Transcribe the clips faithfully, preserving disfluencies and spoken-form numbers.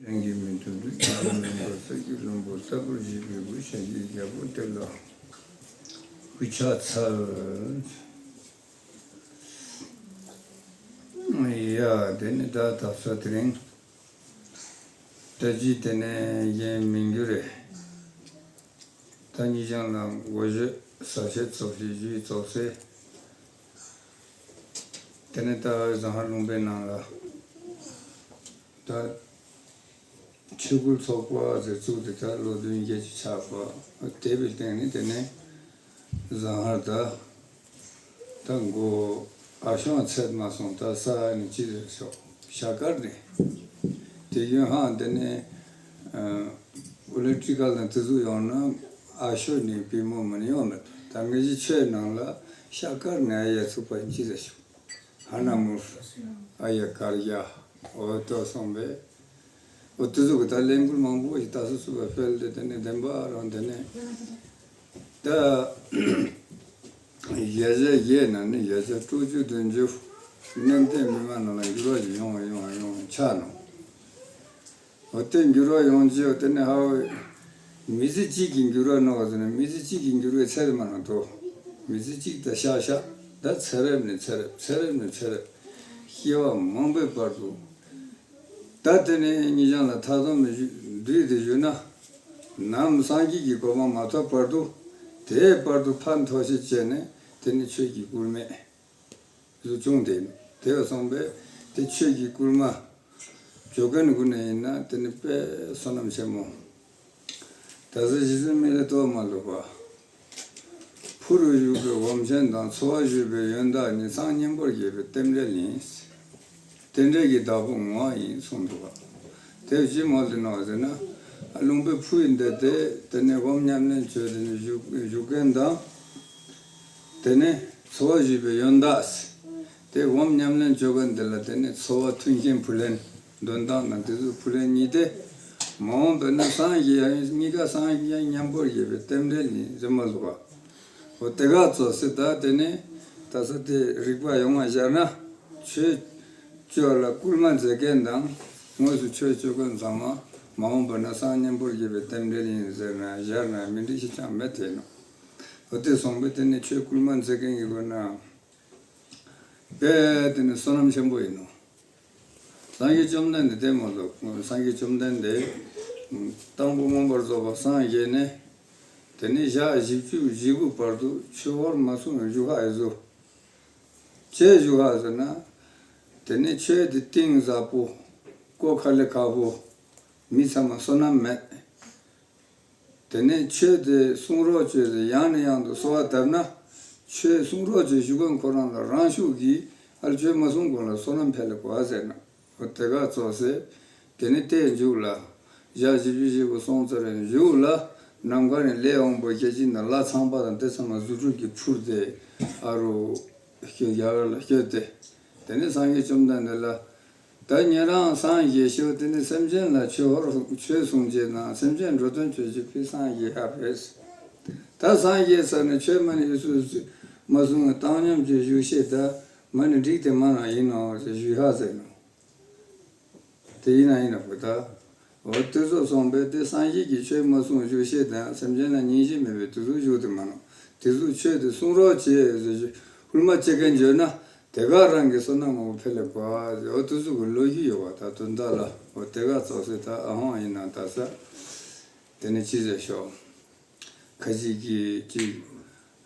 རང་གིས་མི་མཐུན་དུ་སྐྱེ་བོ་མིན་པར་ས་ཀྱི་ལྷུན་པོ་ལྟ་བུར་བཞེད་པའི་སྐུ་ཤ་ཀྱི་རྒྱལ་པོ་དེ་ལ་སྐུ་ཕྱག་འཚལ། ཡ། དེ་ནི་ད་ད་ས་དེ་རིང་ད་ཅི་དེ་ནས་གཞན་མི་འགྱུར་རེད། ད་ཉི་ཤང་ལ་འགོ་བརྗོད་ཟབ་བཤད་རྩོམ་བཤད་རྒྱུའི་རྩོམ་གསེར། དེ་ནས་ད་ཟངས་ལུང་པའི་ནང་ལ་ད་ཆོས་སྐུལ་ཚོགས་པ་ཟེར་བཙུགས་ཏེ་ད་ལོ་བདུན་བརྒྱད་ཅུ་ཆགས་པ་དེ་བའི་སྟེང་ནས་དེ་ནས་ཟངས་ལ་ད་ད་མགོ་ཨ་ཤོང་ཚད་མ་སོང་ད་ས་ནས་ཅི་ཟེར་ཤོག་ཤ་དཀར་ནས་དེ་ཡོན་ཧང་དེ་ནས་ཨ་ཨོ་ལེ་ཀྲི་ཀལ་དང་དེ་ཚོ་ཡོང་ན་ཨ་ཤོ་ནས་པུས་མོ་མི་ཡོང་མེད། ད་ངེད་ཀྱི་ཆོས་ནང་ལ་ཤ་དཀར་ནས་ཡ་ཚུགས་པ་ཅི་ཟེར་ཤོག་ཧ་ན་མུར། ཨ་ཡ་དཀར་ཡ། འོ་ཏོ་སོང་པས། འོ་དེ་ཚོ་གི་ད་ལས་འགུལ་མང་པོ་ཞིག་ད་སོ་སོ་བ་སྤེལ་ཏེ་དེ་ནས་བདེན་པ་རང་དེ་ནས་ད་ཡ་བྱ་ཡས་ན་ནི་ཡ་བྱ་དྲུག་ཅུ་བདུན་ཅུ་ནན་ཏན་མི་མང་ནང་ལ་འགྱུར་བ་ཞིག་ཡོང་བ་ཡོང་བ་ཡོང་བ་ཆགས་ནོ། འོ་དེ་འགྱུར་བ་ཡོང་རྗེས་དེ་ནས་ཧ་བའི་མི་ཚེ་གཅིག་གི་འགྱུར་བ་ནོ་བ་ཟེར་ན་མི་ཚེ་གཅིག་གི་འགྱུར་བའི་ཚད་མ་ན་དོ། མི་ཚེ་གཅིག་ད་ཤག་ཤག་ད་ཚེ་རབས་ནས་ཚེ་རབས་ཚེ་རབས་ནས་ཚེ་རབས་སྐྱེ་བ་མང་པོའི་བར་དུ། ད་དེ་ནས་ཉིན་ཞག་ལ་ཐ་དོམ་ནས་བཞུ་བསྡུས་ཏེ་བཞུགས་ན། ནམ་སངས་རྒྱས་ཀྱི་གོ་འཕང་མ་ཐོབ་བར་དུ། དེའི་བར་དུ་ཕན་ཐོགས་ཤིག་བྱས་ནས་དེ་ནི་ཆོས་ཀྱི་སྐུལ་མས་གཟུགས་ཆུང་དེ་ནི་དེ་བས་སོང་པས་དེ་ཆོས་ཀྱི་སྐུལ་མ་བྱོ་མཁན་ཀུན་ནས་ཡིན་ན་དེ་ནི་དཔེ་བསོད་ནམས་ཆེན་མོ། ད་གཟོད་ཞི་བའི་མི་ལ་ལྟོས་མ་ལོག་པ། ཕུ་རུ་བཞུགས་པའི་སྒོམ་ཆེན་དང་འཚོ་བ་བཞུགས་པའི་ཡོན་བདག་ཉིད་སངས་སྙིང་པོར་རྒྱས་པའི་རྟེན་འབྲེལ་ཡིན། རྟེན་འབྲེལ་གྱི་བདག་པོ་ངོ་བོ་ཡིན་གསུངས་འདུག་པ། དེ་ཅི་མོ་དེ་ནོ་ཟེར་ན། ལུང་པའི་ཕུ་ཡི་འདི་དེ་དེ་ནས་སྒོམ་ཉམས་ལེན་བྱོས་དེ་ནས་བཞུགས་བཞུགས་མཁན་དང་། དེ་ནས་འཚོ་བ་བཞུགས་པའི་ཡོན་བདག་དེ་སྒོམ་ཉམས་ལེན་བྱོས་མཁན་དེ་ལ་དེ་ནས་འཚོ་བ་མཐུན་རྐྱེན་ཕུལ་ལེན། འདོན་སྟངས་དང་དེ་ཚོའི་ཕུལ་ལེན་གཉིས་ཏེ། མ་འོངས་པ་ན་སངས་རྒྱས་ཡང་གཉིས་ཀ་སངས་རྒྱས་མཉམ་པོར་རྒྱས་པའི་རྟེན་འབྲེལ་ཡིན་ཟེར་མ་ལུག་པ། འོ་དེ་ག་ཙོགས་སེ་ད་དེ་ནས་ད་ས་དེ་རིག་པ་ཡོང་བ་ཤར་ན་ཆོས་སྤྱོད་ལ་སྐུལ་མ་མཛད་མཁན་དང་དངོས་སུ་ཆོས་སྤྱོད་མཁན་ཚང་མ་མ་འོངས་པ་ན་སངས་མཉམ་པོར་རྒྱས་པའི་རྟེན་འབྲེལ་ཡིན་ཟེར་ན་ཤར་ན་མི་འགྲིག་ཞིག་ཀྱང་མེད་དེ་ནོ། འོ་དེ་སོང་པས་དེ་ནས་ཆོས་སྐུལ་མ་མཛད་མཁན་གྱི་སྒོ་ན། དཔེ་དེ་ནི་བསོད་ནམས་ཆེན་པོ་ཡིན་ནོ། སངས་རྒྱས་བཅོམ་ལྡན་འདས་དེ་མ་གཏོགས་སངས་རྒྱས་བཅོམ་ལྡན་འདས་དང་པོ་མངོན་པར་རྫོགས་པར་སངས་རྒྱས་ནས་དེ་ནས་ཞག་བཞི་བཅུ་ཞེ་དགུ་བར་དུ་ཆོས་འཁོར་མ་གསུངས་བཞུགས་ཧ་ཡི་བཟོ། ཅི་བཞུགས་ཧ་ཟེར་ན། དེ་ནས་ཆོས་དེ་གཏིང་ཟབ་པོ། གོ་ཁ་ལེ་ཁ་པོ། མི་ཚང་མ་བསོད་ནམས་མེད། དེ་ནས་ཆོས་དེ་གསུང་རོགས་བྱོས་ཟེར་ཡང་ནས་ཡང་དུ་གསོལ་བ་བཏབ་ན། ཆོས་གསུང་རོགས་བྱོས་ཞུ་མཁན་ཁོ་རང་ལ་རང་ཤུགས་ཀྱིས་ཨ་ལ་ཆོས་མ་གསུང་གོང་ལ་བསོད་ནམས་འཕེལ་ལ་གོ་བ་ཟེར་ན། འོ་དེ་ག་ཙོགས་སེ། དེ་ནས་དེ་མཇུག་ལ། ཞག་བཞི་བཅུ་ཞེ་དགུ་སོང་ཚར་རན་མཇུག་ལ། ནམ་མཁའ་ནས་ལས་དབང་པོ་བརྒྱ་བྱིན་དང་ལྷ་ཚངས་པ་དང་དེ་ཚང་མ་རྫུ་འཕྲུལ་གྱིས་འཕུར་ཏེ། ཨ་རུ། ཡར་ལ་བསྐྱོད་དེ། དེ་ནས་སངས་རྒྱས་བཅོམ་ལྡན་འདས་ལ། ད་ཉན་རང་སངས་རྒྱས་ཤོག་དེ་ནི་སེམས་ཅན་ལ་ཆོས་ཧོར་ཆོས་གསུང་བྱེད་དང་སེམས་ཅན་འགྲོ་དོན་བྱེད་ཀྱི་ཕི་སངས་རྒྱས་ཧ་ཕེས། ད་སངས་རྒྱས་ས་ནས་ཆོས་མ་ནི་ཡུལ་སུ་མ་གསུང་བའི་བཏང་སྙོམས་ཀྱི་བཞུགས་ཤེས་ད་མ་ནི་འགྲིག་དེ་མ་ན་ཡིན་ནོ་ཞེས་ཞུས་ཧ་ཟེར་ནོ། དེ་ཡིན་ན་ཡིན་ན་བུ་ད། འོ་དེ་ཚོ་སོང་པས་དེ་སངས་རྒྱས་ཀྱི་ཆོས་མ་གསུང་བཞུགས་ཤེས་དང་སེམས་ཅན་ལ་ཉན་ཤེས་མེད་པའི་དེ་ཚོ་བཞུགས་དེ་མ་ནོ། དེ་ཚོ་ཆོས་དེ་གསུང་རོགས་བྱེད་ཟེར་ཞུ་ཧུར་མ་བྱེད་མཁན་བརྗོད་ན། དེ་ག་རང་གི་བསོད་ནམས་མང་པོ་འཕེལ་ལེ་གོ་ཨ་ཟེར། འོ་དུས་ཚོད་ཀྱི་ལོ་རྒྱུས་ཡོད་པ་ད་དོན་དག་ལ་འོ་དེ་ག་ཙོགས་སེ་ད་ཨ་ཧོང་ཡིན་ན་ད་ས། དེ་ནས་ཅི་ཟེར་ཤོག་ཁ་ཅིག་གིས་ཅིག་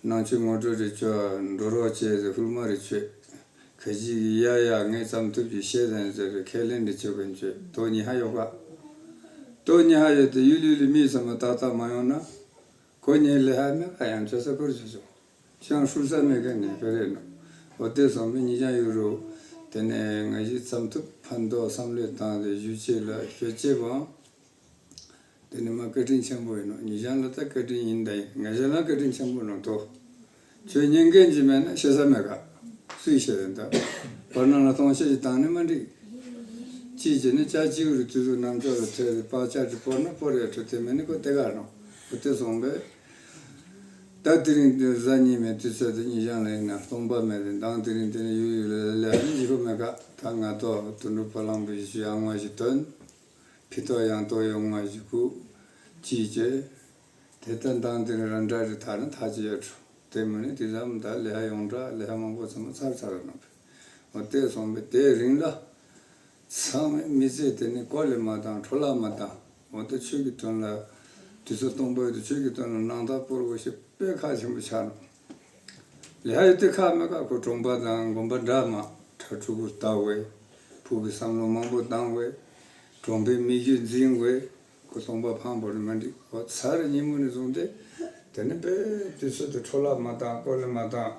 ནང་ཆོས་ངོ་སྤྲོད་རེ་བྱོས་འགྲོ་རོགས་བྱས་ཟེར་ཧུར་མ་རེ་བྱོས། ཁ་ཅིག་གིས་ཡ་ཡ་ངས་ཙམ་ཐུབ་ཀྱི་ཤེས་ཟེར་ཟེར་ཁས་ལེན་རེ་བྱོས་གན་བྱོས་དོ་ཉི་ཧ་ཡོད་ག་དོ་ཉི་ཧ་ཡོད་དེ་ཡུལ་ཡུལ་ལི་མི་ཚང་མ་ཏག་ཏག་མ་ཡོང་ན། ཁོ་གཉིས་ལས་ཧ་མེད་ཁ་ཡང་བྱེད་ས་ཁུར་བྱེད་ཆོག་ཅང་ཧྲུལ་ས་མེད་མཁན་ནས་ཕེ་རེད་ནོ། འོ་དེ་སོང་པས་ཉིན་ཞག་ཡུ་རུ། དེ་ནས་ང་ཞིག་མཚམས་ཐུབ་ཕན་ཐོགས་བསམ་བློས་བཏང་སྟེ་ཞུ་ཆེད་ལ་ཞུ་ཆེད་པའང་། དེ་ནི་མ་བཀའ་དྲིན་ཆེན་པོ་ཡིན་ནོ། ཉིན་ཞག་ལ་ད་བཀའ་དྲིན་ཡིན་ད་ཡིན་ང་ཞིག་ལ་བཀའ་དྲིན་ཆེན་པོ་ནོ་དོ། ཁྱོད་ཉན་མཁན་གྱི་མེད་ན་ཤེས་ས་མེད་ག་སུས་ཤེས་རེད་ད། བར་སྣང་ལ་སྟོང་ཤེས་ཀྱི་བཏང་ནི་མ་འགྲིག་ཅིའི་ཕྱིར་ནི་ཅག་གཅིག་རུ་དུས་སུ་རྣམ་ཅོག་ལ་ཐོས་ཏེ་བག་ཆགས་ཀྱི་བོར་ན་བོར་ཡ་ཁྲོད་དེ་མེད་ནི་ཁོ་དེ་ག་རང་ཁོ་དེ་སོང་པས། ད་དེ་རིང་དེ་གཟའ་ཉི་མའི་དུས་ཚོད་དེ་ཉིན་ཞག་ལ་ཡིན་ན་སྟོང་པ་མེད་དེ་མདང་དེ་རིང་དེ་ནི་ཡུལ་ཡུལ་ལ་ལས་ནི་འཇིགས་པ་མེད་ག་ད་ང་ཐོག་དུད་འགྲོ་བ་ལང་པོ་ཞིག་ཞུ་ཡང་བ་ཞིག་ཐོན། ཕི་ཏོག་ཡང་ཏོག་ཡོང་ང་ཞིག་གུ་ཅིས་ཅེ། དེ་ལྟར་མདང་དེ་རང་འདྲ་རེ་ཐག་ན་ཐག་ཅི་ཡོད་འགྲོ། དེ་མིན་ནི་དེ་ཙམ་ད་ལས་ཡོངས་གྲགས་ལས་མང་པོ་ཚང་མ་ཚར་ཚར་རེད་ནོ། འོ་དེ་སོང་པས་དེའི་རིང་ལ། ཚང་མས་མི་ཚེ་དེ་ནི་བཀོལ་ལས་མ་བཏང་འཕྲོ་བརླག་མ་བཏང་། འོ་ད་ཆོས་ཀྱི་དོན་ལ། དུས་ཚོད་སྟོང་པ་ཡོད་དུ་ཆོས་ཀྱི་དོན་ལ་སྣང་དག་སྤོར་དགོས་ཞེས་དཔེ་ཁག་ཆེན་པོ་ཆགས་ནོ། ལས་ཡོད་དེ་ཁག་མེད་ཁག་ཁོ་གྲོང་པ་དང་དགོན་པ་འདྲ་མ་ཁྲ་ཕྲུ་གུ་ལྟ་བས། ཕུགས་ཀྱི་བསམ་བློ་མང་པོ་བཏང་བས། གྲོང་པའི་མི་རྒྱུད་འཛིན་བས། ཁོ་སྟོང་པ་ཕངས་པོ་ནི་མ་འགྲིག་འོ་ཚར་ཉིན་མོ་ནས་བཟུང་སྟེ། དེ་ནི་དཔེ་དུས་ཚོད་དུ་འཕྲོ་བརླག་མ་བཏང་བཀོལ་ལས་མ་བཏང་།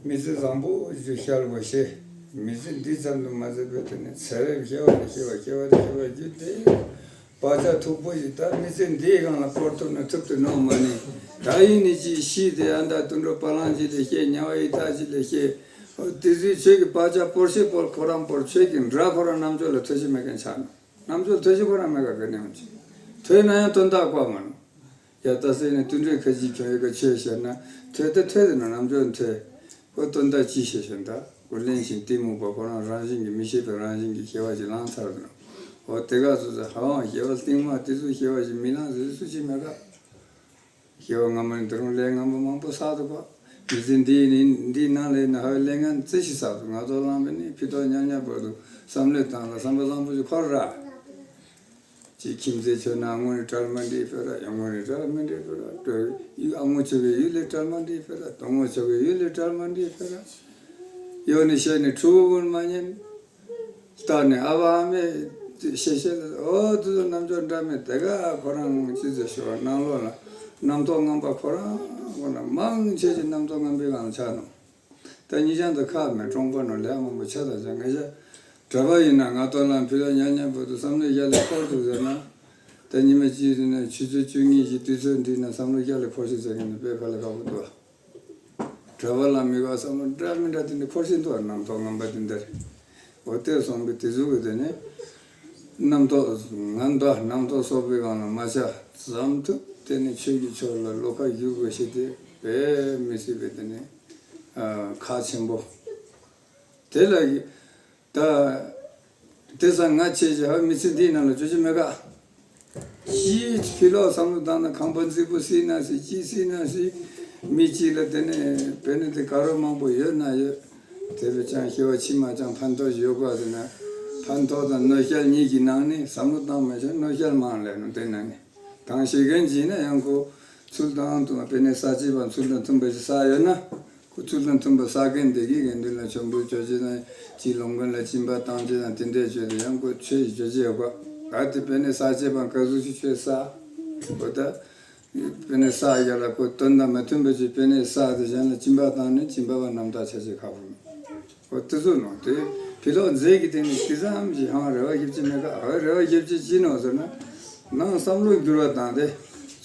མི་ཚེ་བཟང་པོ་ཞིག་བསྐྱལ་དགོས་ཤེས། མི་ཚེ་འདི་ཙམ་དུ་མ་ཟད་པའི་དེ་ནི་ཚེ་རབས་སྐྱེ་བ་ནས་སྐྱེ་བ་སྐྱེ་བ་ནས་སྐྱེ་བ་བརྒྱུད་དེ། བག་ཆགས་མཐུག་པོ་ཞིག་ད་མི་ཚེ་འདིའི་སྒང་ལ་སྤོར་ཐུབ་ན་ཐུབ་ཏུ་ནོར་མ་ནི། ད་ཡིན་ནི་ཅིག་ཤི་དེ་ཨ་མདའ་དུད་འགྲོ་བ་ལང་ཅིག་ལས་སྐྱེ་དམྱལ་བ་ཡི་དྭགས་ཅིག་ལས་སྐྱེ། འོ་དེ་ཚོའི་ཆོས་ཀྱི་བག་ཆགས་སྤོར་ཤེས་སྤོར་ཁོ་རང་སྤོར་ཆོས་ཀྱི་འདྲ་ཁོ་རང་རྣམ་དཔྱོད་ལ་ཐོས་ཤེས་མེད་མཁན་ཆགས་ནོ། རྣམ་དཔྱོད་ལ་ཐོས་ཤེས་ཁོ་རང་མེད་ག་ག་ནས་ཡོང་ཅིག་ཐོས་ན་ཡང་དོན་དག་གོ་མ་ནོ། ཡ་ད་སེ་ནས་དུད་འགྲོའི་ཁ་ཅིག་གྱོན་ཡོད་ག་ཆོས་བཤད་ན་ཐོས་ད་ཐོས་དེ་ན་རྣམ་དཔྱོད་ཐོས། ཁོ་དོན་དག་ཅི་བཤད་བཤད་ད་ཁོ་གླེན་ཞིང་གཏི་མུག་པ་ཁོ་རང་རང་བཞིན་གྱིས་མི་ཤེས་པའི་རང་བཞིན་གྱིས་སྐྱེ་བ་ཅིག་བླངས་ཚར་དུ་ནོ། འོ་དེ་ག་སོ་སོ་ཧ་ཝང་སྐྱེ་བ་རྟིང་མ་དེ་ཚོ་སྐྱེ་བ་ཅིག་མི་བླངས་ཟེར་སུ་ཅིག་མེད་ག་སྐྱེ་བ་སྔ་མ་ནས་ད་རུང་ལས་ངན་པ་མང་པོ་བསགས་འདུག་ག་མི་ཚེ་འདིའི་ནི་འདིའི་ནང་ལས་ན་ཧ་ལས་ངན་རྩི་ཞིག་བསགས་འདུག་ང་ཚོ་བླངས་པས་ནི་ཕི་ཏོག་ཉལ་ཉལ་བར་དུ་བསམ་བློས་བཏང་ལ་བསམ་པ་བཟང་པོ་ཞིག་འཁོར་ར། ཅིག་ཁྱིམ་མཚེས་ཆོས་ན་དངོས་ནས་གྲལ་མ་འདི་ཕེ་ར་ཡང་དངོས་ནས་གྲལ་མ་འདི་ཕེ་ར་སྤྲོ་ཡུལ་ཨ་ངོ་ཆོས་པའི་ཡུལ་ལས་གྲལ་མ་འདི་ཕེ་ར་དོ་ངོ་ཆོས་པའི་ཡུལ་ལས་གྲལ་མ་འདི་ཕེ་ར། ཡོད་ནི་ཤེས་ནི་ཕྲུ་གུ་ཀུན་མ་ཉན། ལྟ་ནས་ཨ་བ་ཨ་མས་ཤེས་ཤེས་ལ་ཨོ་དུ་དུ་རྣམ་ཅོག་འདྲ་མེད་དེ་ག་ཁོ་རང་ཅི་ཟེར་ཤོག་ནང་ལོགས་ལ་རྣམ་རྟོག་ངན་པ་ཁོ་རང་ཁོ་ན་མང་ཆེ་ཆེ་རྣམ་རྟོག་ངན་པའི་སྒང་ལ་ཆགས་ནོ། ད་ཉིན་ཞག་འདི་ཁག་མེད་གྲོང་པ་ནང་ལས་མང་པོ་ཆ་ད་ཅང་ངེད་ཅག་གྲྭ་པ་ཡིན་ན་ང་ཏོ་ལ་ཕི་ལ་ཉལ་ཉལ་བོ་དུ་བསམ་བློ་རྒྱ་ལས་འཁོར་འདུག་ཟེར་ན། ད་ཉི་མ་གཅིག་རིང་ན་ཆུ་ཚོད་བཅུ་གཉིས་ཀྱི་དུས་ཚོད་འགྲིག་ན་བསམ་བློ་རྒྱ་ལས་འཁོར་ཞིག་ཟེར་མཁན་ནི་དཔེ་ཁ་ལ་ཁག་པོ་འདུག་གྲྭ་པ་ལ་མི་དགའ་བསམ་བློ་འདྲ་མི་འདྲ་དེ་འདྲ་འཁོར་བཞིན་འདུག་རྣམ་རྟོག་ངན་པ་དེ་འདྲ་རེད། འོ་དེ་སོང་པའི་དེ་ཟུག་གི་དེ་ནི། རྣམ་རྟོག་ངན་པ་རྣམ་རྟོག་གསོག་པའི་སྒང་ལ་མ་ཆགས་ཙམ་དུ་དེ་ནི་ཆོས་ཀྱི་ཕྱོགས་ལ་བློ་ཁ་བསྒྱུར་དགོས་ཤེས་དེ་དཔེ་མི་སྲིད་པའི་དེ་ནི། ཁག་ཆེན་པོ། དེ་ལ་ད། དེ་ས་ང་ཆེ་ཆེ་ཧ་མི་ཚེ་འདིའི་ནང་ལ་བརྗོད་ཀྱི་མེད་ག་ཅིའི་ཕྱི་ལོགས་བསམ་བློ་བཏང་ན་ཁང་པ་རྫིག་པོ་སྲིད་ན་སྲིད་ཅི་སྲིད་ན་སྲིད། མི་གཅིག་ལ་དེ་ནས་བེ་ནི་དེ་དགའ་རོགས་མང་པོ་ཡོད་ན་ཡོད། དེ་བས་ཀྱང་སྐྱེ་བ་ཕྱི་མ་ཀྱང་ཕན་ཐོགས་ཡོད་དགོས་ཟེར་ན། ཕན་ཐོགས་དང་གནོད་སྐྱེལ་གཉིས་ཀྱི་ནང་ནས་བསམ་བློ་བཏང་མ་ཤེས་གནོད་སྐྱེལ་མང་ལས་ནོ་དེ་ནང་ནས། གང་ཤེས་མཁན་གྱིས་ན་ཡང་ཁོ་ཚུལ་དང་དུ་བེ་ནི་ས་བྱེད་པ་ཚུལ་དང་མཐུན་པ་ཞིག་ས་ཡོད་ན། ཁོ་ཚུལ་དང་མཐུན་པ་ས་མཁན་དེ་གིས་དགེ་འདུན་ལ་མཆོད་འབུལ་ཅོ་ཅེས་དང་། ཅིག་ལོང་མཁན་ལ་སྦྱིན་པ་བཏང་ཅེས་དང་དེ་འདྲས་བྱོས་ཏེ་ཡང་ཁོ་ཆོས་ཞིག་ཅོ་ཅེས་ཡོད་པ། ད་དེ་དཔེ་ནས་ས་བྱེད་པ་ག་ཟུག་ཞིག་ཆོས་ས། ཁོ་ད། དཔེ་ནས་ས་ཡ་ལ་ཁོ་དོན་དང་མ་མཐུན་པ་ཅིག་དཔེ་ནས་ས་དེ་གཞན་ལ་སྦྱིན་པ་བཏང་ནས་སྦྱིན་པ་བ་རྣམ་དག་ཆ་ཆེ་ཁག་པོ་མེད། ཁོ་དེ་ཚོ་ནོ་དེ། ཕི་ལོག་མཛེས་ཀྱི་སྟེང་ནས་དེ་ཙམ་ཞིག་ཧང་རེ་བ་ཞིབ་ཅིག་མེད་ཀ་ཨ་རེ་བ་ཞིབ་ཅིག་ཅི་ནོ་ཟེར་ན། ནང་བསམ་བློ་འགྱུར་བ་བཏང་སྟེ།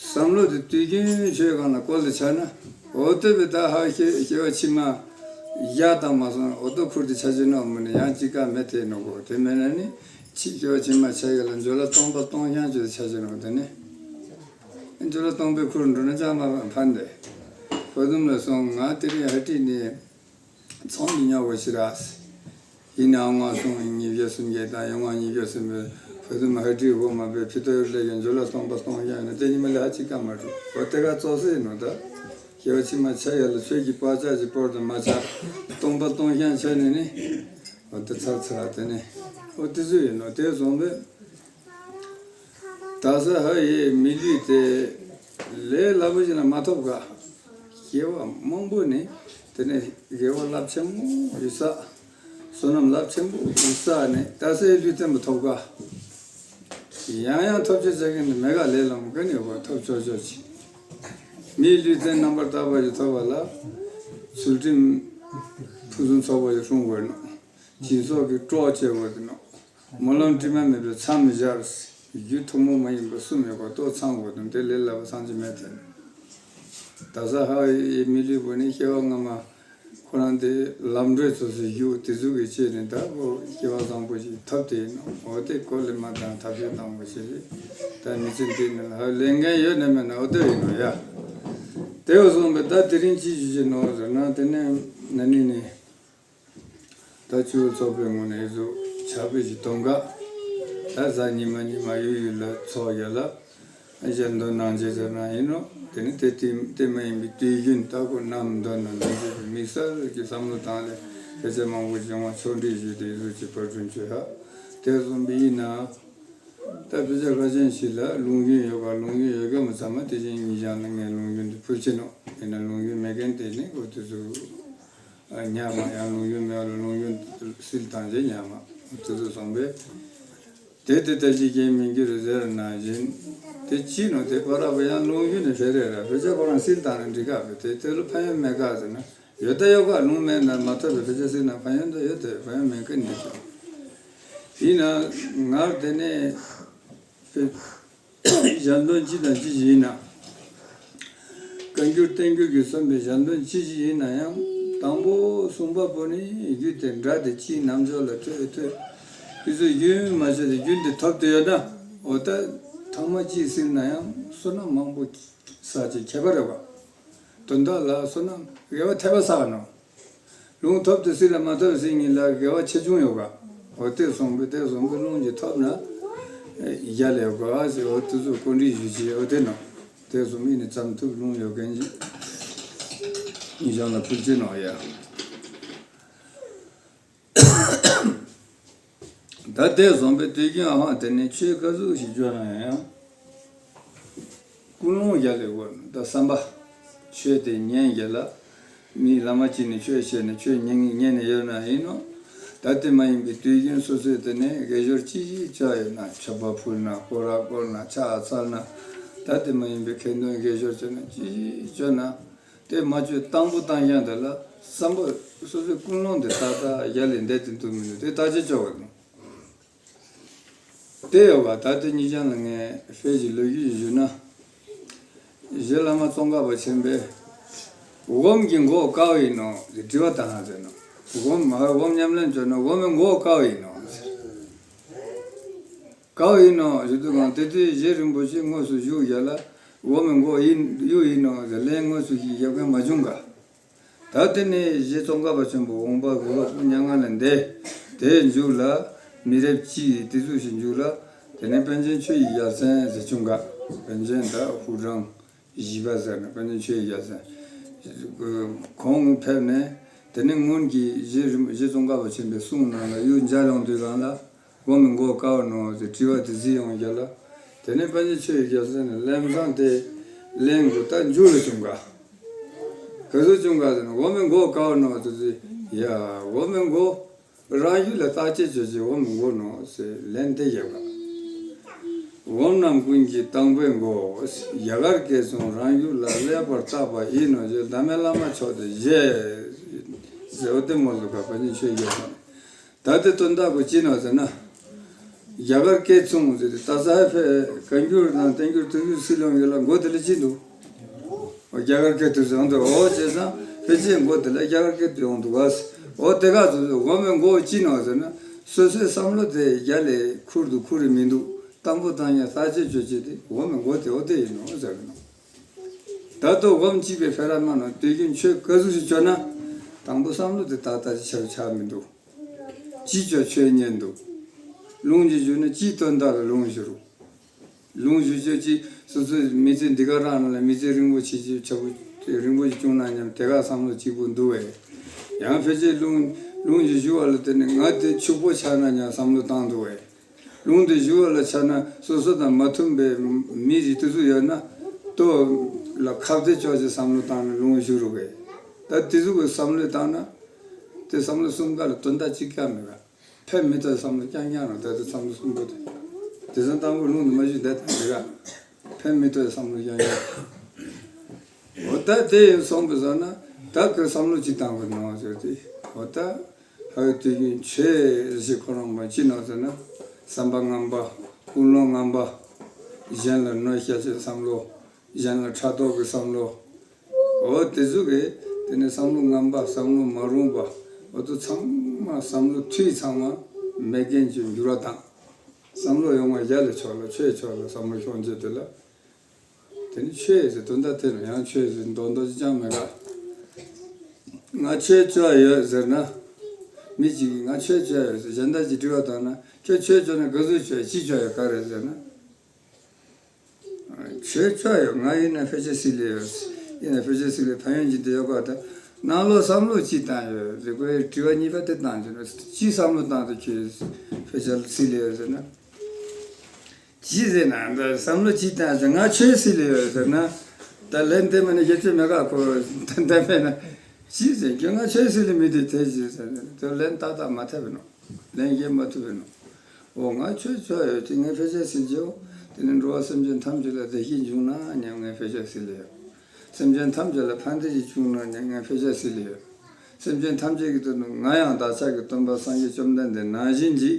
བསམ་བློ་དེ་དུས་རྒྱུན་ཆོས་སྒང་ལ་བཀོལ་དུ་ཆ་ན། འོ་ལྟོས་པའི་ད་ཧ་ཤེས་སྐྱེ་བ་ཕྱི་མ། ཡག་དང་མ་སོང་འོ་ལྟོ་ཁུར་དུ་ཆ་ཆེ་ནོ་མི་ནི་ཡང་ཅི་ཀ་མེད་དེ་ནོ་གོ་དེ་མེད་ན་ནི། ཕྱི་སྐྱེ་བ་ཕྱི་མ་ཆ་ཡོད་ལ་འཇོ་ལ་སྟོང་པ་སྟོང་ཤང་ཆོས་ཆ་ཆེ་ནོ་དེ་ནི། འཇོ་ལ་སྟོང་པའི་ཁུར་འགྲོ་ན་ཅང་མ་ཕན་དེ། ཁོ་དུམ་ལ་སོང་ང་དེ་རིང་ཧ་ཏི་ནི། ཚོང་གི་ཉོ་བ་ཞིག་ར། ཡིན་ནའང་ང་སོང་ཉིས་བརྒྱ་སུམ་བརྒྱ་དང་ཡང་ང་ཉིས་བརྒྱ་སུམ་བརྒྱ་བོད་དུ་མ་ཧ་ཏི་འོ་མ་པའི་ཕི་ཏོ་ཡོར་ལས་ཀྱང་འཇོ་ལ་སྟོང་པ་སྟོང་ཡང་ནི་དེ་ཉི་མ་ལས་ཧ་ཅི་ཀ་མ་འགྲོ་འོ་དེ་ག་ཙོག་སེ་ཡིན་ནོ་ད། སྐྱེ་བ་ཕྱི་མ་ཆ་ཡ་ལ་ཆོས་ཀྱི་བག་ཆགས་ཀྱི་སྤོར་དུ་མ་ཆགས་སྟོང་པ་སྟོང་ཤང་ཆ་ནས་ནི། འོ་དེ་ཚར་ཚར་དེ་ནི། འོ་དེ་ཚོ་ཡིན་ནོ་དེ་བཟུང་བས། ད་ས་ཧ་ཡེ་མི་ལུས་ཏེ། ལས་སླ་པོ་ཞིག་ལ་མ་ཐོབ་ག་སྐྱེ་བ་མང་པོ་ནི། དེ་ནས་དགེ་བ་རླབས་ཆེན་པོ་ཡོད་ས། བསོད་ནམས་རླབས་ཆེན་པོ་ཡོད་ས་ནི་ད་སའི་ལུས་བརྟན་པོ་ཐོབ་ག་ཡང་ཡང་ཐོབ་ཆེ་ཆེ་གི་ནི་མེ་ག་ལས་ལམ་ཀ་ནི་ཡོད་པ་ཐོབ་ཆོག་ཆོག་ཅིག་མིའི་ལུས་རྟེན་རྣམ་པར་དག་པ་ཞིག་ཐོབ་པ་ལ། ཚུལ་ཁྲིམས་ཕུན་སུམ་ཚོགས་པ་ཞིག་སྲུང་དགོས་ནོ། སྦྱིན་སོགས་ཀྱི་གྲོགས་བྱེད་དགོས་ནོ། སྨོན་ལམ་དྲི་མ་མེད་པའི་མཚམས་སྦྱར། རྒྱུ་ཐུན་མོང་མ་ཡིན་པ་གསུམ་ཡོད་པ་ལྟོ་ཚང་དགོས་དང་དེ་ལས་སླ་པ་སངས་རྒྱས་མེད་དེ། ད་ས་ཧ་ཡི་མི་ལུས་པོ་ནི་སྐྱེ་བ་སྔ་མ། ཁོ་རང་དེ་ལམ་འགྲོའི་ཚོ་སུ་བཞུགས་དེ་ཟུག་གི་ཆེད་ནས་ད་ཁོ་སྐྱེ་བ་བཟང་པོ་ཞིག་ཐོབ་དེ་ཡིན་ནོ་འོ་དེ་ཁོ་ལས་མ་དང་ཐབས་ཤེས་དང་པོ་ཞེས་རེད། ད་མི་ཚེ་འདི་ནི་ལ་ལས་འགན་ཡོད་ནས་མེད་ན་འོ་དེ་ཡིན་ནོ་ཡ། དེ་བ་སོང་པས་ད་དེ་རིང་ཅི་ཞུ་ཞེས་ནོ་ཟེར་ན་དེ་ནས་ན་ནིང་ནས། ད་ཆུ་བོ་ཚོགས་པའི་ངོས་ནས་ཨེ་ཟུག་ཕྱག་དཔེ་ཞིག་གཏོང་ག་ད་གཟའ་ཉི་མ་ཉི་མ་ཡོད་ཡོད་ལ་ཚོགས་ཡོད་ལ། ཞལ་འདོན་གནང་བྱས་ཟེར་ན་ཡིན་ནོ། དེ་ནི་དེ་དེ་དེ་མ་ཡིན་པའི་དུས་རྒྱུན་ལྟ་སྐོར་ནམ་འདོན་ན་འདོན་བྱས་པའི་དམིགས་བསལ་གྱི་བསམ་བློ་བཏང་ལས་སྐད་ཆ་མང་པོ་བྱུང་བ་ཕྱོགས་འགྲིག་ཞུས་ཏེ་ཡོད་ཀྱི་བར་སྐྲུན་བྱོས་ཧ། དེ་གསུངས་པའི་ཡིན་ན། ད་དཔེ་ཆ་ཁ་ཅན་ཞིག་ལ་ལུང་རྒྱུན་ཡོད་པ་ལུང་རྒྱུན་ཡོད་མཁན་མི་ཚང་མ་དེ་བཞིན་ཉིན་ཞག་ལ་ངས་ལུང་རྒྱུན་དེ་ཕུལ་ཕྱིན་ནོ། ཡིན་ན་ལུང་རྒྱུན་མེད་མཁན་དེ་ནི་འོ་དེ་ཚོ་ཉག་མ་ཡང་ལུང་རྒྱུན་མེད་པ་ལ་ལུང་རྒྱུན་སིལ་བཏང་རྗེས་ཉག་མ་དེ་ཚོ་སོང་པས། དེ་དེ་ལྟ་ཅི་སྐྱེ་མི་འགྱུར་ཟེར་ན་བཞིན། དེ་ཅི་ནོ་དེ་པ་ར་བ་ཡང་ལུང་རྒྱུན་ནི་ཕེ་རེ་ར་ཕེ་ཆ་པ་རང་སིལ་བཏང་ན་འགྲིག་ག་བས་དེ་དེ་ལ་ཕན་ཡོན་མེད་ག་ཟེར་ན། ཡོད་ད་ཡོད་ག་ལུང་མེད་ན་མ་ཐོབ་པའི་ཕལ་ཆེར་སྲིད་ན་ཕན་ཡོན་ད་ཡོད་དེ་ཕན་ཡོན་མེད་མཁན་འདི་ཞིག་ཡིན་ན། ངར་དེ་ནས་ཞལ་འདོན་ཅི་དང་ཅི་ཞིག་ཡིན་ན། བཀའ་འགྱུར་བསྟན་འགྱུར་གྱིས་གསུངས་པའི་ཞལ་འདོན་ཅི་ཞིག་ཡིན་ན་ཡང་དང་པོ་གསུངས་པ་པོ་ནི་རྒྱུད་དེ་འདྲ་དེ་ཅིའི་རྣམ་འཇོག་ལ་ཐོས་ཐོས། དེ་ཚོ་རྒྱུན་མ་ཆད་དེ་རྒྱུན་དེ་ཐོབ་སྟེ་ཡོད་ན། འོ་ད་ཐང་མ་ཅིའི་སྲིད་ན་ཡང་བསོད་ནམས་མང་པོ་བསགས་ཀྱི་ཁྱད་པར་རེད་བ། དོན་དག་ལ་བསོད་ནམས་དགེ་བ་ཐེབས་པ་བསགས་ནོ། ལུང་ཐོབ་དུས་སྲིད་ལ་མ་ཐོབ་སྲིད་ཉིད་ལ་དགེ་བ་ཆེ་ཆུང་ཡོད་ག། འོ་དེ་སོང་པས་དེ་སོང་པས་ལུང་གཅིག་ཐོབ་ན་རྒྱལ་ལ་ཡོད་ག་ཟེར། འོ་དེ་ཚོ་གོ་འདྲི་ཞུ་ཅི་འོ་དེ་ནོ། དེ་སོང་མི་ནི་ཙམ་ཐུབ་ལུང་ཡོད་མཁན་ཅིག་ཉིད་གཞན་ལ་ཕུལ་ཅི་ནོ་ཡ། ད་དེ་བཟུང་པའི་དུས་རྒྱུན་ཨ་ཧོང་དེ་ནས་ཆོས་ག་ཟུག་ཞིག་བརྗོད་ན་ཡང་ཀུན་སློང་རྒྱ་ལས་འོར་ད་བསམ་པ་ཆོས་དེ་ཉན་རྒྱ་ལ་མིའི་བླ་མ་གཅིག་ནས་ཆོས་བཤད་ནས་ཆོས་ཉན་ཉན་ནས་ཡོད་ན་ཡིན་ནོ། ད་དེ་མ་ཡིན་པའི་དུས་རྒྱུན་སོ་སོའི་དེ་ནས་དགེ་སྦྱོར་ཅི་ཞིག་བྱ་ཡོད་ན་མཆོད་པ་ཕུལ་ན་སྐོར་ར་བསྐོར་ན་ཕྱག་འཚལ་ན་ད་དེ་མ་ཡིན་པའི་ཁ་འདོན་དགེ་སྦྱོར་བྱས་ན་ཅི་ཞིག་བྱས་ན། དེ་མ་བཅོས་དང་པོ་བཏང་ཀྱང་དེ་ལ་བསམ་པ་སོ་སོའི་ཀུན་སློང་དེ་ཏག་ཏག་ཡར་ལས་འདས་ཏེ་འདུག་མི་འདུག་དེ་བརྟག་དཔྱད་བཅོ་དགོས་དང་། དེ་ཡོད་པ་ད་ལྟ་ཉིད་ཀྱང་ལ་ངས་ཧྥེ་ཞིག་ལོ་རྒྱུས་ཞུ་ན། རྗེ་བླ་མ་ཙོང་ཁ་པ་ཆེན་པོས། སྒོམ་གྱི་མགོ་བོ་ག་བ་ཡིན་ནོ་ཟེར་དྲི་བ་བཏང་ན་ཟེར་ནོ། སྒོམ་མ་སྒོམ་ཉམས་ལེན་བྱོས་ན་སྒོམ་མའི་མགོ་བོ་ག་བ་ཡིན་ནོ་ཟེར། ག་བ་ཡིན་ནོ་ཞུ་དུས་གང་དེ་དུས་རྗེ་རིན་པོ་ཆེ་དངོས་སུ་བཞུགས་ཡ་ལ་སྒོམ་མའི་མགོ་ཡིན་གཡུ་ཡིན་ནོ་ཟེར་ལན་དངོས་སུ་ཞིག་ཡོད་མཁན་མ་བྱུང་ག། ད་དེ་ནས་རྗེ་ཙོང་ཁ་པ་ཆེན་པོ་འོངས་པ་གི་ལོ་སྐུ་མྱ་ངན་ལས་འདས་དེའི་མཇུག་ལ་མི་རབས་ཅིག་དེ་ཚོ་ཞིག་མཇུག་ལ་དེ་ནས་པཎ་ཆེན་ཆོས་ཀྱི་རྒྱལ་མཚན་ཟེར་བྱུང་ག། པཎ་ཆེན་ད་ཕོ་བྲང་བཞི་པ་ཟེར་ན་པཎ་ཆེན་ཆོས་ཀྱི་རྒྱལ་མཚན་ཁོང་ཕེབས་ནས་དེ་ནས་སྔོན་གྱི་རྗེ་རིན་རྗེ་ཙོང་ཁ་པ་ཆེན་པོའི་གསུང་ནང་ལ་གཡུ་མཇལ་ཡོང་དུས་གང་ལ། སྒོམ་མའི་མགོ་བོ་ག་བ་ནོ་ཟེར་དྲི་བ་དེ་གཟིགས་ཡོང་རྒྱ་ལ། དེ་ནས་པཎ་ཆེན་ཆོས་ཀྱི་རྒྱལ་མཚན་ནས་ལམ་སང་དེ་ལན་དགུ་ད་མཇུག་ལ་བྱུང་ག། ག་ཚོད་བྱུང་ག་ཟེར་ན་སྒོམ་མའི་མགོ་བོ་ག་བ་ནོ་ཟེར་ཟེར་ཡ། སྒོམ་མའི་མགོ་རང་རྒྱུད་ལ་བརྟག་དཔྱད་བྱོས་ཅིག་སྒོམ་མའི་མགོ་ནོ་ཟེར་ལན་དེ་བརྒྱབ་ག། སྒོམ་རྣམས་ཀུན་གྱི་དང་པོའི་མགོ་ཟེར་རྒྱ་གར་སྐད་གསུང་རང་རྒྱུད་ལ་ཀླས་པར་བརྟག་པ་ཡིན་ནོ་ཞེས་བདག་མེད་བླ་མ་མཆོག་ཏུ་བཞེད་ཟེར། འོ་དེ་མོ་ལ་ག་པཎ་ཆེན་ཆོས་ཀྱི་རྒྱལ་མཚན། ད་དེ་དོན་དག་པོ་ཅི་ནོ་ཟེར་ན། རྒྱ་གར་སྐད་གསུང་ཟེར་ཏེ་ད་ས་ཧ་ཕེ་བཀའ་འགྱུར་དང་བསྟན་འགྱུར་ཐུགས་རྒྱུད་སྲིད་ལོང་ཡོད་ལ་མགོ་དེ་ལ་ཅི་འདུག་རྒྱ་གར་སྐད་དུ་ཡོང་འདུག་འོ་བྱས་ཙང་ཕལ་ཆེར་མགོ་དེ་ལ་རྒྱ་གར་སྐད་དུ་ཡོང་འདུག་ག། འོ་དེ་ག་ཚོད་ཚོད་འོ་མའི་མགོ་ཅི་ནོ་ཟེར་ན་སོ་སོའི་བསམ་བློ་དེ་རྒྱ་ལས་ཁུར་འདུག་ཁུར་རེ་མི་འདུག་དང་པོ་དང་ཡང་ས་བཅད་བཅོ་བྱེད་དེ་འོ་མའི་མགོ་དེ་འོ་དེ་ཡིན་ནོ་ཟེར་གི་ནོ། ད་ལྟ་འོ་མ་གཅིག་པའི་ཕེ་ར་མ་ནོ་དུས་རྒྱུན་ཆོས་ག་ཚོད་ཞིག་བཅོ་ན་དང་པོ་བསམ་བློ་དེ་ཏག་ཏག་ཅིག་ཆགས་ཆགས་མི་འདུག་ཅི་བྱ་ཆོས་ཉན་འདུག་ལུང་གཅིག་ཞུ་ན་ཅིའི་དོན་དག་ལ་ལུང་ཞུ་རུ། ལུང་ཞུ་ཆོས་ཅིག་སོ་སོའི་མི་ཚེ་འདི་ག་རང་ནང་ལ་མི་ཚེ་རིང་པོ་ཆེ་ཆེ་ཆ་པོ་རིང་པོ་ཞིག་བྱུང་ན་སྙམ་དེ་ག་བསམ་བློ་གཅིག་པུ་འདུག་བས། ཡང་ཕལ་ཆེར་ལུང་ལུང་ཞིག་ཞུ་བ་ལ་བརྟེན་ནས་ང་དེ་ཕྱུག་པོ་ཆགས་ན་སྙམ་བསམ་བློ་བཏང་འདུག་བས། ལུང་དེ་ཞུ་བ་ལ་ཆ་ན་སོ་སོ་དང་མ་མཐུན་པའི་མི་ཞིག་དེ་ཚོ་ཡོད་ན་ལྟོ་ལ་ཁ་གཏད་གཅོག་ཅིག་བསམ་བློ་བཏང་ནས་ལུང་ཞུ་རུ་བས། ད་དེ་ཚོ་གི་བསམ་བློ་བཏང་ན་དེ་བསམ་བློ་གསུམ་ཀ་ལ་དོན་དག་གཅིག་ཀྱང་མེད་པ། ཕན་མི་ཐོགས་བསམ་བློ་རྐྱང་རྐྱང་རང་ད་ལྟ་བསམ་བློ་གསུམ་པོ་དེ། དེ་ཚོ་དང་པོ་ལུང་དུ་མ་ཞུགས་བསྡད་དང་དེ་ག་ཕན་མི་ཐོགས་བསམ་བློ་རྐྱང་རྐྱང་། འོ་ད་དེ་ཡིན་སོང་པའི་བཟོ་ན་ད་ཁོས་བསམ་བློ་ཅི་བཏང་དགོས་ནོ་ཟེར་ཏེ། འོ་ད་ཧ་ཡོད་དུས་རྒྱུན་ཆོས་ཟེར་ཁོ་རང་མ་ཅི་ནོ་ཟེར་ན། བསམ་པ་ངན་པ། ཀུན་སློང་ངན་པ། གཞན་ལ་གནོད་བྱ་ཆེད་བསམ་བློ། གཞན་ལ་ཕྲག་དོག་གི་བསམ་བློ། འོ་དེ་ཚོ་གིས་དེ་ནས་བསམ་བློ་ངན་པ་བསམ་བློ་མ་རུང་བ་འོ་ཚོ་ཚང་མ་བསམ་བློ་འཐུས་ཚང་མ་མེད་མཁན་གྱི་འགྱུར་བ་དང་། བསམ་བློ་ཡོང་བ་རྒྱ་ལ་ཕྱོགས་ལ་ཆོས་ཕྱོགས་ལ་བསམ་བློ་ཤོང་རྒྱུ་དེ་ལ། དེ་ནི་ཆོས་ཟེར་དོན་དག་དེ་ལ་ཡང་ཆོས་ཟེར་མདོག་མདོག་ཅིག་ཀྱང་མེད་ག། ང་ཆོས་ཅོ་ཡོད་ཟེར་ན། མི་གཅིག་གིས་ང་ཆོས་བྱས་ཡོད་ཟེར། གཞན་དག་གིས་དྲི་བ་བཏང་ན། ཁྱོད་ཆོས་བྱས་ན་ག་ཚོད་བྱས་ཡོད། ཅི་བྱས་ཡོད། ག་རེ་ཟེར་ན། ཆོས་བྱས་ཡོད། ང་ཡིན་ན་དཔེ་ཆ་སིལ་ལེ་ཡོད། ཡིན་ན་དཔེ་ཆ་སིལ་ལེ། ཕན་ཡོན་གྱི་དེ་ཡོད་ག་ད། ནང་ལོགས་བསམ་བློ་ཅི་བཏང་ཡོད་ཟེར། ཁོས་དྲི་བ་གཉིས་པ་དེ་བཏང་བྱུང་ན། ཅི་བསམ་བློ་བཏང་དུ་ཁྱོད་དཔེ་ཆ་སིལ་ལེ་ཡོད་ཟེར་ན། ཅི་ཟེར་ན། ད་བསམ་བློ་ཅི་བཏང་ཟེར། ང་ཆོས་སིལ་ལེ་ཡོད་ཟེར་ན། ད་ལན་དེ་མ་ནི་ཡོད་ཆོས་མེད་ག། ཁོ་ད་མེད་ན། ཅི་ཟེར། ཁྱོད་ང་ཆོས་སིལ་ལེ་མི་དེ་དེ་ཅི་ཟེར་ན། དེ་ལན་ཏག་ཏག་མ་ཐེབས་ནོ། ལན་རྒྱག་མ་ཐུབ་པས་ནོ། འོ་ང་ཆོས་བྱས་ཡོད་དེ་ངས་དཔེ་ཆ་སིལ་རྒྱུ། དེ་ནི་འགྲོ་བ་སེམས་ཅན་ཐམས་ཅད་ལ་བདེ་སྐྱིད་འབྱུང་ན་སྙམ་ངས་དཔེ་ཆ་སིལ་ལེ་ཡོད། སེམས་ཅན་ཐམས་ཅད་ལ་ཕན་བདེ་ཞིག་བྱུང་ན་སྙམ་ངས་དཔེ་ཆ་སིལ་ལེ་ཡོད། སེམས་ཅན་ཐམས་ཅད་ཀྱི་དོན་དུ་ང་ཡང་བདག་ཅག་གི་སྟོན་པ་སངས་རྒྱས་བཅོམ་ལྡན་འདས་ནང་བཞིན་གྱིས་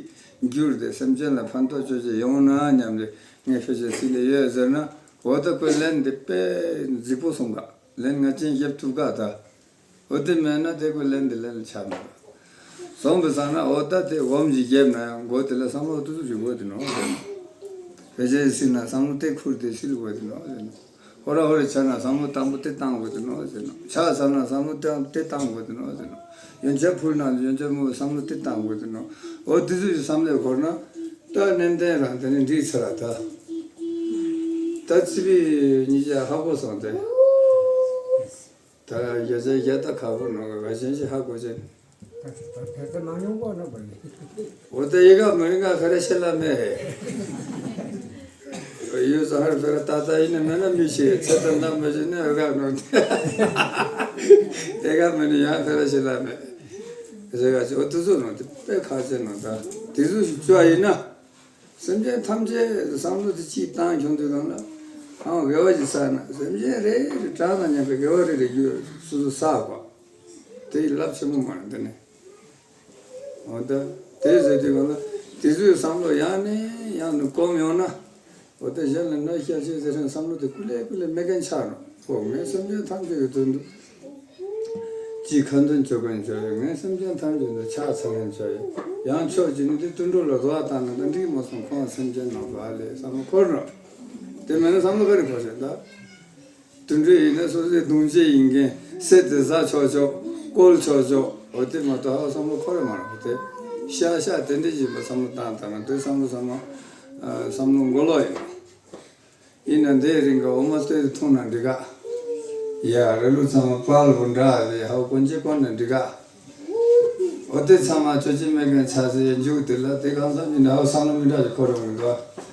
གྱུར་ཏེ་སེམས་ཅན་ལ་ཕན་ཐོགས་ཅོ་ཅེས་ཡོང་ན་སྙམ་སྟེ་ངས་དཔེ་ཆ་སིལ་ལེ་ཡོད་ཟེར་ན། འོ་ད་ཁོས་ལན་འདི་དཔེ་རྫིག་པོ་གསུངས་ག། ལན་ང་ཅན་རྒྱབ་ཐུབ་ག་ད། འོ་དེ་མེད་ན་དེ་ཁོས་ལན་འདི་ལན་ལ་ཆགས་མེད་པ། སོང་པའི་སང་ན་འོ་ད་དེ་འོམ་གྱིས་བརྒྱབ་ན་ཡང་མགོ་དེ་ལ་བསམ་བློ་དུ་དུ་རིག་དགོས་དེ་ནོ་ཟེར་ན། དཔེ་ཆ་སིལ་ན་བསམ་བློ་དེ་ཁུར་དེ་སིལ་དགོས་དེ་ནོ་ཟེར་ན། ཧོ་ར་ཧོ་ར་ཆགས་ན་བསམ་བློ་དང་པོ་དེ་བཏང་དགོས་དེ་ནོ་ཟེར་ན། ཆགས་ཚར་ན་བསམ་བློ་དེ་དེ་བཏང་དགོས་དེ་ནོ་ཟེར་ན། ཡོན་ཆབ་ཕུལ་ན་ཡོན་ཆབ་མོ་བསམ་བློ་དེ་བཏང་དགོས་དེ་ནོ། འོ་དེ་ཚོ་ཡི་བསམ་བློའི་སྐོར་ན། ད་ནན་ཏན་རང་དེ་ནི་འགྲིག་ཚར་ད། ད་ཙི་པི་གཉིས་ཆ་ཧ་གོ་སོང་སྟེ། ད་བརྒྱ་ཆ་བརྒྱ་ད་ཁག་པོ་ནོ་ག་ག་ཅན་ཞིག་ཧ་གོ་ཅན། ད་ད་ཕེ་ད་མ་ཉུང་གོ་ནོ་བ་ནི། འོ་ད་ཡི་ག་མི་རིང་ག་ཁ་རེ་ཤེ་ལ་མེ། ཡོད་ས་ཧར་ཕེ་ར་ད་ད་ཡིན་ན་མེད་ན་མི་ཤེས། ཚེ་ད་ད་མ་ཤེས་ན་ཡི་ག་ནོ། ཡི་ག་མི་ནི་ཡང་ཕེ་ར་ཤེ་ལ་མེ། རེ་ག་ཅི་འོ་དུ་ཚོ་ནོ་དེ་དཔེ་ཁག་ཅན་ནོ་ད། དེ་ཚོ་ཞིག་བཅོ་ཡིན་ན། སེམས་ཅན་ཐམས་ཅད་བསམ་བློ་དེ་གཅིག་བཏང་བྱུང་དུས་གང་ལ། ཧང་དགེ་བ་ཅིག་བསགས་ན་སེམས་ཅན་རེ་རེ་གྲངས་དང་མཉམ་པའི་དགེ་བ་རེ་རེ་རྒྱུ་སོ་སོ་བསགས་པ། དེ་ཡི་རླབས་ཆེན་པོ་མ་རེད་འདི་ནི། འོ་ད་དེ་ཟེར་དུས་གང་ལ་དེ་ཚོའི་བསམ་བློ་ཡང་ནས་ཡང་དུ་སྐོམ་ཡོང་ན། འོ་ད་གཞན་ལ་གནོད་སྐྱེལ་ཆེད་ཟེར་ན་བསམ་བློ་དེ་ཀུ་ལེ་ཀུ་ལེ་མེད་མཁན་ཆགས་རོགས། ཁོ་ངས་སེམས་ཅན་ཐམས་ཅད་ཀྱི་དོན་དུ། ཅིག་ཁ་འདོན་བྱེད་མཁན་བྱ་ཡོད། ངས་སེམས་ཅན་ཐམས་ཅད་ལ་ཕྱག་འཚལ་མཁན་བྱ་ཡོད། ཡང་ཕྱོགས་གཅིག་ནས་དེ་དུད་འགྲོ་ལ་རོགས་བཏང་ན་ད་འགྲིག་མ་སོང་། ཁོང་སེམས་ཅན་ནང་བ་ལས་བསམ་བློ་འཁོར་རོགས། དེ་མེད་ན་བསམ་བློ་ག་རེ་འཁོར་ཤག་ད། དུད་འགྲོ་ཡིན་ན་སོ་སོའི་གདུང་བྱེད་ཡིན་མཁན་གསེར་དེ་ཟ་ཆོག་ཆོག་བཀོལ་ཆོག་ཆོག་འོ་དེ་མ་གཏོགས་ཧ་བསམ་བློ་འཁོར་ར་མ་རེད་དེ། ཤ་ཤ་དེ་འདྲ་ཡིན་པ་བསམ་བློ་བཏང་བཏང་ན་དེ་བསམ་བློ་བསམ་བློ་བསམ་བློ་མགོ་ལོག་ཡིན། ཡིན་ན་འདིའི་རིང་གི་འོ་མ་སྟོད་དུ་འཐུང་ན་འགྲིག་ག། ཡ་ར་ལུག་ཚང་མ་པལ་བུ་འདྲ་རེད། ཧའོ་དཀོན་ཆེ་དཀོན་ན་འགྲིག་ག། འོ་དེ་ཚང་མ་ཆོ་ཆེ་མེད་མཁན་ཆ་ཚེ་མཇུག་དེ་ལ་དེ་གང་ཟག་མི་འདྲ་ཧའོ་བསམ་བློ་མི་འདྲ་ཞིག་འཁོར་ཡོང་གི་འདུག།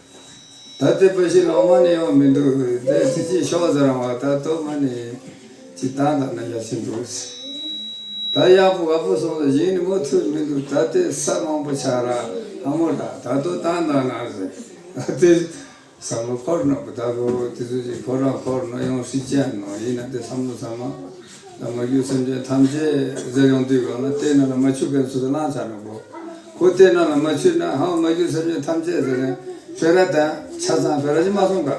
ད་དེ་པ་ཤི་ལོ་མ་ནི་ཡོང་མི་འདུག། དེ་ཚི་ཅི་ཤོག་ཟེར་རང་བ་ད་ལྟོ་མ་ནི་ཅི་བཏང་ད་ན་ཡ་ཆེན་འདུག། ད་ཡག་པོ་བ་པོ་སོང་ལ་ཡིན་ནི་མོ་ཐུབ་མི་འདུག། ད་དེ་ས་མང་པོ་ཆགས་ར་ཧ་མོ་ད་ད་ལྟོ་བཏང་ད་ན་ཟེར། ད་དེ། བསམ་བློ་འཁོར་ནོ་བུ་ད་གོ་དེ་ཚོ་ཅིག་ཁོ་རང་འཁོར་ནོ་ཡོང་སྲིད་ཅན་ནོ། ཡིན་ན་དེ་བསམ་བློ་ཚང་མ་ད་མ་གྱུར་སེམས་ཅན་ཐམས་ཅད་ཟེར་ཡོང་དུས་གང་ན་དེ་ནང་ལ་མ་ཆུད་མཁན་སུ་དུ་བླང་བྱ་ནོ་བུ། ཁོ་དེ་ནང་ལ་མ་ཆུད་ན་ཧང་མ་གྱུར་སེམས་ཅན་ཐམས་ཅད་ཟེར་ནས་བེ་ར་དང་ཆ་ཚང་བེ་ར་ཅི་མ་སོང་ག།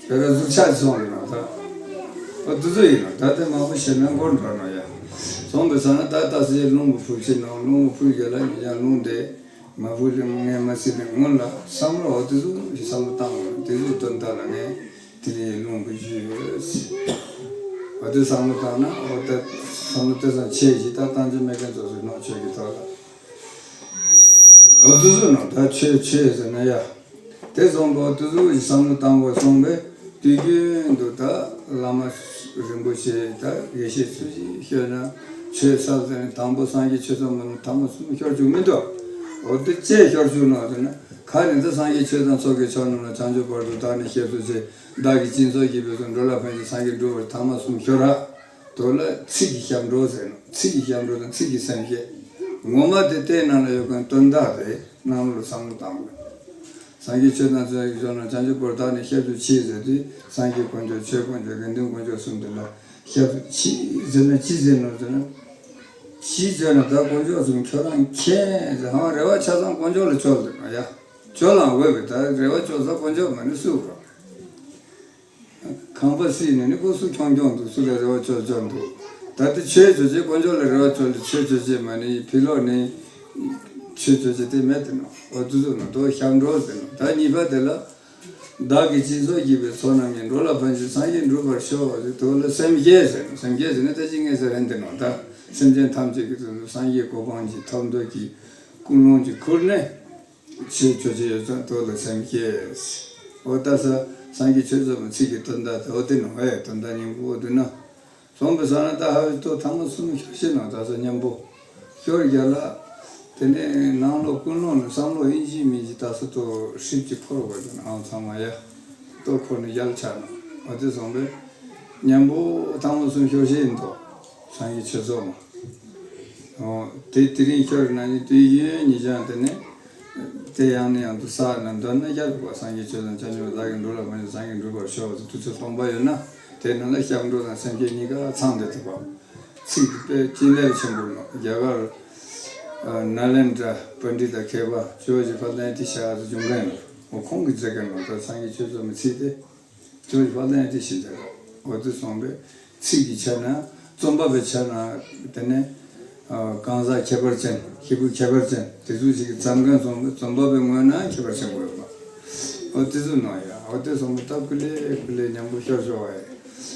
བེ་ར་གཟུགས་ཆགས་ཅི་སོང་རེད་ནོ་ད། ཨོ་དེ་ཚོ་ཡིན་ནོ་ད་དེ་མང་པོ་ཞེ་མེད་འགོར་འགྲོ་ནོ་ཡ། སོང་བའི་ས་ན་ད་ལྟ་སེ་རླུང་བུ་ཕུབ་ཅི་ནོ། རླུང་བུ་ཕུབ་རྒྱ་ལ་ཡིན་ཡང་རླུང་དེ། མ་བུ་རི་ངས་མ་སྲིད་ནས་སྔོན་ལ་བསམ་བློ་འོ་དེ་ཚོ་ཞིག་བསམ་བློ་བཏང་བ་དེ་ཚོ་དོན་དག་ལ་ངས་དེ་ནས་རླུང་གི་ཞུས་ཡོད། འོ་དེ་བསམ་བློ་བཏང་ན་འོ་ད་བསམ་བློ་དེ་ཙམ་ཆེ་ཞིག་ད་བཏང་ཆོག་མེད་མཁན་ཚོ་ཚོའི་ནང་ཆོས་ཀྱི་ཐོག་ལ་འོ་དེ་ཚོ་ནང་ད་ཆོས་ཆོས་ཟེར་ན་ཡ། དེ་སོང་གོ་དུ་ཟུག་གི་བསམ་བློ་བཏང་དགོས་སོང་བས་དུས་རྒྱུན་དུ་ད་བླ་མ་རིན་པོ་ཆེ་ད་དགེ་བཤེས་ཚུལ་གྱིས་ཤོད་ན་ཆོས་ཚར་ཟེར་ནས་དང་པོ་སངས་རྒྱས་ཆོས་ཚོགས་མ་ཐ་མ་གསུམ་ཤོར་བཅུག་མི་འདུག། འོ་དེ་ཅེས་ཤོར་བཅུག་ན་ཟེར་ན་ཁ་ནས་ད་སངས་རྒྱས་ཆོས་དང་ཚོགས་ཀྱི་མཆོག་རྣམས་ལ་བྱང་ཆུབ་བར་དུ་བདག་ནི་སྐྱབས་སུ་མཆི། བདག་གིས་སྦྱིན་སོགས་བགྱིས་པའི་ཚོགས་འགྲོ་ལ་ཕན་ཕྱིར་སངས་རྒྱས་འགྲུབ་པར་ཐ་མ་གསུམ་ཤོར་ར། དོ་ལ་ཚིག་གི་ཞབས་འགྲོ་ཟེར་ནོ། ཚིག་གི་ཞབས་འགྲོ་དང་ཚིག་གི་སེམས་བསྐྱེད། ངོ་མ་དེ་ལྟའི་ནང་ལ་ཡོད་མཁན་དོན་དག་རེད། ནང་ལོགས་བསམ་བློ་བཏང་དགོས། སངས་རྒྱས་ཆོས་དང་ཚོགས་ཀྱི་མཆོག་རྣམས་བྱང་ཆུབ་བར་དུ་བདག་ནི་སྐྱབས་སུ་མཆི་ཟེར་དུས་སངས་རྒྱས་དཀོན་མཆོག་ཆོས་དཀོན་མཆོག་དགེ་འདུན་དཀོན་མཆོག་གསུམ་དེ་ལ་སྐྱབས་སུ་མཆི་ཟེར་ན་ཅི་ཟེར་ནོ་ཟེར་ན། མཆི་ཟེར་ན་ད་དཀོན་མཆོག་གསུམ་ཁྱོད་རང་མཁྱེན་ཟེར་ཧང་རེ་བ་ཆ་ཚང་དཀོན་མཆོག་ལ་བཅོལ་འདུག་ཡ། བཅོལ་ལང་འོས་པའི་ད་རེ་བ་བཅོལ་ས་དཀོན་མཆོག་མ་ནི་སུ་གོ། ཁང་པ་བསྲིས་ནས་ནི་ཁོ་སུ་ཁྱོང་ཁྱོང་འདུག། སུ་ལ་རེ་བ་བཅོལ་བཅོལ་འདུག། ད་ལྟ་ཆོས་བྱོས་ཅེས་དཀོན་མཆོག་ལ་རེ་བ་བཅོལ་ཏེ་ཆོས་བྱོས་ཅེས་མ་ནི་ཕི་ལོག་ནི་ཆོས་བྱོས་ཅེས་དེ་མེད་དེ་ནོ། འོ་དུ་ཟུག་ནོ་དོ་ཞབས་འགྲོ་ཟེར་ནོ། ད་གཉིས་པ་དེ་ལ་བདག་གིས་སྦྱིན་སོགས་བགྱིས་པའི་ཚོགས་རྣམས་ཀྱིས་འགྲོ་ལ་ཕན་ཕྱིར་སངས་རྒྱས་འགྲུབ་པར་ཤོག་ཟེར་དོ་ལ་སེམས་བསྐྱེད་ཟེར་ནོ། སེམས་བསྐྱེད་ཟེར་ནི་ད་ཅི་ངས་ཟེར་རན་དེ་ནོ་ད། སེམས་ཅན་ཐམས་ཅད་ཀྱི་དོན་དུ་སངས་རྒྱས་གོ་འཕང་གི་ཐོབ་འདོད་ཀྱི་ཀུན་སློང་གིས་ཁུར་ནས། ཆོས་ཅོ་ཅེས་ཡོད་ཙང་དོ་ལ་སེམས་བསྐྱེད། འོ་ད་ས་སངས་རྒྱས་ཆོས་ཚོགས་མི་ཚིག་གི་དོན་དག་དེ་འོ་དེ་ནང་ཨེ་དོན་དག་སྙིང་པོ་འོ་དེ་ན། སོང་པའི་ས་ན་ད་ཧ་བའི་ཏོ་ཐ་མ་གསུམ་ཤོར་ཤེས་ན་ད་ས་མཉམ་པོ་ཤོར་རྒྱ་ལ། དེ་ནས་ནང་ལོགས་ཀུན་སློང་ནས་བསམ་བློ་ཡིན་གཅིག་མིན་གཅིག་ད་ས་ཏོ་ཧྲིབ་ཀྱི་འཁོར་བ་དེ་ནའང་ཚང་མ་ཡ་ཏོ་འཁོར་ནས་རྒྱལ་ཆགས་ན་འོ་དེ་སོང་པས་མཉམ་པོ་ཐ་མ་གསུམ་ཤོར་ཤེས་ཡིན་ཏོ། སངས་རྒྱས་ཆོས་ཚོགས་མ། འོ། དེ་དེ་རིང་ཤོར་ན་ནི་དུས་ཡུན་ཉི་ཤང་དེ་ནས། དེ་ཡང་ནས་ཡང་དུ་བསགས་ན་འདོད་ན་རྒྱལ་བ་སངས་རྒྱས་ཆོས་དང་བྱང་ཆུབ་བདག་གིས་འགྲོ་ལ་ཕན་ཕྱིར་སངས་རྒྱས་འགྲུབ་པར་ཤོག་ཟེར་དུས་ཚོད་སྟོང་པ་ཡོད་ན་དེ་ནང་ལ་སྐྱབས་འགྲོ་དང་སེམས་བསྐྱེད་གཉིས་ཀ་ཚང་བསྡད་ཐུབ་པ། ཚིག་དེ་དཔེ་ཅི་ལེར་ཆེན་པོ་ལ་རྒྱ་གར་ནཱ་ལེནྡྲ་པཎྜི་ཏ་མཁས་པ་ཇོ་བོ་རྗེ་དཔལ་ལྡན་ཨེ་ཏི་ཤ་ཟེར་བྱུང་མཁན་ལ་འོ་ཁོང་གིས་མཛད་མཁན་ལ་ད་སངས་རྒྱས་ཆོས་ཚོགས་མི་ཚིག་དེ། ཇོ་བོ་དཔལ་ལྡན་ཨེ་ཏི་ཤ་འོ་དེ་གསུངས་པའི་ཚིག་གི་ཆ་ན་རྩོམ་པ་པའི་ཆ་ན་དེ་ནས་གང་ཟག་ཁྱད་པར་ཅན་ཧྲིལ་པོ་ཁྱད་པར་ཅན་དེ་ཚོ་ཞིག་གི་རྩོམ་མཁན་གསུངས་པའི་རྩོམ་པ་པའི་ངོས་ན་ཁྱད་པར་ཆེན་པོ་ཡོད་པ། འོ་དེ་ཚོ་ནང་ཡ་འོ་དེ་གསུངས་པའི་སྟབས་ཀུ་ལེ་ཀུ་ལེ་མཉམ་པོ་ཤོར་ཤོར་བ་ཡ།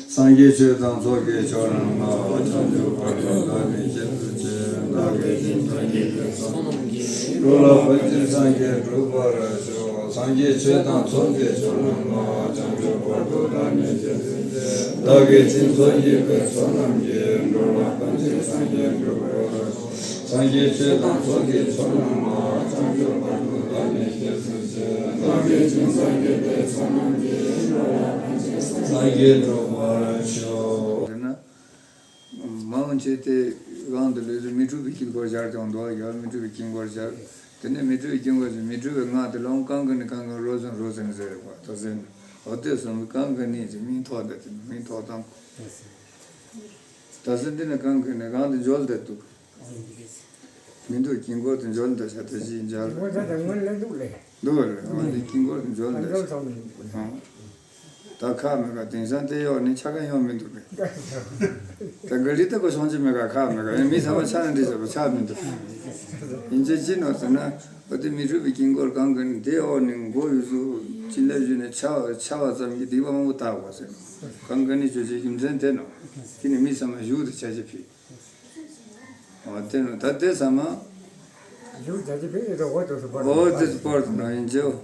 སངས་རྒྱས་ཆོས་དང་ཚོགས་ཀྱི་མཆོག་རྣམས་ལ། བྱང་ཆུབ་བར་དུ་བདག་ནི་སྤྱད་ཚུལ་བྱེད། བདག་གིས་སྦྱིན་སོགས་བགྱིས་པའི་བསོད་ནམས་ཀྱིས། འགྲོ་ལ་ཕན་ཕྱིར་སངས་རྒྱས་འགྲུབ་པར་ཤོག་སངས་རྒྱས་ཆོས་དང་ཚོགས་ཀྱི་མཆོག་རྣམས་ལ། བྱང་ཆུབ་བར་དུ་བདག་ནི་སྤྱད་ཚུལ་བྱེད། བདག་གིས་སྦྱིན་སོགས་བགྱིས་པའི་བསོད་ནམས་ཀྱིས། འགྲོ་ལ་ཕན་ཕྱིར་སངས་རྒྱས་འགྲུབ་པར་ཤོག་སངས་རྒྱས་ཆོས་དང་ཚོགས་ཀྱི་མཆོག་རྣམས་ལ། བྱང་ཆུབ་བར་དུ་བདག་ནི་སྤྱད་ཚུལ་བྱེད། བདག་གིས་སྦྱིན་སོགས་བགྱིས་པའི་བསོད་ནམས་ཀྱིས། འགྲོ་ལ་ཕན་ཕྱིར་སངས་རྒྱས་འགྲུབ་པར་ཤོག་ཟེར་ན། མ་འོངས་ཆེད་དེ་དབང་དུ་ལས་སུ་མི་འཁྲུགས་པའི་དཀྱིལ་འཁོར་སྦྱར་ཀྱང་འདུག་ཡ། མི་འཁྲུགས་པའི་དཀྱིལ་འཁོར་སྦྱར། དེ་ནས་མི་འཁྲུགས་པའི་དཀྱིལ་འཁོར་ཟེར་མི་འཁྲུགས་པའི་ངང་དུ་ལོང་གང་གི་ནི་གང་གི་རོ་ཟན་རོ་ཟན་ཟེར་བ་ད་ཟེར་ན། འོ་དེ་གསུམ་གང་གི་ནི་ཟེར་མིང་ཐོགས་འདི་དེ་ནི་མིང་ཐོགས་དང་། ད་ཟེར་འདི་ནི་གང་གི་ནི་གང་དུ་འཇོལ་འདི་འདུག་མི་འདུག་དཀྱིལ་འཁོར་དུ་འཇོལ་འདི་ཤ་དེ་བཞིན་འཇལ། དཀྱིལ་འཁོར་ད་དེ་སྔོན་ལས་འདུག་ལེ། འདུག་ལེ། འོ་འདི་དཀྱིལ་འཁོར་དུ་འཇོལ་འདི་ཤ། འཇོལ་ཚང་མི་འདུག་ད་ཁག་མེད་ག་དེང་སང་དེ་ཡོག་ནི་ཆ་ག་ཡོང་མི་འདུག་གི་ད་ག་ལི་ད་གོ་ཤོང་ཅི་མེད་ག་ཁག་མེད་ག་ཡང་མི་ཚང་མ་ཆ་ན་འདི་བྱས་པ་ཆགས་མི་འདུག་ཡིན་ཅེ་ཅི་ནོ་ཟེར་ན། འོ་དེ་མི་འཁྲུགས་པའི་དཀྱིལ་འཁོར་གང་གི་ནི་དེ་འོག་ནི་མགོ་ཡུ་ཚུ་ཅི་ལ་ཞུ་ནས་ཆ་བ་ཆ་བ་ཙམ་གྱིས་སྡིག་པ་མང་པོ་དག་པ་ཟེར་ནོ། གང་གི་ནི་ཆོས་ཅན་རྒྱུ་མཚན་དེ་ནོ། དེ་ནི་མི་ཚང་མ་བཞུགས་དུ་ཆ་ཅེ་ཕི། འོ་དེ་ནོ་ད་དེ་ཚང་མ། ཡུལ་རྒྱ་ཆེ་ཕིང་ཡོད་དོ་འོ་དོ་སུ་པར་འོ་དེ་སུ་པར་དུ་ན་ཡིན་ཅེའོ།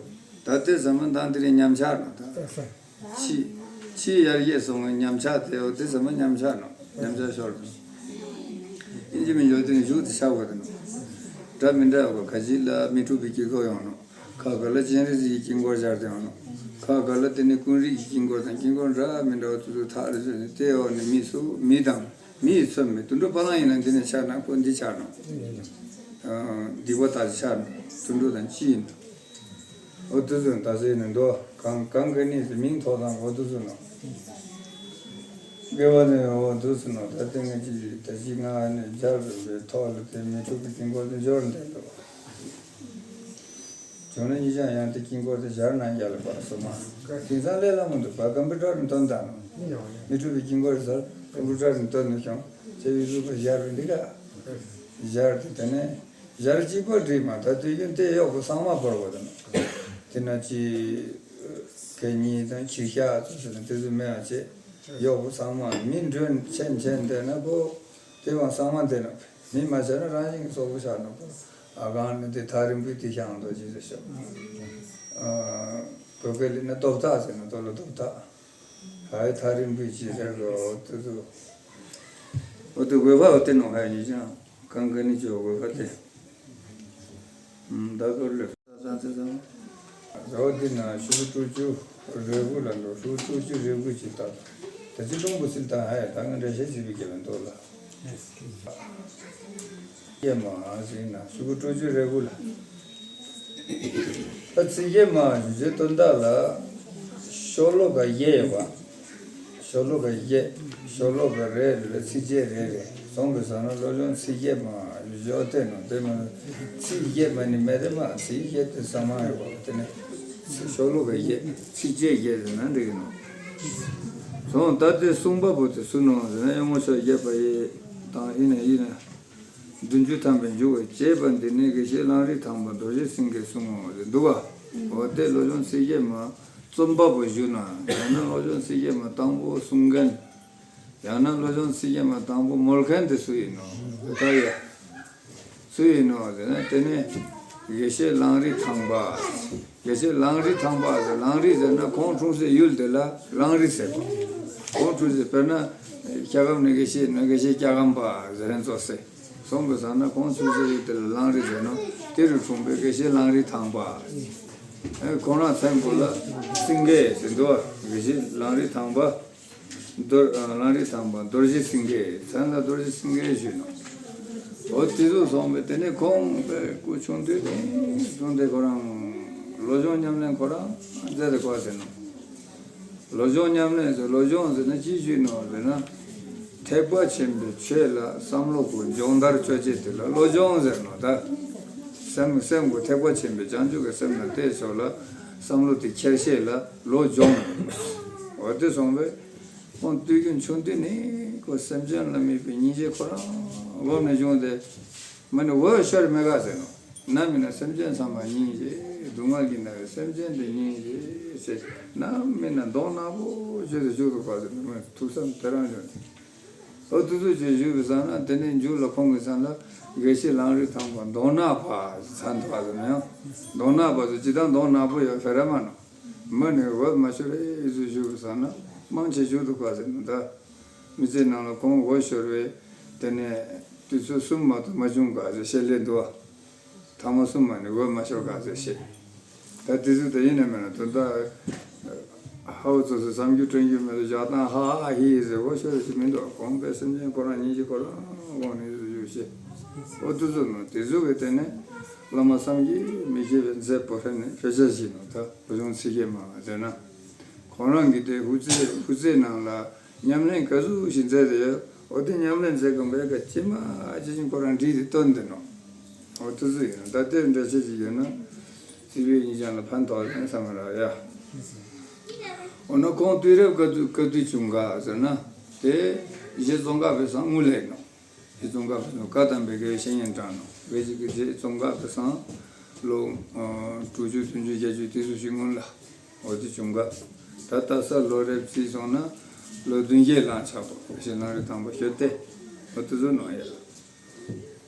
ད་དེ་ཚང་མ་མདང་དེ་རིང་ཉམས་ཆག་ནོ་ད། ཕྱི་ཕྱི་ཡར་རྒྱས་སོང་བའི་ཉམས་ཆག་དེའོ་དེ་ཚང་མ་ཉམས་ཆག་ནོ། ཉམས་ཆག་ཤོར་དུ་ཡིན་གཅིག་མིན་གཅིག་དེ་ནི་གཞུག་དུ་ཆག་དགོས་དེ་ནོ། འདྲ་མི་འདྲ་བ་ག་ཅི་ལ་མི་འཁྲུགས་པའི་དཀྱིལ་འཁོར་ཡོང་ནོ། ཁ་ག་ལ་སྤྱན་རས་གཟིགས་ཀྱི་དཀྱིལ་འཁོར་སྦྱར་ཏེ་ཡོང་ནོ། ཁ་ག་ལ་དེ་ནི་ཀུན་རིག་གི་དཀྱིལ་འཁོར་དང་དཀྱིལ་འཁོར་འདྲ་མི་འདྲ་བ་དེ་ཚོ་ཐག་རེ་ཚོད་ནི་དེའོ་ནི་མི་སུ་མི་དང་། མི་ཡི་ཚོད་མེད་དུད་འགྲོ་བ་ལང་ཡིན་ན་འདི་ནས་ཆགས་ན་ཁོ་འདི་ཆགས་ནོ། སྡིག་པ་དག་ཆགས་ནོ་དུད་འགྲོ་དང་ཅི་ཡིན་ནོ། འོ་དུ་ཚོད་ད་ཟེར་ནས་འདུག་གང་གང་གི་ནི་མིང་ཐོགས་དང་འོ་དུ་ཚོད་ནོ། དགེ་བ་ནི་འོ་དུ་ཚོད་ནོ་ད་ལྟ་ངས་ཅི་ད་ཅི་ང་ནི་སྦྱར་བའི་ཐོག་ལ་དེ་མི་འཁྲུགས་པའི་དཀྱིལ་འཁོར་དུ་འབྱོར་འདི་འདུག་བྱུང་ན་ཉིད་ཀྱང་ཡང་དེ་དཀྱིལ་འཁོར་དེ་སྦྱར་ན་རྒྱལ་ལ་བར་སོ་མ། དེང་སང་ལས་སླ་མོ་འདུག་བ་ཀམ་པུ་ཊར་ནས་བཏོན་དང་། མི་འཁྲུགས་པའི་དཀྱིལ་འཁོར་ཟེར་ཀམ་པུ་ཊར་ནས་བཏོན་ནས་ཤོང་ཚེ་བའི་གཟུགས་པོ་སྦྱར་བའི་འདི་ག་སྦྱར་ཏེ་དེ་ནས་སྦྱར་གཅིག་པོ་བྲིས་མ་ད་དུས་རྒྱུན་དེ་གཡོག་པོ་གཙང་མ་བོར་བ་དང་། དེ་ན་ཅི་གད་སྙིགས་དང་ཁྱི་ཤ་ཚོ་ཟེར་ན་དེ་ཚོ་མེད་པ་བྱེད། གཡོག་པོ་གཙང་མ་མི་མགྲོན་ཆེན་ཆེན་དེ་ན་བོ། དེ་བ་གཙང་མ་དེ་ན་མི་མ་བྱས་ན་རང་བཞིན་གྱི་སོག་པོ་ཆགས་ནོ། ཨ་གང་ནི་དེ་ཐག་རིང་པོའི་དེ་ཤང་དོ་ཅི་ཟེར་ཤོག་བོད་སྐད་ལ་ན་རྡོབ་ཐག་ཟེར་ན་རྡོ་ལ་རྡོབ་ཐག་ཧའི་ཐག་རིང་པོའི་ཅི་ཟེར་གོ་དེ་ཚོ། འོ་དེ་དགོས་པ་འོ་དེ་ནོ་ཧའི་ཉི་ཅང་གང་ག་ནི་ཅོ་དགོས་པ་དེ། ད་གོ་ལེ། ཟོ་དེ་ན་ཤུ་གུ་དྲུག་ཅུ་རེ་དགུ་ལ་འགྲོ། ཤུ་གུ་དྲུག་ཅུ་རེ་དགུ་ཅིག་ད། ད་ཅི་ལུང་པོ་སིལ་དང་ཧའི་ད་ང་འགྲེལ་བཤད་བྱེད་པའི་སྐད་ལ་འདུག་ལ། ཡེ་མ་ཟིན་ན་ཤུ་གུ་དྲུག་ཅུ་རེ་དགུ་ལ། ད་ཚིགས་བརྒྱད་མ་ཞུ་རྒྱུའི་དོན་དག་ལ། ཤོ་ལོ་ཀ་བརྒྱད་ཡོད་པ། ཤོ་ལོ་ཀ་བརྒྱད། ཤོ་ལོ་ཀ་རེ་རེ་ལ་ཚིགས་བཅད་རེ་རེ། སོང་པའི་ས་ན་སློབ་སྦྱོང་ཚིགས་བརྒྱད་མ་ཡོད་ཅོག་བལྟས་ནོ་དེ་མ་ཚིགས་བརྒྱད་མ་ནི་མེད་དེ་མ་ཚིགས་བརྒྱད་དེ་ས་མ་ཡོད་པ་དེ་ནི་ཚིགས་ཤོ་ལོ་ཀ་བརྒྱད་ཚིགས་བཅད་བརྒྱད་ཟེར་ན་འགྲིག་གི་ནོ། སོང་ད་དེ་གསུངས་པ་པོ་དེ་སུ་ནོ་ཟེར་ན་གཡོན་ངོ་ཕྱོགས་བརྒྱད་པ་ཡི་དང་ཡིན་ན་ཡིན་ན། བདུན་ཅུ་ཐམ་པའི་མཇུག་བཅད་པ་འདི་ནི་དགེ་བཤེས་གླང་རི་ཐང་པ་རྡོ་རྗེ་སེང་གེས་གསུངས་འོ་ཟེར་འདུག་ག་འོ་དེ་སློབ་སྦྱོང་ཚིགས་བརྒྱད་མ་རྩོམ་པ་པོ་ཞུ་ན་ཡང་ན་སློབ་སྦྱོང་ཚིགས་བརྒྱད་མ་དང་པོ་གསུང་མཁན་ ཡང་ན་བློ་སྦྱོང་ཚིག་བརྒྱད་མ་དང་པོ་མོལ་མཁན་དེ་སུ་ཡིན་ནོ། དེ་ལྟར་ཡ། སུ་ཡིན་ནོ་ཟེར་ན། དེ་ནས་དགེ་བཤེས་གླང་རི་ཐང་པ། དགེ་བཤེས་གླང་རི་ཐང་པ་ཟེར། གླང་རི་ཟེར་ན་ཁོང་འཁྲུངས་སའི་ཡུལ་དེ་ལ་གླང་རི་ཟེར་བ། ཁོང་འཁྲུངས་སའི་དཔེར་ན་སྐྱ་སྒམ་ནས་དགེ་བཤེས་ནོ། དགེ་བཤེས་སྐྱ་སྒམ་པ་ཟེར་མཁན་ཙོགས་སེ། སོང་པའི་སང་ན་ཁོང་འཁྲུངས་སའི་ཡུལ་དེ་ལ་གླང་རི་ཟེར་ནོ། དེ་རུ་འཁྲུངས་པའི་དགེ་བཤེས་གླང་རི་ཐང་པ། ཨེ། ཁོང་རང་མཚན་པོ་ལ་སེང་གེ་ཟེར་འདུག་བ། དགེ་བཤེས་གླང་རི་ཐང་པ། རྡོ། ཨ། གླང་རི་ཐང་པ་རྡོ་རྗེ་སེང་གེ། མཚན་ལ་རྡོ་རྗེ་སེང་གེ་ཞུས་ནོ། འོ་དེ་ཚོ་སོང་པས། དེ་ནས་ཁོང་པའི་སྐུ་ཆུང་དུས་ནས་བཟུང་སྟེ་ཁོ་རང་བློ་སྦྱོང་ཉམས་ལེན་ཁོ་རང་མཛད་དེ་བསྐོར་ཟེར་ནོ། བློ་སྦྱོང་ཉམས་ལེན་ཟེར། བློ་སྦྱོང་ཟེར་ན་ཅི་ཞུས་ནོ་ཟེར་ན། ཐེག་པ་ཆེན་པོའི་ཆོས་ལ་བསམ་བློ་ཁོ་སྦྱོང་བརྡར་བཅོ་བྱེད་དེ་ལ་བློ་སྦྱོང་ཟེར་ནོ་ད། སེམས། སེམས་ཁོ་ཐེག་པ་ཆེན་པོའི་བྱང་ཆུབ་ཀྱི་སེམས་ལ་གཏད་ཆོག་ལ། བསམ་བློ་དེ་འཁྱེར་བྱེད་ལ་བློ་སྦྱོང་། འོ་དེ་སོང་པས། ཁོང་དུས་རྒྱུན་ཆུང་དུས་ནས་ཁོ་སེམས་ཅན་ལ་དམིགས་པའི་སྙིང་རྗེ་ཁོ་རང་སྒོམ་ནས་བྱུང་སྟེ། མ་ཎི་འོད་ཤར་མི་དགའ་ཟེར་ནོ། ནམ་ཡིན་ན་སེམས་ཅན་ཚང་མ་སྙིང་རྗེ། སྡུག་བསྔལ་གྱིས་མནར་བའི་སེམས་ཅན་དེ་སྙིང་རྗེ་ཟེར། ནམ་ཡིན་ན་གདོང་ནག་པོ་བྱས་ཏེ་བཞུགས་འདུག་པ་ཟེར་ནོ། ཐུགས་བསམ་དེ་རང་བྱུང་སྟེ། འོ་དེ་ཚོ་བྱས་བཞུགས་པའི་སང་ན། དེ་ནས་མཇུག་ལ་ཁོང་གི་མཚན་ལ་དགེ་བཤེས་གླང་རི་ཐང་པ་གདོང་ནག་པ་ཟེར་འདུག་པ་ཟེར་ནོ། ཡང་གདོང་ནག་པ་ཟེར། ཅི་ལྟར་གདོང་ནག་པོ་ཡོད་ཕེ་ར་མ་ནོ། མ་ཎི་འོད་མ་ཤོར་བའི་ཡུལ་དུ་བཞུགས་པའི་སང་ན་མང་ཆེ་བཞུགས་འདུག་པ་ཟེར་ནོ་ད། མི་ཚེ་ནང་ལ་ཁོང་འོད་ཤོར་བའི་དེ་ནས་དུས་ཚོད་གསུམ་མ་གཏོགས་མ་བྱུང་ག་ཟེར་བཤད་ལེ་འདུག་བ། ཐ་མ་གསུམ་མ་ནི་འོད་མ་ཤོར་ག་ཟེར་བཤད། ད་དེ་ཚོ་ད་ཡིན་ན་མིན་ན་དོན་དག་ཧ་བ་ཚོ་ཚོ་བསམ་རྒྱུ་དྲན་རྒྱུ་མེད་དུ་བཞག་སྟངས་ཧ་ཧ་ཧི་ཧི་ཟེར་འོད་ཤོར་ཞིག་མི་འདུག། གོང་པའི་སེམས་ཅན་ཁོ་རང་སྙིང་རྗེ་ཁོ་རང་དབང་ནས་བཞུགས་བཞུགས་བཤད། འོ་དེ་ཚོ་ནོ། དེ་ཚོ་གི་སྟེང་ནས་བླ་མ་བསམ་གྱིས་མི་ཁྱབ་པའི་མཛད་པོ་ཧེ་ནས་ཕེ་ཆ་ཞིག་ནོ་ད། བུ་ཆུང་ཚིག་གི་མ་ཟེར་ན། ཁོང་རང་གིས་དེ་སྐུ་ཚེ། སྐུ་ཚེ་ནང་ལ་ཉམས་ལེན་ག་ཚོད་ཞིག་མཛད་དེ་ཡོད། འོ་དེ་ཉམས་ལེན་མཛད་དགོས་པའི་ག་ཅི་མ་ཅི་བཞིན་ཁོ་རང་བྲིས་ཏེ་བཏོན་དེ་ནོ། འོ་དེ་ཚོ་ཡིན་ནོ། ད་དེ་འདྲ་ཆེ་ཅིག་ཡོད་ན་རྩིས་པའི་ཉིན་ཅང་ལ་ཕན་ཐོགས་ལེན་བསམ་ར་ཡ། འོ་ན་ཁོང་དུས་རབས་ག་དུས་ག་དུས་བྱུང་ག་ཟེར་ན། དེ་རྗེ་ཙོང་ཁ་པའི་སང་སྔོན་ལ་ཡིན་ནོ། རྗེ་ཙོང་ཁ་པ་ནི་བཀའ་གདམས་པའི་དགེ་བའི་བཤེས་གཉེན་དྲངས་ནོ། དགེ་བའི་བཤེས་གཉེན་རྗེ་ཙོང་ཁ་པའི་སང་ལོ་དྲུག་ཅུ་བདུན་ཅུ་བརྒྱད་ཅུ་དེ་ཚོ་ཞིག་སྔོན་ལ་འོ་དེ་བྱུང་ག། ད་ལྟ་ས་ལོ་རེ་བརྩིས་སོང་ན་ལོ་བདུན་བརྒྱའི་ལང་ཆགས་པོ་དགེ་བཤེས་གླང་རི་ཐང་པ་ཤོད་དེ། འོ་དེ་ཚོ་ནང་ཡ།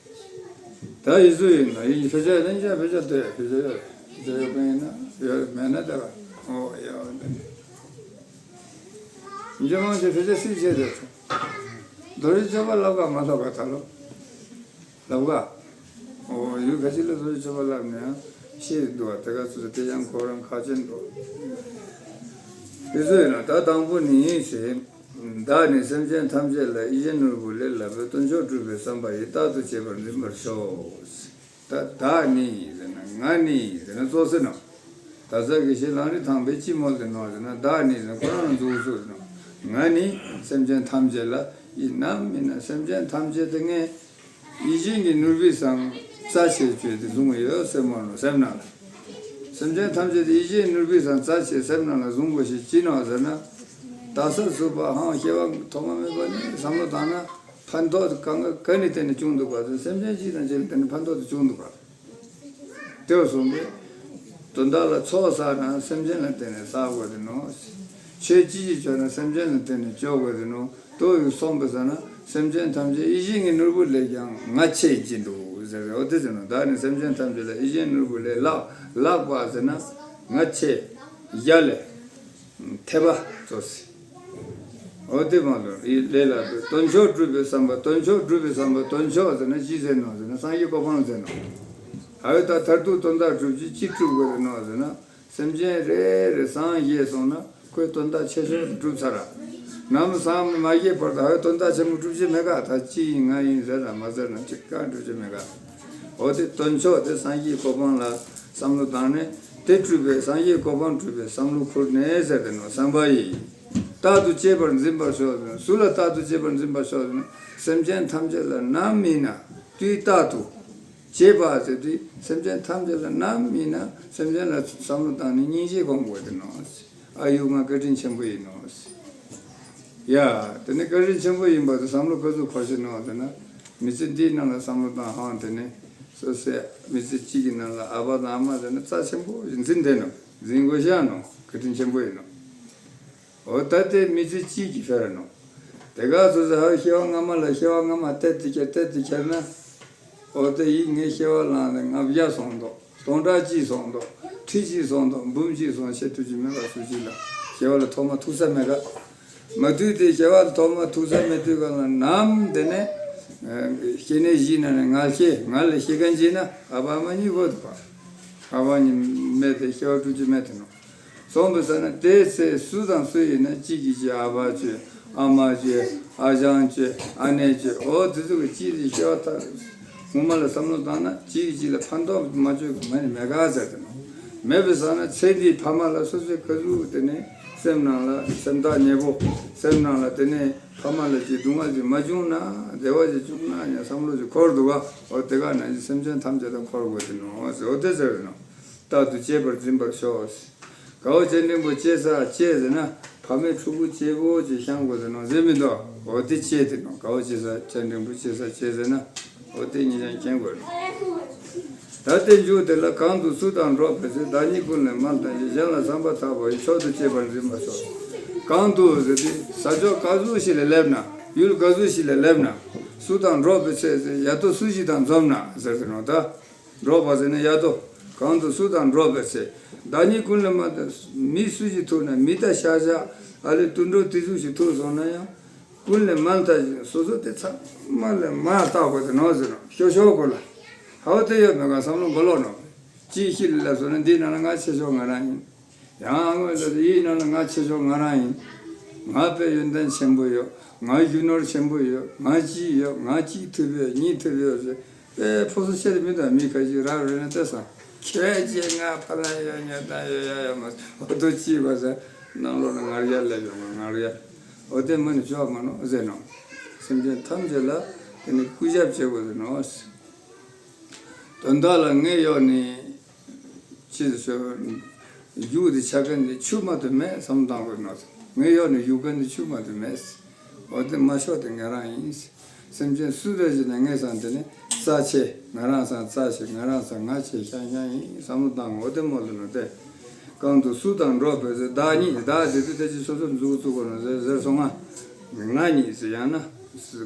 ད་ཡིན་ཚོ་ཡིན་ན་ཡིན། ཕེ་ཆ་ལེན་ཆ་ཕེ་ཆ་དེ་ཕེ་ཆ་ཡོད། ཕེ་ཆ་ཡོད་པ་ཡིན་ན་ཡོད། མེད་ན་ད་ག་འོ་ཡ་འོ་འདི་ནི། ཉི་མ་ཞིག་ཕལ་ཆེར་སྲིད་བྱས་ཏེ། རྡོ་རྗེ་གཅོད་པ་ལབ་ག་མ་ལབ་ག་ད་ལོ། ལབ་ག། འོ་ཡུལ་ཁ་ཅིག་ལ་རྡོ་རྗེ་གཅོད་པ་ལབ་ནས་ཡང་ཤེས་འདུག་བ། དེ་ག་ཚོད་དེ་ཡང་ཁོ་རང་ཁ་ཅན་འདུག། དེ་ཚོ་ཡིན་ན་ད་དང་པོ་ནི་ཞེས། བདག་ནི་སེམས་ཅན་ཐམས་ཅད་ལ། ཡིད་བཞིན་ནོར་བུ་ལས་ལྷག་པའི། སྟོན་མཆོག་སྤྲུལ་པའི་བསམ་པ་ཡིས། རྟག་ཏུ་གཅེས་པར་འཛིན་པར་ཤོག། ད་བདག་ནི་ཟེར་ན་ང་ནི་ཟེར་ན་ཙོགས་ཟེར་ནོ། ད་ས་དགེ་བཤེས་གླང་རི་ཐང་པས་ཅི་མོལ་ཏེ་ནོ་ཟེར་ན། བདག་ནི་ཟེར་ན་ཁོ་རང་ལ་འཛུགས་སུ་ཟེར་ནོ། ང་ནི་སེམས་ཅན་ཐམས་ཅད་ལ། ཡིད་ནམ་མིན་ན་སེམས་ཅན་ཐམས་ཅད་དེ་ངས་ཡིད་བཞིན་གྱི་ནོར་བུའི་སང་རྩ་ཆེ་བྱས་ཏེ་བཟུང་གི་ཡོད་ཟེར་མོལ་ནོ་སེམས་ནང་ལ། སེམས་ཅན་ཐམས་ཅད་དེ་ཡིད་བཞིན་ནོར་བུའི་སང་རྩ་ཆེ་སེམས་ནང་ལ་བཟུང་དགོས་ཤེས་ཅི་ནོ་ཟེར་ན། ད་ས་ཚུགས་པ་ཧང་སྐྱེ་བ་ཐོག་མ་མེད་པ་ནས་བསམ་བློ་བཏང་ན། ཕན་ཐོགས་གང་ག་ག་ནས་བརྟེན་ནས་བྱུང་འདུག་པ་དང་། སེམས་ཅན་གཅིག་དང་གཅིག་ལ་བརྟེན་ནས་ཕན་ཐོགས་དེ་བྱུང་འདུག་པ། དེ་བ་སོང་པས། དོན་དག་ལ་ཚོགས་བསགས་ན་སེམས་ཅན་ལ་བརྟེན་ནས་བསགས་དགོས་དེ་ནོ། ཆོས་ཅི་ཞིག་བྱོས་ན་སེམས་ཅན་ལ་བརྟེན་ནས་བྱོས་དགོས་དེ་ནོ། དོ་ཡུག་སོང་པས་ཟེར་ན། སེམས་ཅན་ཐམས་ཅད་ཡིད་བཞིན་གྱི་ནོར་བུ་ལས་ཀྱང་ང་ཆེ་གྱི་འདུག་ཟེར་རེད། འོ་དེ་ཟེར་ནོ། བདག་ནི་སེམས་ཅན་ཐམས་ཅད་ལ། ཡིད་བཞིན་ནོར་བུ་ལས་ལྷག། ལྷག་པ་ཟེར་ན་ང་ཆེ། ཡ་ལས། ཐེ་བ་ཙོགས་སེ། འོ་དེ་མ་ལོ་ཡི་ལས་ལ་སྟོན་མཆོག་སྤྲུལ་པའི་བསམ་པ། སྟོན་མཆོག་སྤྲུལ་པའི་བསམ་པ། སྟོན་མཆོག་ཟེར་ན་ཅི་ཟེར་ནོ་ཟེར་ན་སངས་རྒྱས་གོ་འཕང་ཟེར་ནོ། ཨ་ཡོ་ད་མཐར་ཐུག་དོན་དག་སྒྲུབ་ཅིག་ཅི་སྒྲུབ་དགོས་ཟེར་ནོ་ཟེར་ན། སེམས་ཅན་རེ་རེ་སངས་རྒྱས་སོང་ན་ཁོས་དོན་དག་ཆེ་ཤོས་སྒྲུབ་ཚར་ར། ནམ་སངས་མ་རྒྱས་བར་དུ་ཨ་ཡོ་དོན་དག་ཆེན་པོ་སྒྲུབ་ཅིག་མེད་ག། ད་ཅི་ཡིན་ང་ཡིན་ཟེར་ལ་མ་ཟེར་ན་ཅི་གང་སྒྲུབ་ཅིག་མེད་ག། འོ་དེ་སྟོན་མཆོག་དེ་སངས་རྒྱས་གོ་འཕང་ལ་བསམ་བློ་བཏང་ནས། དེ་སྤྲུལ་པའི་སངས་རྒྱས་གོ་འཕང་སྤྲུལ་པའི་བསམ་བློ་ཁུར་ནས་ཟེར་དེ་ནོ། བསམ་པ་ཡིས་རྟག་ཏུ་གཅེས་པར་འཛིན་པར་ཤོག། སུ་ལ་རྟག་ཏུ་གཅེས་པར་འཛིན་པར་ཤོག་ཟེར་ན། སེམས་ཅན་ཐམས་ཅད་ལ་ནམ་ཡིན་ན་དུས་རྟག་ཏུ། གཅེས་པ་ཟེར་དུས་སེམས་ཅན་ཐམས་ཅད་ལ་ནམ་ཡིན་ན་སེམས་ཅན་ལ་བསམ་བློ་བཏང་ནས་སྙིང་རྗེ་སྒོམ་དགོས་དེ་ནོ། ཨ་ཡུ་ང་བཀའ་དྲིན་ཆེན་པོ་ཡིན་ནོ། ཡ། དེ་ནི་བཀའ་དྲིན་ཆེན་པོ་ཡིན་པ་དེ་བསམ་བློ་ག་ཚོད་འཁོར་ཤེས་ནོ་ཟེར་ན། མི་ཚེ་འདིའི་ནང་ལ་བསམ་བློ་བཏང་ཧང་དེ་ནི་སོ་སོའི་མི་ཚེ་གཅིག་གི་ནང་ལ་ཨ་ཕ་དང་ཨ་མ་དེ་ནི་རྩ་ཆེན་པོ་འཛིན་བསྡད་ནོ། འཛིན་དགོས་ཤ་ནོ། བཀའ་དྲིན་ཆེན་པོ་ཡིན་ནོ། འོ་ད་དེ་མི་ཚེ་གཅིག་གི་ཕེ་ར་ནོ། དེ་ག་ཚོད་ཟེར་ཧ་སྐྱེ་བ་སྔ་མ་ལ་སྐྱེ་བ་སྔ་མ་གཏད་དེ་ཁྱེར་གཏད་དེ་ཁྱེར་ན། འོ་དེ་ཡིས་ངའི་སྐྱེ་བ་བླངས་ནས་ལྔ་བརྒྱ་སོང་འདུག་སྟོང་ཕྲག་གཅིག་སོང་འདུག་ཁྲི་གཅིག་སོང་འདུག་འབུམ་གཅིག་སོང་བྱེད་ཐུབ་ཀྱི་མེད་པ་སུ་གཅིག་ལ་སྐྱེ་བ་ལ་ཐོག་མ་ཐུག་ས་མེད་ག་མ་དུས་དེ་སྐྱེ་བ་ལ་ཐོག་མ་ཐུག་ས་མེད་དུས་ག་ལ་ནམ་དེ་ནས་སྐྱེ་གནས་བཞིའི་ནང་ནས་ང་སྐྱེ་ང་ལས་སྐྱེ་མཁན་གཅིག་ན་ཨ་ཕ་ཨ་མ་གཉིས་དགོས་འདུག་པ། ཨ་ཕ་གཉིས་མེད་དེ་སྐྱེ་བ་སྤྲོད་རྒྱུ་མེད་དེ་ནོ། སོང་བའི་ས་ན་དེའི་ཚེ་སུ་དང་སུ་ཡིན་ན་གཅིག་གིས་གཅིག་ཨ་ཕ་བྱོས་ཨ་མ་བྱོས་ཨ་ཞང་བྱོས་ཨ་ནེ་བྱོས་འོ་དེ་ཚོ་གི་གཅིག་གིས་སྐྱེ་བ་ཐར། ངོ་མ་ལ་བསམ་བློ་བཏང་ན་གཅིག་གིས་གཅིག་ལ་ཕན་ཐོགས་མ་བྱུང་གི་མ་ནི་མེད་ག་ཟེར་དེ་ནོ། མེད་པའི་ས་ན་ཚེ་འདིའི་ཕ་མ་ལ་སོ་སོའི་ཁ་ཟུག་དེ་ནས་སེམས་ནང་ལ་སེམས་ཐག་ཉེ་པོ་སེམས་ནང་ལ་དེ་ནས་ཕ་མ་ལ་ཅིག་སྡུག་བསྔལ་ཅིག་མ་བྱུང་ན་བདེ་བ་ཅིག་བྱུང་ན་ཡང་བསམ་བློ་ཅིག་འཁོར་འདུག་ག་འོ་དེ་ག་ནང་བཞིན་སེམས་ཅན་ཐམས་ཅད་ལ་འཁོར་དགོས་དེ་ནོ་ཟེར་འོ་དེ་ཟེར་དེ་ནོ། རྟག་ཏུ་གཅེས་པར་འཛིན་པར་ཤོག་དགའ་བོ་སྤྱན་འདྲེན་པོ་གཅེས་ས་གཅེས་ཟེར་ན་ཕ་མའི་ཕྲུ་གུ་གཅེས་པོ་ཅིག་བཤམས་དགོས་ཟེར་ནོ་ཟེར་མི་འདུག་འོ་དེ་གཅེས་དེ་ནོ། དགའ་བོ་གཅེས་ས་སྤྱན་འདྲེན་པོ་གཅེས་ས་གཅེས་ཟེར་ན་འོ་དེ་ཉིད་ཀྱང་མཁྱེན་དགོས་ནོ། ད་དེ་མཇུག་དེ་ལ་གང་དུ་སུ་དང་འགྲོགས་པའི་ཚེ་བདག་ཉིད་ཀུན་ལས་མལ་ལྟ་ཞིང་གཞན་ལ་བསམ་པ་ཐག་པ་ཡིས་མཆོག་ཏུ་གཅེས་པར་འཛིན་པར་ཤོག་གང་དུ་ཟེར་དུས་ས་ཕྱོགས་ག་ཟུག་ཞིག་ལ་སླེབས་ན་ཡུལ་ག་ཟུག་ཞིག་ལ་སླེབས་ན་སུ་དང་འགྲོགས་པའི་ཚེ་ཟེར་ཡ་དོ་སུ་ཞིག་དང་འཛོམས་ན་ཟེར་དུས་ནོ་ད། འགྲོགས་པ་ཟེར་ན་ཡ་དོ། གང་དུ་སུ་དང་འགྲོགས་པའི་ཚེ། བདག་ཉིད་ཀུན་ལས་མ་ཐར། མི་སུ་ཞིག་ཐུག་ན་མི་དང་ཤ་ཤ་ཨ་ལས་དུད་འགྲོ་དེ་ཚོ་ཞིག་ཐུག་སོང་ན་ཡང་། ཀུན་ལས་མལ་ལྟ་ཞིང་སོ་སོ་དེ་ཚང་མ་ལས་མར་ལྟ་དགོས་དེ་ནོ་ཟེར་ནོ། ཤོ་ཤོ་གོ་ལ། ཧའོ་དེ་ཡོད་མེད་ག་བསམ་བློ་མགོ་ལོག་ནོ། ཅིའི་ཤི་ལ་སོ་ན་འདི་ནང་ལ་ང་ཆེ་ཤོས་ང་རང་ཡིན། ཡང་སྔོན་ལ་ཡིད་ནང་ལ་ང་ཆེ་ཤོས་ང་རང་ཡིན། ང་དཔེ་ཡོན་ཏན་ཆེན་པོ་ཡོད། ང་རྒྱུ་ནོར་ཆེན་པོ་ཡོད། ང་གཅིག་ཡོད། ང་གཅིག་ཐུབ་ཡོད། གཉིས་ཐུབ་ཡོད་ཟེར། དཔེ་ཕོ་སོ་ཤེས་མི་དང་མི་ཁ་ཅིག་རག་རེ་ན་ལྟས་སང་ཁྱེད་ཀྱིས་ང་ཕ་ལ་ཡོད་ཉོ་ད་ཡོད་ཡ་ཡོད་མ་འོ་དོ་གཅིག་པ་ཟེར། ནང་ལོགས་ལ་ངར་ཡ་ལེབ་ཡོང་ང་ངར་ཡ། འོ་དེ་མ་ནི་ཆོག་མ་ནོ་ཟེར་ནོ། སེམས་ཅན་ཐམས་ཅད་ལ་དེ་ནི་སྐུ་ཞབས་བྱེད་དགོས་ཟེར་ནོ། དོན་དག་ལ་དངོས་ཡོད་ནི། ཅེས་སོ། རྒྱུ་དེ་ཆ་མཁན་དེ་ཆུ་མ་གཏོགས་མེད་བསམ་བཏང་དགོས་ནོ། དངོས་ཡོད་ནི་རྒྱུ་མཁན་དེ་ཆུ་མ་གཏོགས་མེད། འོ་དེ་མ་ཤོག་དེ་ང་རང་ཡིན། སེམས་ཅན་སུ་རེ་ཞིག་ནས་ངས་བསམ་དེ་ནི་རྩ་ཆེ་ང་རང་བསམ་རྩ་ཆེ་ང་རང་བསམ་ང་ཆེ་ཤང་ཤང་ཡིན་བསམ་བློ་བཏང་འོ་དེ་མོ་ལ་ནོ་དེ། གང་དུ་སུ་དང་འགྲོགས་པའི་ཚེ་བདག་ཉིད་བདག་དེ་དུས་དེ་ཅི་སོ་སོ་མཛུག་བཙུགས་དགོས་ནོ་ཟེར་ཟེར་སོང་ང་། ང་ཉིད་ཟེར་ཡང་ན།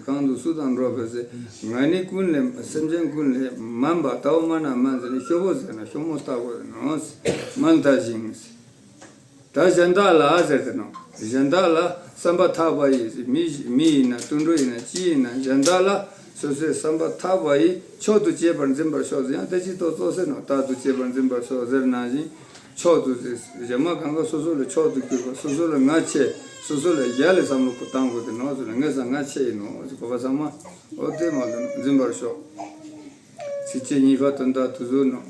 གང་དུ་སུ་དང་འགྲོགས་པའི་ཚེ། ང་ནི་ཀུན་ལས་སེམས་ཅན་ཀུན་ལས་མན་པ་ལྟ་བུ་མ་ན་མན་ཟེར་ནས་ཤོ་བོ་ཟེར་ན་ཤོ་མོ་ལྟ་བུ་ཟེར་ནོ། མན་ལྟ་ཞིང་། ད་གཞན་དག་ལ་ཟེར་ཏེ་ནོ། གཞན་དག་ལ་བསམ་པ་ཐག་པ་ཡིས་མི་མི་ཡིན་ན་དུད་འགྲོ་ཡིན་ན་ཅི་ཡིན་ན་གཞན་དག་ལ་སོ་སོའི་བསམ་པ་ཐག་པ་ཡིས་མཆོག་ཏུ་གཅེས་པར་འཛིན་པར་ཤོག་ཟེར་ཡང་དེ་ཅི་ཏོ་ཙོ་ཟེར་ནོ། རྟག་ཏུ་གཅེས་པར་འཛིན་པར་ཤོག་ཟེར་ནང་བཞིན། མཆོག་ཏུ་གཟིགས། གཞན་མ་གང་ག་སོ་སོ་ལས་མཆོག་ཏུ་གྱུར་པ་སོ་སོ་ལས་ང་ཆེ་སོ་སོ་ལས་ཡར་ལས་བསམ་བློ་ཁོ་བཏང་དགོས་ཏེ་ནོ་ཟེར་ན་ངས་ས་ང་ཆེ་ཡིན་ནོ་ཟེར་གོ་བ་ཚང་མ་འོ་དེ་མ་ལ་འཛིན་པར་ཤོག་ཚིགས་བཅད་གཉིས་པ་དོན་དག་དུ་གཟུར་ནོ།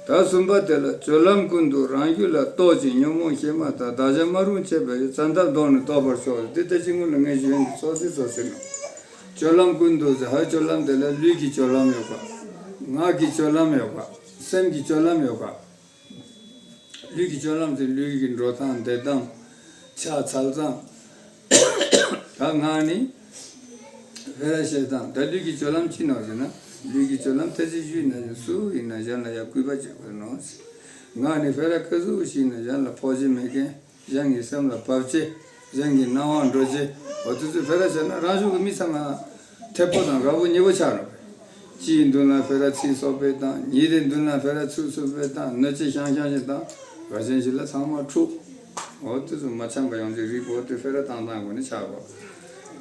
ད་གསུམ་པ་དེ་ལ་སྤྱོད་ལམ་ཀུན་ཏུ་རང་རྒྱུད་ལ་རྟོག་ཅིང་ཉོན་མོངས་སྐྱེས་མ་ཐག་བདག་གཞན་མ་རུངས་བྱེད་པ་ཡི་བཙན་ཐབས་གདོང་ནས་བཟློག་པར་ཤོག་དེ་ལྟ་ཅི་སྔོན་ལ་ངས་ཞུས་ཡིན་ཚོགས་སྲིད་ཚོགས་སྲིད་ནོ། སྤྱོད་ལམ་ཀུན་ཏུ་ཟེར་ཧ་སྤྱོད་ལམ་དེ་ལ་ལུས་ཀྱི་སྤྱོད་ལམ་ཡོད་པ། ངག་གི་སྤྱོད་ལམ་ཡོད་པ། སེམས་ཀྱི་སྤྱོད་ལམ་ཡོད་པ། ལུས་ཀྱི་སྤྱོད་ལམ་དེ་ལུས་ཀྱི་འགྲོ་སྟངས་བསྡད་སྟངས། ཕྱག་འཚལ་སྟངས། ད་ངག་ནི་ཕེ་ར་བཤད་སྟངས་ད་ལུས་ཀྱི་སྤྱོད་ལམ་ཅི་ནོ་ཟེར་ན། ལུས་ཀྱི་སྤྱོད་ལམ་ཐེ་ཚིག་ཞུས་ན་སུ་ཡིན་ན་གཞན་ལ་ཡང་གུས་པ་བྱེད་དགོས་ནོ། ངག་ནི་ཕེ་ར་ཀ་ཟུག་ཞིག་ན་གཞན་ལ་ཕོག་ཆེ་མེད་མཁན། གཞན་གྱི་སེམས་ལ་བབ་ཆེ། གཞན་གྱི་སྣང་བ་འགྲོ་ཆེ། འོ་དེ་ཚོ་ཕེ་ར་བྱས་ན་རང་ཤུགས་ཀྱི་མི་ཚང་མ་ཐེ་པོ་དང་ར་བོ་ཉེ་པོ་ཆགས་རོགས། སྤྱིའི་མདུན་ལ་ཕེ་ར་ཚིག་སོགས་པའི་དང་ཉེ་རིའི་མདུན་ལ་ཕེ་ར་ཚུགས་ཚུགས་པའི་དང་གནོད་བྱེད་ཤང་ཤང་ཞིག་དང་ར་ཆེན་ཞིག་ལ་ཚང་མ་འཁྲུག་འོ་དེ་ཚོ་མ་འཆམ་པ་ཡོང་ཆེད་རིག་པོ་དེ་ཕེ་ར་བཏང་སྟངས་སྒོ་ནས་ཆགས་གོ།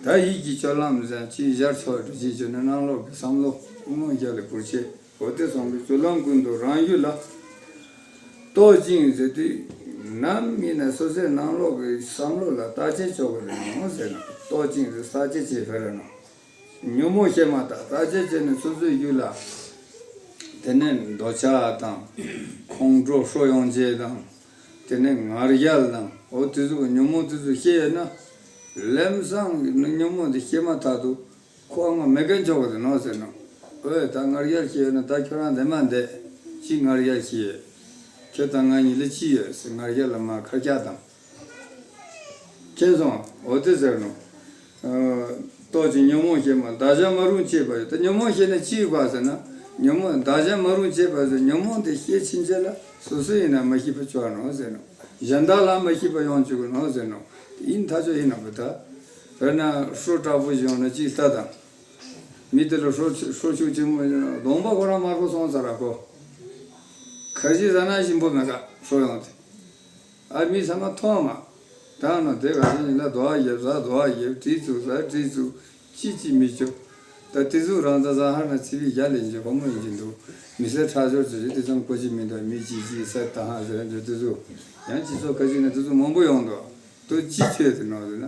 ད་ཡིད་ཀྱི་སྤྱོད་ལམ་ཟེར་ཅིག་ཡར་ཕྱོགས་འགྲོ་ཅིག་བྱོས་ན་སྣང་ལོག་གི་བསམ་བློ་ཀུན་སློང་རྒྱ་ལས་བུར་ཆེ། འོ་དེ་སོང་བའི་སྤྱོད་ལམ་ཀུན་ཏུ་རང་རྒྱུད་ལ། རྟོག་ཅིང་ཟེར་དུས། ནམ་ཡིན་ན་སོ་སོའི་ནང་ལོགས་ཀྱི་བསམ་བློ་ལ་བརྟག་དཔྱད་ཆོག་གི་རེད་མོ་ཟེར་ན། རྟོག་ཅིང་ཟེར་བརྟག་དཔྱད་བྱེད་ཕེ་ར་ན། ཉོན་མོངས་སྐྱེས་མ་ཐག་བརྟག་དཔྱད་བྱས་ནས་སོ་སོའི་རྒྱུད་ལ། དེ་ནས་འདོད་ཆགས་དང་། ཁོང་ཁྲོ་ཧྲོ་ཡོང་བྱེད་དང་། དེ་ནས་ང་རྒྱལ་དང་འོ་དེ་ཚོ་གི་ཉོན་མོངས་དེ་ཚོ་སྐྱེས་ཡོད་ན། ལམ་སང་གི་ཉོན་མོངས་དེ་སྐྱེས་མ་ཐག་ཏུ། ཁོ་ཨ་མ་མེད་མཁན་ཆོག་གི་འདུག་ནོ་ཟེར་ནོ། ཨོའི་ད་ང་རྒྱལ་སྐྱེས་ཡོད་ན་ད་ཁྱོད་རང་འདི་མ་འདས། ཅི་ང་རྒྱལ་སྐྱེས་ཡོད། ཁྱོད་དང་ང་གཉིས་ལ་ཅི་ཡོད་ཟེར་ང་རྒྱལ་ལ་མ་ཁ་རྒྱག་དང་། མཁྱེན་སོང་། འོ་དེ་ཟེར་ནོ། ཨ། རྟོག་ཅིང་ཉོན་མོངས་སྐྱེས་མ་བདག་གཞན་མ་རུངས་བྱེད་པ་ཡོད་ད་ཉོན་མོངས་སྐྱེས་ན་ཅི་ཡོད་ག་ཟེར་ན། ཉོན་མོངས་བདག་གཞན་མ་རུངས་བྱེད་པ་ཟེར་ཉོན་མོངས་དེ་སྐྱེས་ཕྱིན་ཆད་ལ་སོ་སོ་ཡིན་ན་མ་ཤེས་པ་ཆོག་ནོ་ཟེར་ནོ། གཞན་དག་ལ་མ་ཤེས་པ་ཡོང་བཅུག་གི་ནོ་ཟེར་ནོ། ཡིན་ཐག་ཆོད་ཡིན་ནོ་བུ་ད། དཔེར་ན་ཧྲོ་དྲག་པོ་ཞིག་ཡོང་ན་གཅིག་ལྟ་དང་། མི་དེ་ལ་ཧྲོ་ཧྲོ་ཤུགས་ཆེན་པོ་ཡོང་ན་གདོང་པ་ཁོ་རང་དམར་པོ་སོང་ཚར་ར་ཁོ། ཁ་ཤས་ཟ་ན་ཞིམ་པོ་མེད་ཀ་ཧྲོ་ཡོང་དེ། ཨ་མི་ཚང་མ་མཐོང་མ། ད་ནོ་དེ་ག་ཚོད་ཡིན་ན་རྡོ་བ་ཡེབ་ཟ་རྡོ་བ་ཡེབ་གྲི་བཙུགས་ཟ་གྲི་བཙུགས་ཅི་ཅི་མི་སྐྱོ། ད་དེ་ཚོ་རང་ད་ཟ་ཧར་ན་ཚི་བི་རྒྱ་ལེན་གྱི་ཧོ་མོ་ཡིན་གྱི་འདུག་མི་སེར་ཁྲག་སྦྱོར་ཚོ་ཞིག་དེ་ཚང་གོ་ཅི་མི་འདུག་མི་ཅི་ཅི་སེར་ད་ཧ་ཟེར་འདུག་དེ་ཚོ་ཡང་སྤྱི་ཚོགས་ཁ་ཅིག་ན་དེ་ཚོ་མང་པོ་ཡོང་འདུག་དུ་ཅི་ཆོས་དེ་ནོ་ཟེར་ན།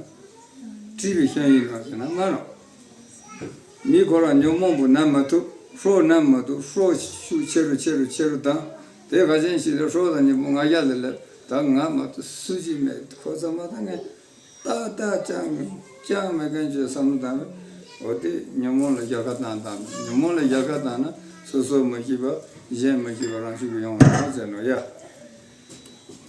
བཀྲིས་པའི་ཤན་ཡིན་ནོ་ཟེར་ན་མ་ནོ། མི་ཁོ་རང་ཉོན་མོངས་པོ་ན་མ་ཐུབ་ཧྲོ་ན་མ་ཐུབ་ཧྲོ་ཤུགས་ཆེ་རུ་ཆེ་རུ་ཆེ་རུ་དང་། དེ་ག་ཅན་ཞིག་ལ་ཧྲོ་དང་ཉིན་པོ་ང་རྒྱལ་ལ་སླེབས་ད་ང་མ་ཐུབ་སུ་ཅི་མེད་ཁོ་ཚང་མ་ད་ངས་ཏག་ཏག་ཅང་ཅང་མེད་མཁན་ཅོས་བསམ་བློ་བཏང་བས། འོ་དེ་ཉོན་མོངས་ལ་རྒྱལ་ཁ་བཏང་བཏང་ཉོན་མོངས་ལ་རྒྱལ་ཁ་བཏང་ན་སོ་སོ་མ་ཤེས་པ་གཞན་མ་ཤེས་པ་རང་ཤུགས་ཀྱིས་ཡོང་བ་རེད་ཟེར་ནོ་ཡ།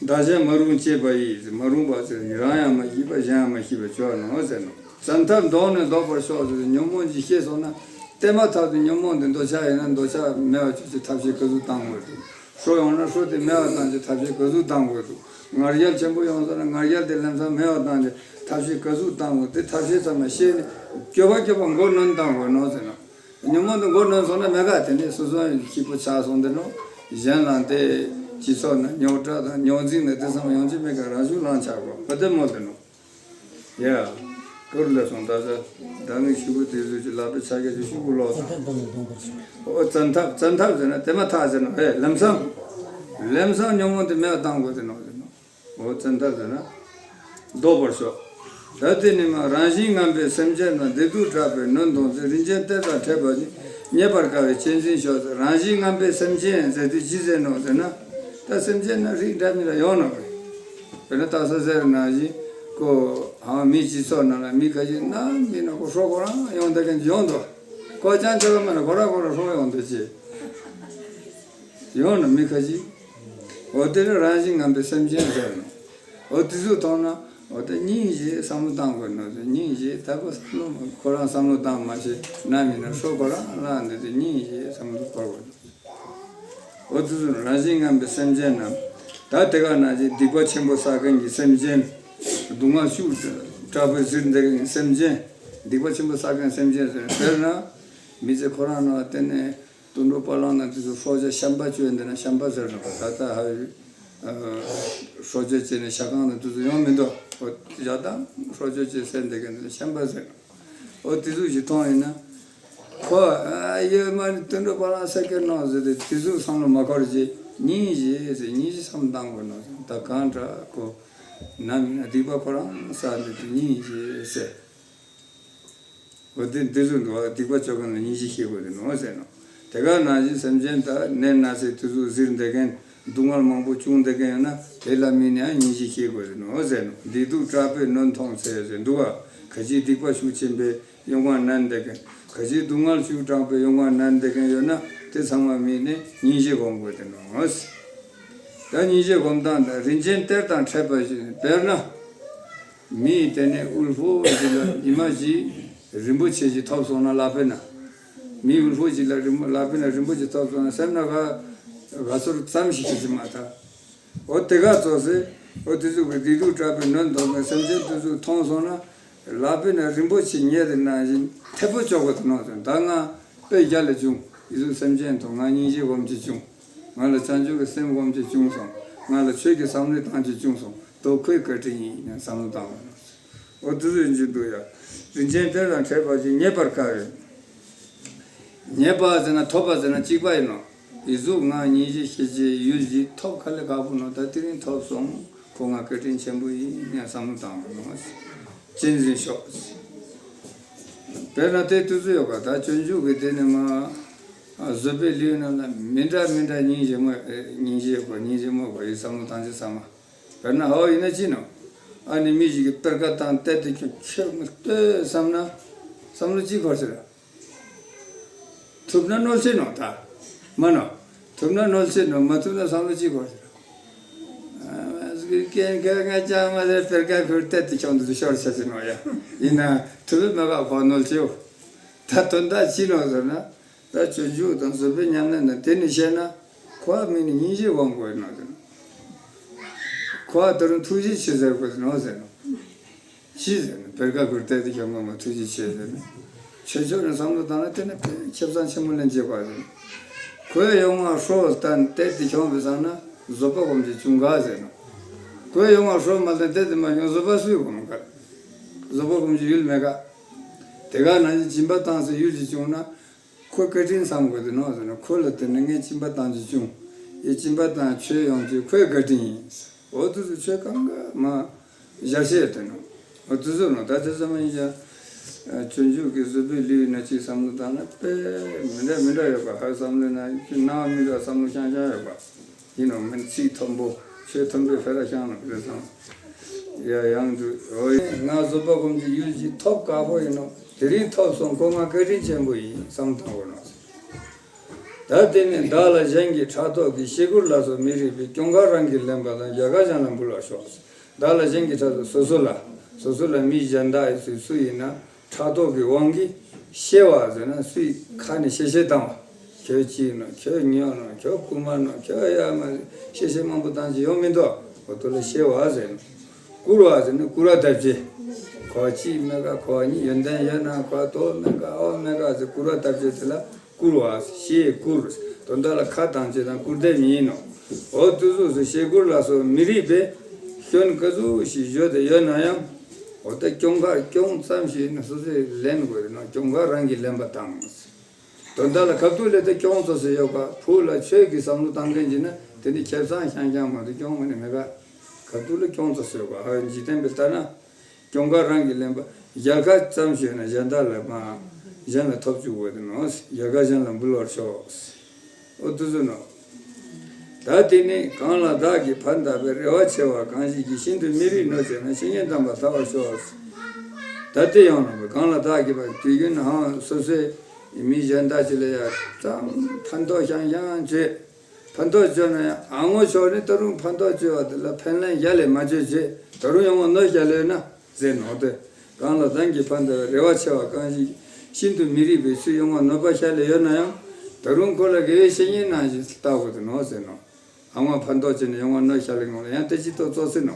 བདག་གཞན་མ་རུངས་སྤྱད་པ་ཡིས། མ་རུངས་པ་ཟེར་ནི་རང་ཡང་མ་ཤེས་པ་གཞན་ཡང་མ་ཤེས་པ་བྱོས་ནོ་ཟེར་ནོ། བཙན་ཐབས་བཟློག་ནས་བཟློག་པར་ཤོག་ཟེར་ནས་ཉོན་མོངས་ཀྱིས་ཤེས་སོང་ན། བརྟན་མ་ཐག་ཏུ་ཉོན་མོངས་འདི་འདོད་ཆགས་ཡིན་ན་འདོད་ཆགས་མེད་པ་བྱེད་ཀྱི་ཐབས་ཤེས་ག་ཚོད་བཏང་དགོས་འདུག་ཧྲོ་ཡོང་ན་ཧྲོ་དེ་མེད་པ་བཏང་ཀྱི་ཐབས་ཤེས་ག་ཚོད་བཏང་དགོས་འདུག་ང་རྒྱལ་ཆེན་པོ་ཡོང་སོང་ན་ང་རྒྱལ་དེ་ལམ་སང་མེད་པ་བཏང་ཀྱི་ཐབས་ཤེས་ག་ཚོད་བཏང་དགོས་དེ་ཐབས་ཤེས་ཚང་མ་ཤེས་ནས་སྐྱོབ་པ་སྐྱོབ་པ་མགོ་གནོན་བཏང་དགོས་ནོ་ཟེར་ནོ། ཉོན་མོངས་དེ་མགོ་གནོན་སོང་ན་མེད་ཀ་དེ་ནས་སོ་སོ་ཡང་སྐྱིད་པོ་ཆགས་སོང་དེ་ནོ། གཞན་ལ་དེ་སྤྱི་ཚོགས་ན་རྙོག་དྲ་དང་རྙོག་འཛིང་ནི་དེ་ཚང་མ་ཡོང་ཅི་མེད་ཀ་རང་ཤུགས་ལངས་ཆགས་དགོས་ག་དེ་མོ་དེ་ནོ། ཡ། ཀུར་ལ་སོང་ད་ས་ད་ངས་ཤུ་གུ་དེ་ཚོ་ཅི་ལབ་པའི་ཆ་ག་ཅིག་ཤུ་གུ་ལོག་སོང་། ཨོ་བཙན་ཐབས་བཙན་ཐབས་ཟེར་ན་དེ་མ་ཐག་ཟེར་ན་ཨེ་ལམ་སང་། ལམ་སང་ཉོན་མོངས་དེ་མེད་པ་བཏང་དགོས་དེ་ནོ་དེ་ནོ། འོ་བཙན་ཐབས་ཟེར་ན། བཟློག་པར་ཤོག་ད་དེ་ནི་མ་རང་བཞིན་ངན་པའི་སེམས་ཅན་རྣམས་བདེ་སྡུག་བྲལ་བའི་གནོན་མཐོང་ཚེ་རིན་ཆེན་གཏེར་དང་འཕྲད་པ་ཡིས་རྙེད་པར་དཀའ་བས་གཅེས་འཛིན་ཤོག་ཟེར་རང་བཞིན་ངན་པའི་སེམས་ཅན་ཟེར་དུས་ཅི་ཟེར་ནོ་ཟེར་ན། ད་སེམས་ཅན་ན་རིགས་འདྲ་མི་འདྲ་ཡོང་ནོ་རེད། དཔེར་ན་ད་ས་ཟེར་ནང་བཞིན་ཀོ་ཧང་མི་སྤྱི་ཚོགས་ནང་ལ་མི་ཁ་ཤས་ནམ་མི་ན་ཀོ་ཧྲོ་ཁོ་རང་ཡོང་བསྡད་མཁན་ཅིག་ཡོང་འདུག་ཀོ་ཅང་ཅི་ལ་མེད་ན་ཁོ་རང་ཁོ་རང་ཧྲོ་ཡོང་འདུག་ཅེས། ཡོང་ན་མི་ཁ་ཅིག་འོ་དེ་ནི་རང་བཞིན་ངན་པའི་སེམས་ཅན་ཟེར་ནོ། འོ་དེ་ཚོ་མཐོང་ན་འོ་དེ་སྙིང་རྗེ་བསམ་བློ་བཏང་དགོས་ནོ་དེ་སྙིང་རྗེ་ད་ཁོ་བསམ་བློ་ཁོ་རང་བསམ་བློ་བཏང་མ་ཤེས་ན་མི་ན་ཧྲོ་ཁོ་རང་ལ་འདི་དེ་སྙིང་རྗེ་བསམ་བློ་འཁོར་དགོས་ནོ། འོ་དེ་ཚོ་རང་བཞིན་ངན་པའི་སེམས་ཅན་རྣམས་ད་དེ་ག་ནང་བཞིན་སྡིག་པ་ཆེན་པོ་བསགས་མཁན་གྱི་སེམས་ཅན། སྡུག་བསྔལ་ཤུགས་དྲག་པོས་གཟིར་བསྡད་མཁན་གྱི་སེམས་ཅན། སྡིག་པ་ཆེན་པོ་བསགས་མཁན་སེམས་ཅན་ཟེར་ན་དཔེར་ན། མི་ཚེ་ཁོ་རང་ནང་བསྟན་ནས། དུད་འགྲོ་བ་ལང་ན་དེ་ཚོ་སྲོག་ཆགས་ཤམ་པ་བཅོས་འདི་ན་ཤམ་པ་ཟེར་ནོ་ད་ལྟ་ཧ་སྲོག་གཅོད་བྱས་ནས་ཤ་ཁང་ནང་དེ་ཚོ་ཡོང་མི་འདུག་འོ་ཡག་དང་སྲོག་གཅོད་བྱས་ཟེར་འདི་ག་འདི་ན་ཤམ་པ་ཟེར་ནོ། འོ་དེ་ཚོ་ཞིག་མཐོང་ཡིན་ན། ཁོ་ཨ་ཡོད་མ་ནི་དུད་འགྲོ་བ་ལང་ཟེར་མཁན་ནོ་ཟེར་ཏེ་དེ་ཚོ་བསམ་བློ་མ་འཁོར་རྗེས་སྙིང་རྗེ་ཟེར་སྙིང་རྗེ་བསམ་བཏང་དགོས་ནོ་ཟེར་ད་གང་དྲག་ཁོ་ནམ་ཡིན་ན་སྡིག་པ་ཁོ་རང་བསགས་འདི་དེ་སྙིང་རྗེ་ཟེར། འོ་དེ་འདི་ཚོ་འདུག་བ་སྡིག་པ་ཆོ་ག་ལ་སྙིང་རྗེ་ཤེས་དགོས་དེ་ནོ་ཟེར་ནོ། དེ་ག་ནང་བཞིན་སེམས་ཅན་དག་ནད་ན་ཚས་དུས་ཚོད་གཟིར་བསྡད་མཁན་སྡུག་བསྔལ་མང་པོ་བྱུང་བསྡད་མཁན་ཡོད་ན་དེ་ལ་དམིགས་ནས་ཡང་སྙིང་རྗེ་ཤེས་དགོས་དེ་ནོ་ཟེར་ནོ། བདེ་སྡུག་དྲག་པོས་གནོན་མཐོང་ཚེ་ཟེར་འདུག་བ་ག་ཅིག་སྡིག་པ་ཤུགས་ཆེན་པོས་གཡོ་འགུལ་ན་བསྡད་མཁན་ག་ཅིག་སྡུག་བསྔལ་ཤུགས་དྲག་པོས་གཡོ་འགུལ་ན་བསྡད་མཁན་ཡོད་ན་དེ་ཚང་མ་དམིགས་ནས་སྙིང་རྗེ་སྒོམ་དགོས་དེ་ནོ་ཟེར། ད་སྙིང་རྗེ་སྒོམ་སྟངས་དང་རིན་ཆེན་གཏེར་དང་འཕྲད་པ་བཞིན་དཔེར་ན། མི་དེ་ནས་དབུལ་པོ་ཞིག་ལ་ཉི་མ་ཞིག་རིན་པོ་ཆེ་ཞིག་ཐོབ་སོང་ན་ལག་པས་ན། མི་དབུལ་པོ་ཞིག་ལ་རིན་པོ་ལག་པས་ན་རིན་པོ་ཆེ་ཐོབ་སོང་ན་སེམས་ན་ག་ག་ཚོར་ཙམ་ཞིག་ཞིག་ཅིག་མ་ཐག་འོ་དེ་ག་ཚོ་སེ། འོ་དེ་ཚོ་གི་བདེ་སྡུག་དྲག་པོས་གནོན་མཐོང་མཁན་སེམས་ཅན་དེ་ཚོ་མཐོང་སོང་ན། ལག་པས་ན་རིན་པོ་ཆེ་ཉེ་རེ་ན་བཞིན་ཐེ་པོ་ཅོག་གོ་དེ་ནོ་ཟེར་ད་ང་དཔེ་རྒྱ་ལ་བྱུང་ཡི་ཚོ་སེམས་ཅན་ཐོག་ང་སྙིང་རྗེ་སྒོམ་གྱི་བྱུང་། ང་ལ་བྱང་ཆུབ་ཀྱི་སེམས་སྒོམ་གྱི་བྱུང་སོང་། ང་ལ་ཆོས་ཀྱི་བསམ་བློ་བཏང་གྱི་བྱུང་སོང་། དོ་ཁོའི་བཀའ་དྲིན་ཡིན་ཡང་བསམ་བློ་བཏང་བ་ནོ། འོ་དེ་ཚོ་ཡིན་གྱི་འདུག་ཡ། རིན་ཆེན་གཏེར་དང་འཕྲད་པ་ཞིག་རྙེད་པར་དཀའ་བས། རྙེད་པ་ཟེར་ན་ཐོབ་པ་ཟེར་ན་གཅིག་པ་ཡིན་ནོ། ཡི་གཟུགས་ངག་སྙིང་རྗེ་ཤེས་བྱའི་ཡུལ་ཞིག་ཐོབ་དཀའ་ལས་ཁག་པོ་ནོ་ད་དེ་རིང་ཐོབ་སོང་ཁོ་ང་བཀའ་དྲིན་ཆེན་པོ་ཡིན་ཡང་བསམ་བློ་བཏང་བ་ནོ། གཅེས་འཛིན་ཤོག་དཔེར་ན་དེ་དུས་ཚོད་ཡོད་ག་ད་སྤྱོད་འཇུག་གི་དེ་ནི་མ། བཟོད་པའི་ལེའུ་རྣམས་ལ་མི་འདྲ་མི་འདྲ་སྙིང་རྗེ་མོ་སྙིང་རྗེ་གོ་སྙིང་རྗེ་མོ་གོ་ཡི་བསམ་བློ་བཏང་ཅི་ཚང་མ། དཔེར་ན་ཧའོ་ཡིན་ན་ཅི་ནོ། ཨ་ནི་མི་ཞིག་གིས་པེར་ཀ་བཏང་སྟེར་དེ་ཁྱོད་ཁྱོད་མི་ལྟོས་བསམ་ན། བསམ་བློ་ཅི་འཁོར་ཟེར། ཐུབ་ན་གནོད་བྱེད་ནོ་ད། མ་ནོ། ཐུབ་ན་གནོད་བྱེད་ནོ་མ་ཐུབ་ན་བསམ་བློ་ཅི་འཁོར་ཟེར། སྐད་སྐད་ངས་ཅང་མ་ཟེར་པེར་ཀ་ཁུར་སྟེར་དེ་ཁྱོད་འདི་ཚོ་ཤོར་ཆ་ཟེར་ནོ་ཡ། ཡིན་ན་ཐུབ་མི་མ་ག་གོ་གནོད་བྱེད་འོ། ད་དོན་དག་ཅི་ནོ་ཟེར་ན། ད་སྤྱོད་འཇུག་དང་བཟོད་པའི་ཉམས་ལེན་དང་དེ་ནི་བཤད་ན། ཁོ་བ་མི་ནི་སྙིང་རྗེ་དབང་དགོས་ནོ་ཟེར་ན། ཁོ་བ་ད་རུང་ཐུགས་རྗེ་ཆེ་ཟེར་དགོས་ནོ་ཟེར་ན། ཅི་ཟེར་ན་བེར་ཀ་ཁུར་གཏེར་དུ་བྱུང་བ་མ་ཐུགས་རྗེ་ཆེ་ཟེར་ནས། ཆོས་ཕྱོགས་ནས་བསམ་བློ་བཏང་ན་དེ་ནི་དཔེ་ཁེ་བཟང་ཆེན་པོ་ལེན་བྱེད་པ་རེད། ཁོས་ཡོང་བ་ཧྲོ་ལྟར་གཏེར་དུ་བྱུང་བའི་སང་ན་བཟོད་པ་སྒོམ་གྱི་བྱུང་ག་ཟེར་ན། ཁོས་ཡོང་བ་ཧྲོ་མ་ལྟར་གཏེར་དུ་མ་བྱུང་བཟོད་པ་སུས་སྒོམ་ག། བཟོད་པ་སྒོམ་གྱི་ཡུལ་མེད་ག། དེ་ག་ནང་བཞིན་སྦྱིན་པ་བཏང་སའི་ཡུལ་ཅིག་བྱུང་ན། ཁོ་བཀའ་དྲིན་བསམ་དགོས་དེ་ནོ་ཟེར་ན། ཁོ་ལ་དེ་ནི་ངས་སྦྱིན་པ་བཏང་རྒྱུ་བྱུང་། ཡེ་སྦྱིན་པ་བཏང་ཆོས་ཡོང་རྒྱུ་ཁོའི་བཀའ་དྲིན་ཡིན། འོ་དུ་སུ་ཆོས་གང་ག་མ་བཞག་ཤེས་དེ་ནོ། འོ་དུ་སུ་ནོ་ད་དེ་ཙམ་ཡིན་ཀྱང་། སྤྱོད་འཇུག་གི་བཟོད་པའི་ལུས་ན་ཅིག་བསམ་བློ་བཏང་ན་དཔེ་མི་འདྲ་མི་འདྲ་ཡོད་པ། ཧ་བསམ་བློ་ན་སྣང་བ་མི་འདྲ་བསམ་བློ་ཤང་ཤང་ཡོད་པ། ཡིན་ནོ་མིན་ཚིག་མཐོན་པོ་ཆོས་མཐོན་པོའི་ཕེ་ར་ཤང་ནོ་རེད་སོང་། ཡ་ཡང་དུ་འོ་ཡིན་ང་བཟོད་པ་སྒོམ་གྱི་ཡུལ་གྱི་ཐོབ་དཀའ་པོ་ཡིན་ནོ། དེ་རིང་ཐོབ་སོང་ཁོ་ང་བཀའ་དྲིན་ཆེན་པོ་ཡིན་བསམ་བཏང་དགོས་ནོ། ད་དེ་ནི་བདག་ལ་གཞན་གྱི་ཕྲག་དོག་གིས། བཤད་ཁུར་ལ་སོགས་མི་རིགས་པའི། སྐྱོན་ཁ་རང་གིས་ལེན་པ་དང་། རྒྱལ་ཁ་གཞན་ལ་འབུལ་བར་ཤོག། བདག་ལ་གཞན་གྱི་ཕྲག་དོག་སོ་སོ་ལ་སོ་སོ་ལ་མི་གཞན་དག་ཡིན་ཚུལ་སུ་ཡིན་ན། ཕྲག་དོག་གི་དབང་གིས་བཤད་པ་ཟེར་ན་སུའི་ཁ་ནས་བཤད་བཤད་བཏང་བ། ཁྱོད་གཅིག་ནོ། ཁྱོད་ཉོ་ནོ། ཁྱོད་རྐུ་མ་ནོ། ཁྱོད་ཡ་མ་བཤད་བཤད་མང་པོ་བཏང་གི་ཡོང་མི་འདུག་འོ་དོ་ལ་བཤད་པ་ཟེར་ནོ། བཀུར་བ་ཟེར་ནི་བཀུར་བ་བཏབ་བྱེད། ཁོ་གཅིག་མེད་ཀ་ཁོ་གཉིས་ཡོན་ཏན་ཡོད་ན་ཁོ་དོ་མེད་ཀ་འོ་མེད་ཀ་ཟེར་བཀུར་བ་བཏབ་བྱེད་དེ་ལ་བཀུར་བ་ཞེས་བཀུར། དོན་དག་ལ་ཁ་བཏང་བྱེད་དང་བཀུར་འདེབས་ཡིན་ནོ། འོ་དུ་ཟུག་སུ་བཤད་ཁུར་ལ་སོགས་མི་རིགས་པའི། སྐྱོན་ག་ཟུག་ཞིག་བརྗོད་དེ་ཡོད་ན་ཡང་། འོ་ད་སྐྱོན་ཁ་སྐྱོན་ཙམ་ཞིག་ནི་སོ་སོས་ལེན་དགོས་རེད་ནོ། སྐྱོན་ཁ་རང་གིས་ལེན་པ་དང་། དོན་དག་ལ་གབ་ཏུ་ལས་ཏེ་སྐྱོན་ཙོ་སེ་ཡོད་པ་ཕུགས་ལ་ཆོས་ཀྱི་བསམ་བློ་བཏང་མཁན་གྱི་ན་དེ་ནི་ཁེ་བཟང་ཤང་ཤང་མ་གཏོགས་སྐྱོན་མ་ནི་མེད་པ། གབ་ཏུ་ལ་སྐྱོན་ཙོ་སེ་ཡོད་པ་ཨ་འཇིག་རྟེན་པའི་ལྟར་ན། སྐྱོན་ཁ་རང་གིས་ལེན་པ། རྒྱལ་ཁ་ཙམ་ཞིག་ཡོད་ན་གཞན་དག་ལ་མ། གཞན་ལ་ཐོབ་བཅུག་དགོས་དེ་ནོ། རྒྱལ་ཁ་གཞན་ལ་འབུལ་བར་ཤོག་འོ་དུ་ཟུ་ནོ། ད་དེ་ནི་གང་ལ་བདག་གིས་ཕན་བཏགས་པའི། རེ་བ་ཆེ་བ་གང་ཞིག་གིས། ཤིན་ཏུ་མི་རིགས་གནོད་བྱས་ན། བཤེས་གཉེན་དམ་པར་ལྟ་བར་ཤོག་ད་དེ་ཡང་ནོ་གང་ལ་བདག་གིས་ཕན་དུས་རྒྱུན་ཧང་སོ་སོའི་མི་གཞན་དག་ཅིག་ལ་ཡ་ཙམ་ཕན་ཐོགས་ཤང་ཤང་བྱེད། ཕན་ཐོགས་བྱོས་ན་ཡང་ཨ་ངོ་ཆོག་ནི་ད་རུང་ཕན་ཐོགས་བྱོས་པ་དེ་ལ་ཕན་ལན་ཡ་ལས་མ་བྱོས་བྱེད། ད་རུང་ཡང་ངོ་གནོད་བྱ་ལོས་ན་ཟེར་ནོ་དེ། གང་ལ་བདག་གིས་ཕན་བཏགས་པའི། རེ་བ་ཆེ་བ་གང་ཞིག་གིས། ཤིན་ཏུ་མི་རིགས་པའི། སུས་ཡོང་བ་གནོད་པ་བྱ་ལས་ཡོད་ན་ཡང་། ད་རུང་ཁོ་ལ་དགེ་བའི་བཤེས་གཉེན་ནང་བཞིན་ལྟ་དགོས་དེ་ནོ་ཟེར་ནོ། ཨ་ངོ་ཕན་ཐོགས་བྱས་ནས་ཡོང་བ་གནོད་བྱ་ལས་ངོ་ལ་ཡང་དེ་ཅི་ཏོ་ཙོ་ཟེར་ནོ།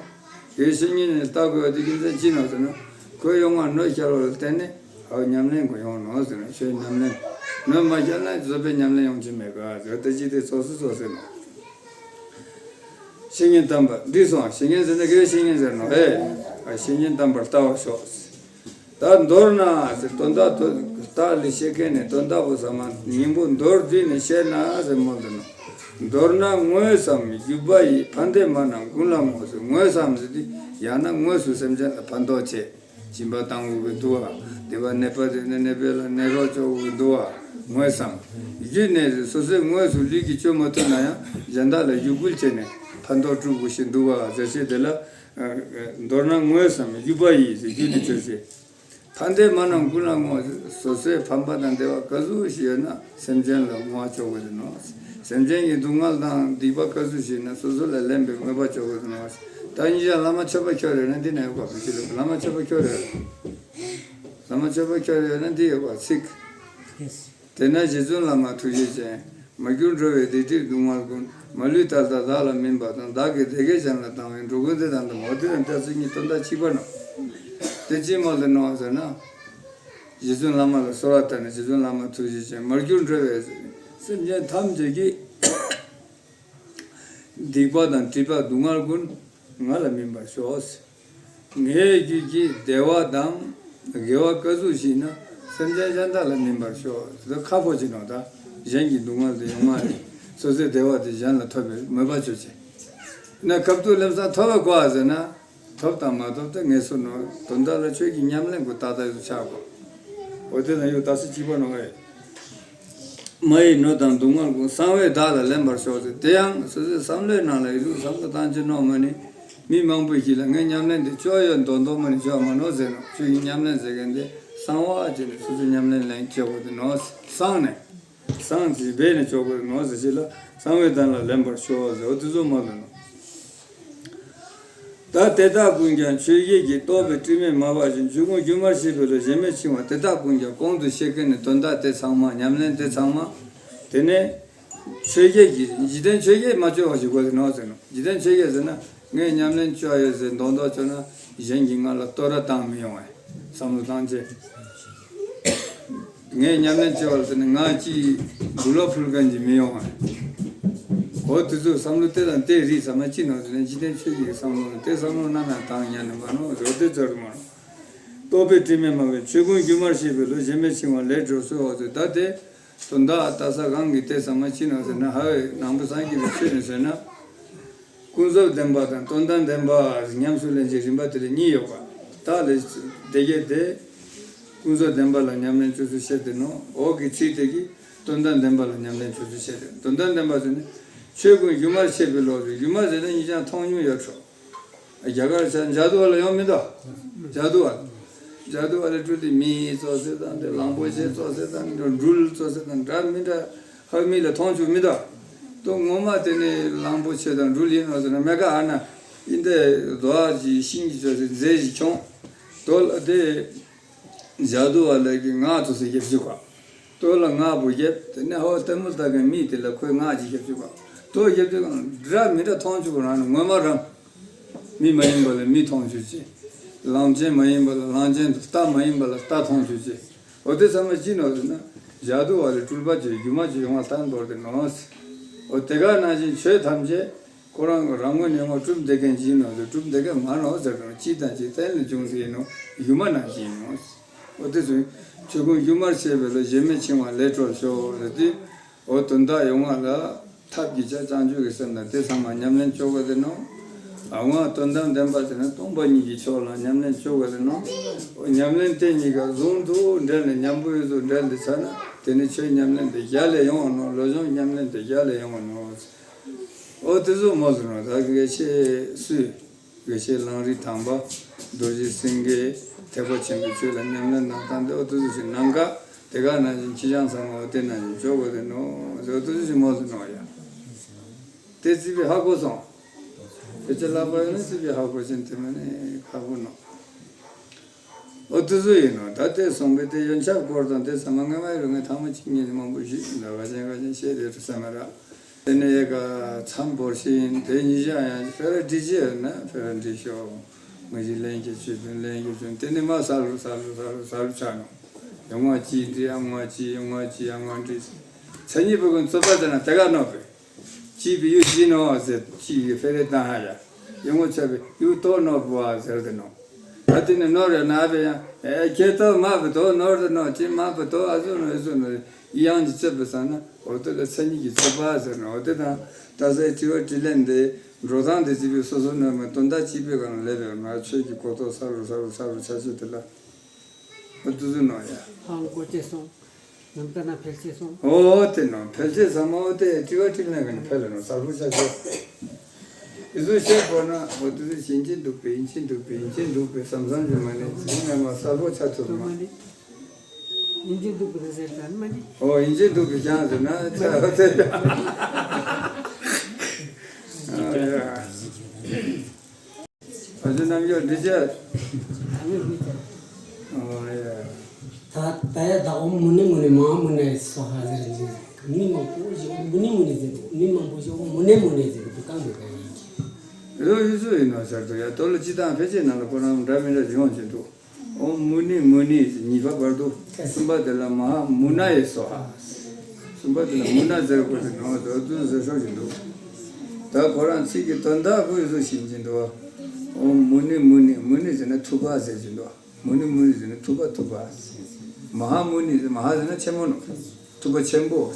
དགེ་བའི་བཤེས་གཉེན་ནི་ལྟ་དགོས་པ་དེ་རྒྱུ་མཚན་ཅི་ནོ་ཟེར་ན། ཁོས་ཡོང་བ་གནོད་བྱ་ལོ་ལ་བརྟེན་ནས། ཨའོ་ཉམས་ལེན་དགོས་ཡོང་ནོ་ཟེར་ན། ཆོས་ཉམས་ལེན་གནོད་མ་བྱས་ན་བཟོད་པའི་ཉམས་ལེན་ཡོང་གི་མེད་ག་ཟེར། དེ་ཅི་དེ་ཙོ་སུ་ཙོ་ཟེར་ནོ། བཤེས་གཉེན་དམ་པ་འདི་སོང་། བཤེས་གཉེན་ཟེར་ན་དགེ་བའི་བཤེས་གཉེན་ཟེར་ནོ། ཨེ། ཨ་བཤེས་གཉེན་དམ་པར་ལྟ་བར་ཤོག་ད་མདོར་ན་ཟེར་དོན་དག་དོན་དག་ལས་བཤད་མཁན་ནི་དོན་དག་པོ་ཟ་མ་སྙིང་པོ་མདོར་བསྡུས་ནས་བཤད་ན་ཟེར་མོ་འདི་ནོ། མདོར་ན་དངོས་སམ་བརྒྱུད་པ་ཡིས། ཕན་བདེ་མ་རྣམས་ཀུན་ལ་བསྔོ་ཟེར། དངོས་སམ་ཟེར་དུས་ཡང་ན་དངོས་སུ་སེམས་ཅན་ལ་ཕན་ཐོགས་བྱེད། སྦྱིན་པ་བཏང་དགོས་ཀྱི་འདུག་བ། དེ་བ་ནད་པ་དེ་ནི་ནད་པའི་ལ་ནད་རོགས་བཅོ་དགོས་ཀྱི་འདུག་བ། དངོས་སམ། བརྒྱུད་ནས་སོ་སོའི་དངོས་སུ་ལུས་ཀྱིས་བཅོ་མ་ཐུབ་ན་ཡང་གཞན་དག་ལ་བརྒྱུད་སྐུལ་བྱས་ནས་ཕན་ཐོགས་སྒྲུབ་དགོས་ཤིང་འདུག་བ་ཟེར་བྱས་དེ་ལ། མདོར་ན་དངོས་སམ་བརྒྱུད་པ་ཡིས་ཟེར་བརྒྱུད་དེ་བཅོས་ཟེར། ཕན་བདེ་མ་རྣམས་ཀུན་ལ་བསྔོ། སོ་སོའི་ཕན་པ་དང་བདེ་བ་ག་ཟུག་ཞིག་ཡོད་ན་སེམས་ཅན་ལ་བསྔོ་བ་བཅོ་དགོས་ནོ། སེམས་ཅན་གྱི་སྡུག་བསྔལ་དང་སྡིག་པ་ག་ཟུག་ཞིག་ཡོད་ན་སོ་སོ་ལ་ལན་པའི་མོས་པ་བཅོ་དགོས་ནོ། ད་ཉིད་ཀྱང་བླ་མ་མཆོད་པ་ཁྱོད་རེད་ན་འདི་ན་ཡོད་པ་བུ་ཤི་ལ་བླ་མ་མཆོད་པ་ཁྱོད་རེད། བླ་མ་མཆོད་པ་ཁྱོད་རེད་ན་འདི་ཡོད་པ་ཚིག་དེས་ན་རྗེ་བཙུན་བླ་མ་ཐུགས་རྗེ་ཅན། མར་གྱུར་འགྲོ་བའི་སྡིག་སྒྲིབ་སྡུག་བསྔལ་ཀུན། མ་ལུས་མཐའ་དག་བདག་ལ་སྨིན་པ་དང་། བདག་གིས་དེ་སྐད་གཞན་ལ་བཏང་བས། འགྲོ་ཀུན་བདེ་དང་ལྡན་པ། འོ་དེ་དང་ཏ་ཚིག་གཉིས་དོན་དག་གཅིག་པ་ནོ། དེ་ཅི་མོ་ལ་ནོ་ཟེར་ན། རྗེ་བཙུན་བླ་མ་ལ་གསོལ་བ་བཏབ་ནས་རྗེ་བཙུན་བླ་མ་ཐུགས་རྗེ་ཅན། མར་གྱུར་འགྲོ་བའི་སེམས་ཅན་ཐམས་ཅད་ཀྱི་སྡིག་པ་དང་སྒྲིབ་པ་སྡུག་བསྔལ་ཀུན་ང་ལ་སྨིན་པར་ཤོག་ངའི་རྒྱུད་ཀྱི་བདེ་བ་དང་དགེ་བ་ག་ཟུག་ཞིག་ན་སེམས་ཅན་གཞན་དག་ལ་སྨིན་པར་ཤོག་དེ་ཁ་ཕོ་ཅིག་ནོ་ད། གཞན་གྱི་སྡུག་བསྔལ་དེ་ཡོང་བ་རེད། སོ་སོའི་བདེ་བ་དེ་གཞན་ལ་ཐོབ་པའི་མོས་པ་ཆོད་ཅིག་ན་སྐབས་དུ་ལམ་སང་ཐོབ་པ་གོ་ཨ་ཟེར་ན། ཐོབ་དང་མ་ཐོབ་དེ་ངེས་སོ་ནོ། དོན་དག་ལ་ཆོས་ཀྱི་ཉམས་ལེན་དགོས་ཏག་ཏག་ཡོད་ཆགས་གོ་འོ་དེ་ན་ཡོད་ཏག་སི་གཅིག་པ་ནོ་ཨེ། མ་ཡི་གནོད་དང་སྡུག་བསྔལ་ཀུན། གསང་བས་བདག་ལ་ལེན་པར་ཤོག་ཟེར། དེ་ཡང་སོ་སོའི་བསམ་བློའི་ནང་ལ་ཡི་རུ་བསམ་བློ་བཏང་ཅི་ནོ་མ་ནི། མི་མང་པོ་ཞིག་ལ་ངས་ཉམས་ལེན་དེ་ཅོ་ཡོད་མདོག་མདོག་མ་ནི་ཅོ་མ་ནོ་ཟེར་ནོ། ཆོས་ཀྱི་ཉམས་ལེན་ཟེར་མཁན་དེ་གསང་བ་ཅི་ནི་སོ་སོའི་ཉམས་ལེན་ལེན་ཅོ་དགོས་དེ་ནོ། གསང་ནས། གསང་ཅི་སྦས་ནས་ཅོ་དགོས་དེ་ནོ་ཟེར་ཅི་ལ་གསང་བས་བདག་ལ་ལེན་པར་ཤོག་ཟེར། འོ་དེ་ཚོ་མ་ལ་ནོ། ད་དེ་དག་ཀུན་ཀྱང་ཆོས་བརྒྱད་ཀྱིས། རྟོག་པའི་སྤྲིན་མེད་མ་བབས་ཤིང་། ཆོས་ཀུན་སྒྱུ་མར་ཤེས་པའི་བློ། གཞན་མེད་འཆིང་བ། དེ་དག་ཀུན་ཀྱང་གོང་དུ་བཤད་མཁན་ནི་དོན་དག་དེ་ཚང་མ་ཉམས་ལེན་དེ་ཚང་མ། དེ་ནས་ཆོས་བརྒྱད་ཀྱིས་འཇིག་རྟེན་ཆོས་བརྒྱད་མ་བཅོས་པ་ཞིག་དགོས་ཟེར་ནོ་ཟེར་ནོ། འཇིག་རྟེན་ཆོས་བརྒྱད་ཟེར་ན་ ངས་ཉམས་ལེན་བྱས་ཡོད་ཟེར་མདོག་མདོག་བྱས་ན་གཞན་གྱིས་ང་ལ་བསྟོད་ར་བཏང་མི་ཡོང་བས། བསམ་བློ་བཏང་བྱས། ངས་ཉམས་ལེན་བྱས་པ་ལ་བརྟེན་ནས་ང་གཅིག་སྦུག་ལ་ཕུལ་མཁན་གྱི་མི་ཡོང་བས། འོ་དེ་ཚོ་བསམ་བློ་དེ་དང་དེ་རིགས་ཟ་མ་ཅི་ནོ་ཟེར་ན། འཇིག་རྟེན་ཆོས་ཀྱི་བསམ་བློ་ནི་དེ་བསམ་བློ་སྣ་ནས་བཏང་ཉན་ནས་མ་ནོ་རོ་དེ་ཚོར་མ་ནོ། རྟོག་པའི་དྲི་མས་མ་གོས་ཆོས་ཀུན་སྒྱུ་མར་ཤེས་པའི་བློ། གཞན་མེད་འཆིང་བ་ལས་གྲོལ་སོ། འོ་དེ་ད་དེ། དོན་དག་ལྟ་ས་གང་གི་དེ་ཚང་མ་ཅི་ནོ་ཟེར་ན། ཧ་བའི་ནང་པ་སངས་རྒྱས་པའི་ཆོས་ནི་ཟེར་ན། ཀུན་རྫོབ་བདེན་པ་དང་དོན་དམ་བདེན་པ་ཉམས་སུ་ལེན་བྱེད་རིམ་པ་དེ་ལ་གཉིས་ཡོད་པ། ད་ལས་དེ་གས་དེ། ཀུན་རྫོབ་བདེན་པ་ལ་ཉམས་ལེན་བྱེད་ཚུལ་བཤད་དེ་ནོ། འོག་གི་ཚིག་དེ་གིས་དོན་དམ་བདེན་པ་ལ་ཉམས་ལེན་བྱེད་ཚུལ་བཤད་དེ། དོན་དམ་བདེན་པ་ཟེར་ན། ཆོས་ཀུན་སྒྱུ་མར་ཤེས་པའི་བློ་ཟེར། སྒྱུ་མ་ཟེར་ན་ཉིད་ཀྱང་མཐོང་མྱོང་ཡོད་ཆོག་རྒྱ་གར་ཆ་ཇ་དུ་བ་ལ་ཡོང་མི་འདུག་ཇ་དུ་བ། ཇ་དུ་བ་ལ་སྤྲུལ་ཏེ་མི་ཙོགས་ཟེར་དང་། དེ་གླང་པོ་ཆེ་ཙོགས་ཟེར་དང་། འདྲ་འབྲུལ་ཙོགས་ཟེར་དང་། འདྲ་མི་འདྲ་ཧ་མི་ལ་མཐོང་བཅུག་མི་འདུག་དོ་ངོ་མ་དེ་ནི་གླང་པོ་ཆེ་དང་འབྲུལ་ཡིན་ནོ་ཟེར་ན། མེ་ཀ་ཨ་ན་ཨིན་དེ་རྡོ་ཨ་ཅི་ཤིང་གི་ཙོགས་ཟེར་རྫས་ཤིག་བྱུང་། དོ་ལ་དེ། ཇ་དུ་བ་ལ་གི་སྔགས་ཙོགས་ཟེར་རྒྱབ་བཅུག་ག་དོ་ལ་སྔགས་པོ་རྒྱབ། དེ་ནས་ཧོ་ལྟད་མོ་ལྟ་མཁན་མི་དེ་ལ་ཁོས་སྔགས་ཅིག་རྒྱབ་བཅུག་ག་དོ་རྒྱབ་བཅུག་ག་འདྲ་མི་འདྲ་མཐོང་བཅུག་ག་རང་ནི་ངོ་མ་རང་། མི་མ་ཡིན་པ་ལ་མི་མཐོང་བཅུག་ཅིག་གླང་ཆེན་མ་ཡིན་པ་ལ་གླང་ཆེན། རྟ་མ་ཡིན་པ་ལ་རྟ་མཐོང་བཅུག་ཅིག་འོ་དེ་ཚང་མ་ཅི་ནོ་ཟེར་ན། ཇ་དུ་བ་ལས་སྤྲུལ་པ་ཅིག་སྒྱུ་མ་ཅིག་ཡོང་བ་ལྟར་མདོར་དེ་ནོ། འོ་དེ་ག་ནང་བཞིན་ཆོས་ཐམས་ཅད། ཁོ་རང་གི་རང་ངོས་ནས་ཡོང་བ་གྲུབ་བསྡད་མཁན་ཅིག་ཡིན་ནོ་ཟེར། གྲུབ་བསྡད་མཁན་མ་ནོ་ཟེར་དང་། གཅིག་དང་གཅིག་བརྟེན་ནས་བྱུང་ཟེར་ཡིན་ནོ། སྒྱུ་མ་ནང་བཞིན་ཡིན་ནོ། འོ་དེ་ཚོ་ཆོས་ཀུན་སྒྱུ་མར་ཤེས་པའི་བློ། གཞན་མེད་འཆིང་བ་ལས་གྲོལ་ཤོག་ཟེར་ཏེ། འོ་དོན་དག་ཡོང་བ་ལ་ཐབས་ཀྱི་ཆ་བྱང་ཆུབ་ཀྱི་སེམས་དང་དེ་ཚང་མ་ཉམས་ལེན་བཅོ་དགོས་ཟེར་ནོ། ཨ་ང་དོན་དམ་བདེན་པ་ཟེར་ན་སྟོང་པ་ཉིད་ཀྱི་ཕྱོགས་ལ་ཉམས་ལེན་བཅོ་དགོས་ཟེར་ནོ། འོ་ཉམས་ལེན་དེ་གཉིས་ཀ་ཟུང་དུ་འབྲེལ་ནས་མཉམ་པོ་ཡོད་ཚུལ་འབྲེལ་ཏེ་ཆ་ན། དེ་ནི་ཆོས་ཉམས་ལེན་དེ་རྒྱ་ལས་ཡོང་བ་ནོ། བློ་སྦྱོང་ཉམས་ལེན་དེ་རྒྱ་ལས་ཡོང་བ་ནོ། འོ་དེ་ཚོ་མོ་ཟེར་ནོ། ད་དགེ་བཤེས་སུས། དགེ་བཤེས་གླང་རི་ཐང་པ། རྡོ་རྗེ་སེང་གེ། ཐེག་པ་ཆེན་པོའི་ཆོས་ལ་ཉམས་ལེན་གནང་སྟངས་དེ། འོ་དེ་ཚོ་ཞིག་གནང་ག་དེ་ག་ནང་བཞིན་ཁྱི་སྤྱང་ཚང་མ་འོ་དེ་ནང་བཞིན་བཅོ་དགོས་དེ་ནོ། འོ་དེ་ཚོ་ཞིག་མོ་ཟེར་ནོ་ཡ། དེ་ཙི་པའི་ཧ་གོ་སོང་། དེ་ཅི་ལབ་པ་ཡོད་ན་ཙི་པའི་ཧ་གོ་ཅན་དེ་མ་ནི་ཁག་པོ་ནོ། འོ་དེ་ཚོ་ཡིན་ནོ། ད་ལྟའི་གསུངས་པའི་དེ་ཡོན་ཆབ་སྐོར་དང་དེ་ཚང་མ་སྔ་མའི་རུ་ངའི་ཐང་མ་གཅིག་གཉིས་ནས་མང་པོ་ཞིག་ཡིན་ལ། བ་ཅན་ག་ཅན་བཤད་དེ་འགྲོ་ས་མ་ར། དེ་ནས་ཡེ་ག་མཚམས་བོར་ཤིང་དེ་ཉིད་བཞག་ཡང་ཕེ་ར་འདྲི་ཅི་ཡོད་ན་ཕེ་ར་འདྲི་ཤོག་མི་ཞིག་ལན་གྱི་ཆོས་དོན་ལན་གྱི་ཆོས་དེ་ནས་མ་ས་ལུ་ས་ལུ་ས་ལུ་ས་ལུ་ཆགས་ནོ། ཡོང་བ་ཅི་འདྲི་ཡང་བ་ཅི་ཡོང་བ་ཅི་ཡང་བ་འདྲི། མཚན་ཉིད་པོ་ཀུན་རྩོད་པ་དེ་ན་དེ་ག་ནོ་པས། གཅིག་པའི་ཡུལ་གཅིག་ནོ་ཟེར། གཅིག་གི་ཕེ་རེ་བཏང་ཧ་ཡ། ཡོང་ངོ་ཆ་པའི་ཡུལ་རྟོགས་ནོ་བ་ཟེར་དེ་ནོ། ད་དེ་ནི་ནོར་ཡོད་ན་བས་ཡང་། ཨེ་ཁྱེད་རྟོགས་མ་བི་དོ་ནོར་དེ་ནོ། ཅི་མ་བི་དོ་ཨ་ཟུ་ནོ་ཨེ་ཟུ་ནོ། ཡང་གི་རྩོད་པའི་ས་ན་འོ་དེ་ལ་མཚན་ཉིད་ཀྱི་རྩོད་པ་ཟེར་ནོ། འོ་དེ་དང་ད་སའི་དྲི་བ་དྲིས་ལན་དེ་འགྲོ་སྟངས་དེ་གཅིག་པའི་སོ་སོ་ནོ་མ་དོན་དག་གཅིག་པའི་སྒང་ལ་ལས་པའི་མ་ཆོས་ཀྱི་གོ་རྟོགས་ས་རུ་ས་རུ་ས་རུ་ཆ་ཆེ་དེ་ལ། འོ་དེ་ཟུ་ནོ་ཡ། ཧང་གོ་ཅེ་སོང་། ནམ་ལྟ་ན་ཕལ་ཆེར་སོང་། འོ་དེ་ནོ། ཕལ་ཆེར་ཚང་མ་འོ་དེ་དྲི་བ་དྲིས་ལན་གི་ནི་ཕལ་ལ་ནོ་གསལ་པོ་ཆགས་ཆོག་ཨི་ཟུ་བཤད་པོ་ན་འོ་དེ་ཚོ་ཡིན་གཅིག་འདུག་པས་ཡིན་གཅིག་འདུག་པས་ཡིན་གཅིག་འདུག་པས་བསམ་བསམ་གྱི་མ་ནི་ཡིན་ན་མ་གསལ་པོ་ཆགས་ཐུབ་མ། ཡིན་གཅིག་འདུག་པས་ཟེར་ད་མ་ནི། འོ་ཡིན་གཅིག་འདུག་པས་ཀྱང་ཟེར་ན་ཆ་འོ་དེ། ཨ་ཡ། ཨ་ཙི་རྣམ་འགྱུར་འདི་བྱས། ཨོ་ཡ། ད་ད་ཡ་ད་ཨོཾ་མུ་ནེ་མུ་ནེ་མ་ཧཱ་མུ་ནེ་སྭཱ་ཧཱ་ཟེར་གྱི། མི་མང་པོ་ཞིག་ཨོཾ་མུ་ནེ་མུ་ནེ་ཟེར་གྱི། མི་མང་པོ་ཞིག་ཨོཾ་མུ་ནེ་མུ་ནེ་ཟེར་གྱི་འདུག་གང་དེ་གང་ཡིན་གྱི། ཨོ་ཡ་ཟུ་ཡིན་ནོ་ཟེར་དུ་ཡ། དོ་ལ་སྤྱི་དང་ཕལ་ཆེར་ནང་ལ་ཁོ་རང་འདྲ་མི་འདྲ་ཞིག་ཡོང་གི་འདུག་ཨོཾ་མུ་ནེ་མུ་ནེ་ཟེར་གཉིས་པ་བར་དུ། གསུམ་པ་དེ་ལ་མ་ཧཱ་མུ་ན་ཡེ་སྭཱ་ཧཱ། གསུམ་པ་དེ་ལ་མུ་ན་ཟེར་དགོས་ཟེར་ནོ། དོ་དུ་ཟེར་ཤོག་བཞིན་འདུག་ད་ཁོ་རང་ཚིག་གི་དོན་དག་ཁོ་ཡི་བཟོ་ཤེས་ཀྱི་འདུག་ཨོཾ་མུ་ནེ་མུ་ནེ། མུ་ནེ་ཟེར་ན་ཐུབ་པ་ཟེར་གྱི་འདུག་མུ་ནེ་མུ་ནེ་ཟེར་ན་ཐུབ་པ་ཐུབ་པ། མ་ཧཱ་མུ་ནེ་ཟེར། མ་ཧཱ་ཟེར་ན་ཆེན་མོ་ནོ། ཐུབ་པ་ཆེན་པོ།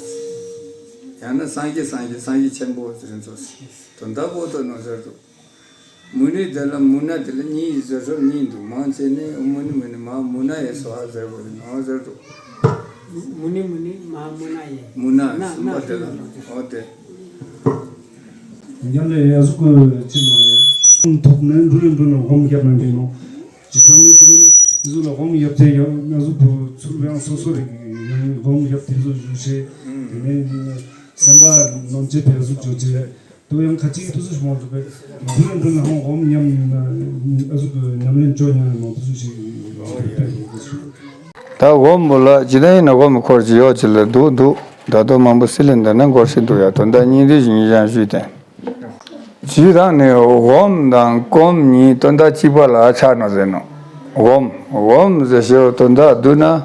ཡང་ན་སངས་རྒྱས་སངས་རྒྱས་སངས་རྒྱས་ཆེན་པོ་ཟེར་ཚོ། དོན་དག་པོ་དོ་ནོ་ཟེར་འདུག་མུ་ནེ་དེ་ལ་མུ་ན་དེ་ལ་གཉིས་ཡིན་ཟེར་སོ། གཉིས་འདུག་མང་ཆེ་ནི་ཨོཾ་མུ་ནེ་མུ་ནེ་མ་ཧཱ་མུ་ན་ཡེ་སྭཱ་ཧཱ་ཟེར་བ་རེད་ནོ་ཟེར་འདུག་མུ་ནེ་མུ་ནེ་མ་ཧཱ་མུ་ན་ཡེ། མུ་ན་ན་གསུམ་པ་ན་དེ་ལ་གསུམ་པ་ཨོ་དེ། ཉམས་ལེན་ཡ་ཟུག་གི་ཅི་ལོ། ཐོབ་ནས་འགྲོ་ཡི་འགྲོ་ནས་སྒོམ་རྒྱབ་ན་འདི་ནོ། ཇི་ལྟར་ནི་དེ་ནི་ཟུག་ལ་སྒོམ་རྒྱབ་དེ་ཡང་ན་ཟུག་གི་ཚུལ་ཡང་སོ་སོ་རེ་སྒོམ་རྒྱབ་དེ་ཟུག་ཞུ་ཤེས། དེ་ནས་སེམས་པ་ནོམ་ཆེ་དེ་ཟུག་ཅོ་ཆེ། དུ་ཡང་ཁ་ཅིག་དུ་སུ་ཞིག་མང་ཐུབ་པས། འདི་ལ་འདི་ལ་ཧང་གོམ་ཉམས་ན་ཨ་ཟུག་གི་ཉམས་ལེན་བཅོ་ཉམས་ལེན་མང་དུ་སུ་ཞིག་ད་གོམ་བུ་ལ་ཇི་ལྟ་ཡིན་ན་གོམ་འཁོར་གྱི་ཡོད་ཅི་ལ་འདུག་འདུག་ད་དུ་མང་པོ་སི་ལིན་ད་ན་འགོར་སི་འདུག་ཡ། དོན་དག་སྙིང་རུས་ཀྱི་ཉིན་ཞང་ཞུས་ཏེ། ཇུས་དང་ནི་སྒོམ་དང་སྒོམ་གཉིས་དོན་དག་གཅིག་པ་ལ་ཆགས་ནོ་ཟེར་ནོ། སྒོམ་སྒོམ་ཟེར་ཞེས་པ་དོན་དག་བསྡུ་ན།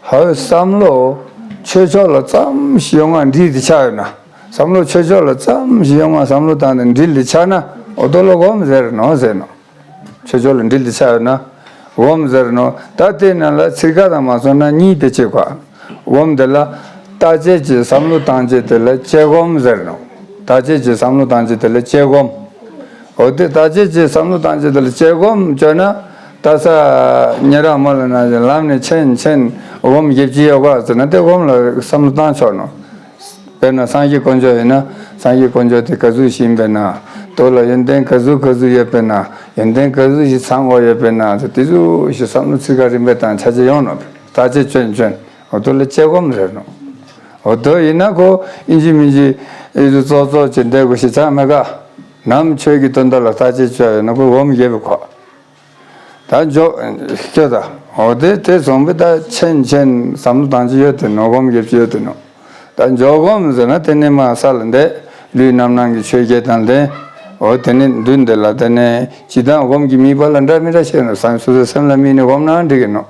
ཧའི་བསམ་བློ་ཆོས་ཕྱོགས་ལ་ཙམ་ཞིག་ཡོང་བ་འདྲིས་ཏེ་ཆགས་ཡོད་ན། བསམ་བློ་ཆོས་ཕྱོགས་ལ་ཙམ་ཞིག་ཡོང་བ་བསམ་བློ་བཏང་ནས་འདྲིས་ཏེ་ཆགས་ན་འོ་དོ་ལ་སྒོམ་ཟེར་ནོ་ཟེར་ནོ། ཆོས་ཕྱོགས་ལ་འདྲིས་ཏེ་ཆགས་ཡོད་ན་སྒོམ་ཟེར་ནོ། ད་དེ་ནང་ལ་ཚིག་ཁ་དང་མ་སོང་ན་གཉིས་དེ་བྱེད་གོ། སྒོམ་དེ་ལ་བརྟག་དཔྱད་ཀྱི་བསམ་བློ་བཏང་བྱེད་དེ་ལ་དཔྱད་སྒོམ་ཟེར་ནོ། བརྟག་དཔྱད་ཀྱི་བསམ་བློ་བཏང་བྱེད་དེ་ལ་དཔྱད་སྒོམ། འོ་དེ་བརྟག་དཔྱད་ཀྱི་བསམ་བློ་བཏང་བྱེད་དེ་ལ་དཔྱད་སྒོམ་བྱས་ན། ད་ས་ཉེ་རང་མ་ལ་ན་ལམ་ནས་ཕྱིན་ཕྱིན་སྒོམ་བརྒྱབ་ཀྱི་ཡོད་ག་ཟེར་ན་དེ་སྒོམ་ལ་བསམ་བློ་བཏང་ཆོག་ནོ། དཔེར་ན་སངས་རྒྱས་དཀོན་མཆོག་ཡིན་ན་སངས་རྒྱས་དཀོན་མཆོག་དེ་ག་ཟུག་ཞིག་ཡིན་པས་ན། དོ་ལ་ཡོན་ཏན་ག་ཟུག་ག་ཟུག་ཡོད་པས་ན། ཡོན་ཏན་ག་ཟུག་ཞིག་ཚང་བ་ཡོད་པས་ན་ཟེར་དེ་ཟུག་ཞིག་བསམ་བློ་ཚིག་ཁ་རིམ་པས་བཏང་ཆ་ཆེ་ཡོང་ནོ། བརྟག་དཔྱད་ཅོན་ཅོན་འོ་དོ་ལ་དཔྱད་སྒོམ་ཟེར་ནོ། འོ་དོ་ཡིན་ན་ཁོ་ཨིན་ཇི་མིན་ཇི་ཨི་ཟུ་ཙོག་ཙོག་ཅིག་འདེགས་དགོས་ཞེ་ཚང་མེད་ག། ནམ་ཆོས་ཀྱི་དོན་དག་ལ་བརྟག་དཔྱད་ཅོ་ཡོད་ན་ཁོ་སྒོམ་བརྒྱབ་པའི་ཁོ། ད་འཇོག་ཁྱོད་ད། འོ་དེ་དེ་སོང་པས་ད་ཆེན་ཆེན་བསམ་བློ་བཏང་གི་ཡོད་དེ་ནོ། སྒོམ་རྒྱབ་ཀྱི་ཡོད་དེ་ནོ། ད་འཇོག་སྒོམ་ཟེར་ན་དེ་ནས་མ་ས་ལ་འདས་ལུས་རྣམ་སྣང་གི་ཆོས་བརྒྱད་དང་ལྡན། འོ་དེ་ནས་མདུན་དེ་ལ་དེ་ནས་ཇི་ལྟར་སྒོམ་གྱི་དམིགས་པ་ལ་འདྲ་མི་འདྲ་ཤེས་ནོ། སེམས་སོ་སོའི་སེམས་ལ་དམིགས་ནས་སྒོམ་ན་འགྲིག་གི་ནོ།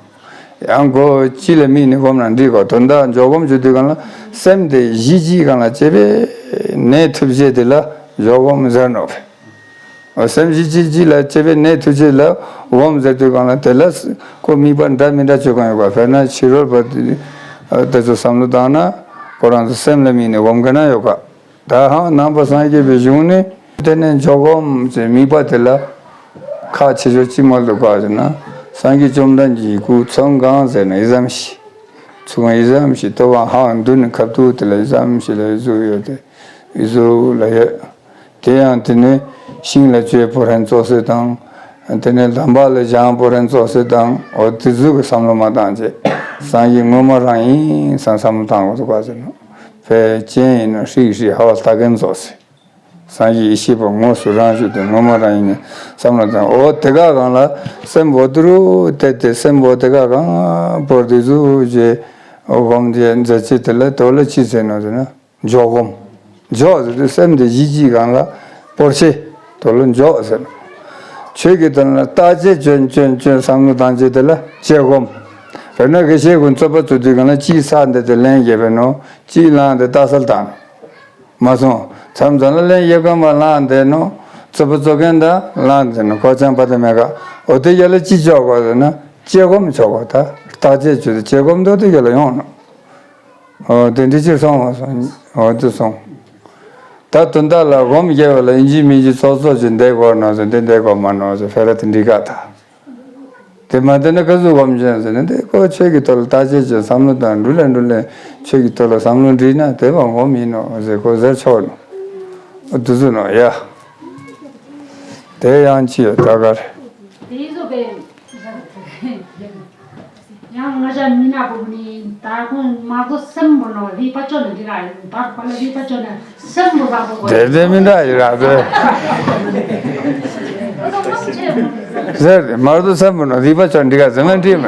ཡང་སྒོ་སྤྱི་ལ་དམིགས་ནས་སྒོམ་ན་འགྲིག་གོ། དོན་དག་འཇོག་སྒོམ་བྱེད་དུས་གང་ལ་སེམས་དེ་གཞི་གཅིག་གང་ལ་བྱས་པས་གནས་ཐུབ་ཅེས་དེ་ལ་འཇོག་སྒོམ་ཟེར་ནོ། སེམས་གཞི་གཅིག་གཅིག་ལ་བྱས་པའི་གནས་ཐུབ་ཅེས་ལ་སྒོམ་ཟེར་དུས་གང་ལ་དེ་ལ་ཁོ་དམིགས་པ་འདྲ་མི་འདྲ་བྱེད་གང་ཡོད་པ། དཔེར་ན་ཕྱི་རོལ་པ་དེ་ཚོ་བསམ་བློ་བཏང་ན་ཁོ་རང་ཚོ་སེམས་ལ་དམིགས་ནས་སྒོམ་མཁན་ཡོད་ག། ད་ཧང་ནང་པ་སངས་རྒྱས་པའི་གཞུང་ནི་དེ་ནས་འཇོག་སྒོམ་ཟེར་དམིགས་པ་དེ་ལ་ཁག་ཆེ་ཤོས་ཅི་མ་ལུག་ག་ཟེར་ན་སངས་རྒྱས་བཅོམ་ལྡན་འདས་ཀྱི་སྐུ་ཚོན་གང་ཟེར་ན་ཡི་ཙམ་ཞིག་ཚུགས་ཡི་ཙམ་ཞིག་ལྟོ་བ་ཧང་མདུན་ནས་ཁབ་ཏུ་དེ་ལ་ཡི་ཙམ་ཞིག་ལ་ཡི་ཟུག་ཡོད་དེ་ཡི་ཟུག་ལ་ཡོད། དེ་ཡང་དེ་ནས་ཤིང་ལ་བཅོས་པོ་རན་བཙོ་སྲོལ་དང་། དེ་ནས་ལམ་པ་ལ་བཞེངས་པོ་རན་བཙོ་སྲོལ་དང་འོ་དེ་ཚོ་གི་བསམ་བློ་མ་བཏང་བྱས་སངས་རྒྱས་དངོས་མ་རང་ཡིན་བསམ་བསམ་བློ་བཏང་དགོས་འདུག་ག་ཟེར་ན། ཕལ་ཆེན་ཡིན་ན་ཧྲིག་ཧྲིག་ཧ་བ་ལྟ་མཁན་བཙོ་སྲོལ། སངས་རྒྱས་ཡེ་ཤེས་པ་དངོས་སུ་རང་བཞུགས་དེ་དངོས་མ་རང་ཡིན་བསམ་བློ་བཏང་འོ་དེ་ག་གང་ལ་སེམས་འོ་དུ་རུ་དེ་དེ་སེམས་འོ་དེ་ག་གང་བོར་དེ་ཚོ་བྱས་འོ་སྒོམ་དེ་མཛད་ཅེས་དེ་ལ་དོ་ལ་ཅི་ཟེར་ནོ་ཟེར་ན། འཇོག་སྒོམ། འཇོག་ཟེར་དུས་སེམས་དེ་གཞི་གཅིག་སྒང་ལ་སྤོར་ཆེ། དོ་ལ་འཇོག་ཟེར། ཆོས་ཀྱི་དོན་ལ་བརྟག་དཔྱད་ཅོན་ཅོན་ཅོན་བསམ་བློ་བཏང་བྱེད་དེ་ལ་དཔྱད་སྒོམ། དཔེར་ན་དགེ་བཤེས་ཀུན་རྩོད་པ་རྩོད་དུས་སྒང་ལ་གཅིག་ས་འདི་དེ་ལན་རྒྱབ་པའི་ནོ། གཅིག་ལངས་ཏེ་ལྟ་སལ་བཏང་། མ་སོང་། མཚམས་མཚམས་ལ་ལན་རྒྱབ་མཁན་པ་ལངས་ཏེ་ནོ། རྩོད་པ་རྩོད་མཁན་དང་ལངས་ཏེ་ནོ་ཁོ་ཅང་པ་དེ་མེད་ག། འོ་དེ་ཡ་ལ་གཅིག་འཇོག་དགོས་ཟེར་ན་དཔྱད་སྒོམ་འཇོག་དགོས། ད་བརྟག་དཔྱད་བྱེད་དེ་དཔྱད་སྒོམ་འདོད་དེ་ཡ་ལ་ཡོང་ནོ། འོ་དེ་འདྲི་ཅིག་སོང་བ་སོང་། འོ་དེ་སོང་། ད་དོན་དག་ལ་སྒོམ་རྒྱབ་པ་ལ་ཡིན་གཅིག་མིན་གཅིག་ཚོགས་གཙོ་ཅིག་འདེགས་དགོས་ནོ་ཟེར་འདི་འདེགས་དགོས་མ་ནོ་ཟེར་ཕེ་ར་དེ་འདྲི་ག་ད། དེ་མ་བསྟེན་ན་ག་ཟུག་སྒོམ་ཅན་ཟེར་ན་དེ་ཁོ་ཆོས་ཀྱི་ཐོག་ལ་བརྟག་དཔྱད་ཅིག་བསམ་བློ་དང་འགྲུལ་ལས་འགྲུལ་ལས་ཆོས་ཀྱི་ཐོག་ལ་བསམ་བློ་འདྲིས་ན་དེ་བ་སྒོམ་ཡིན་ནོ་ཟེར་ཁོ་ཟེར་ཆོག་ནོ། འོ་དེ་ཟུག་ནོ་ཡ། དེ་ཡང་ཅི་ཡོད་ད་ག་རེ། དེ་ཡིན་ཟོ་པས། ཡང་ང་ཞ་མི་ན་པོ་ནི་ད་ཁོང་མ་གོ་སེམས་པོ་ནོ་རི་པ་ཅོ་ནི་རི་ར་ཡིན་པར་པ་ལ་རི་པ་ཅོ་ནི་སེམས་པོ་ར་པོ་གོ། དེ་དེ་མི་འདྲ་ཡི་ར་དེ། ཟེར་མར་དུ་སེམས་པོ་ནོ་རི་པ་ཅོ་འདི་ག་ཟེར་མ་འདྲི་མ།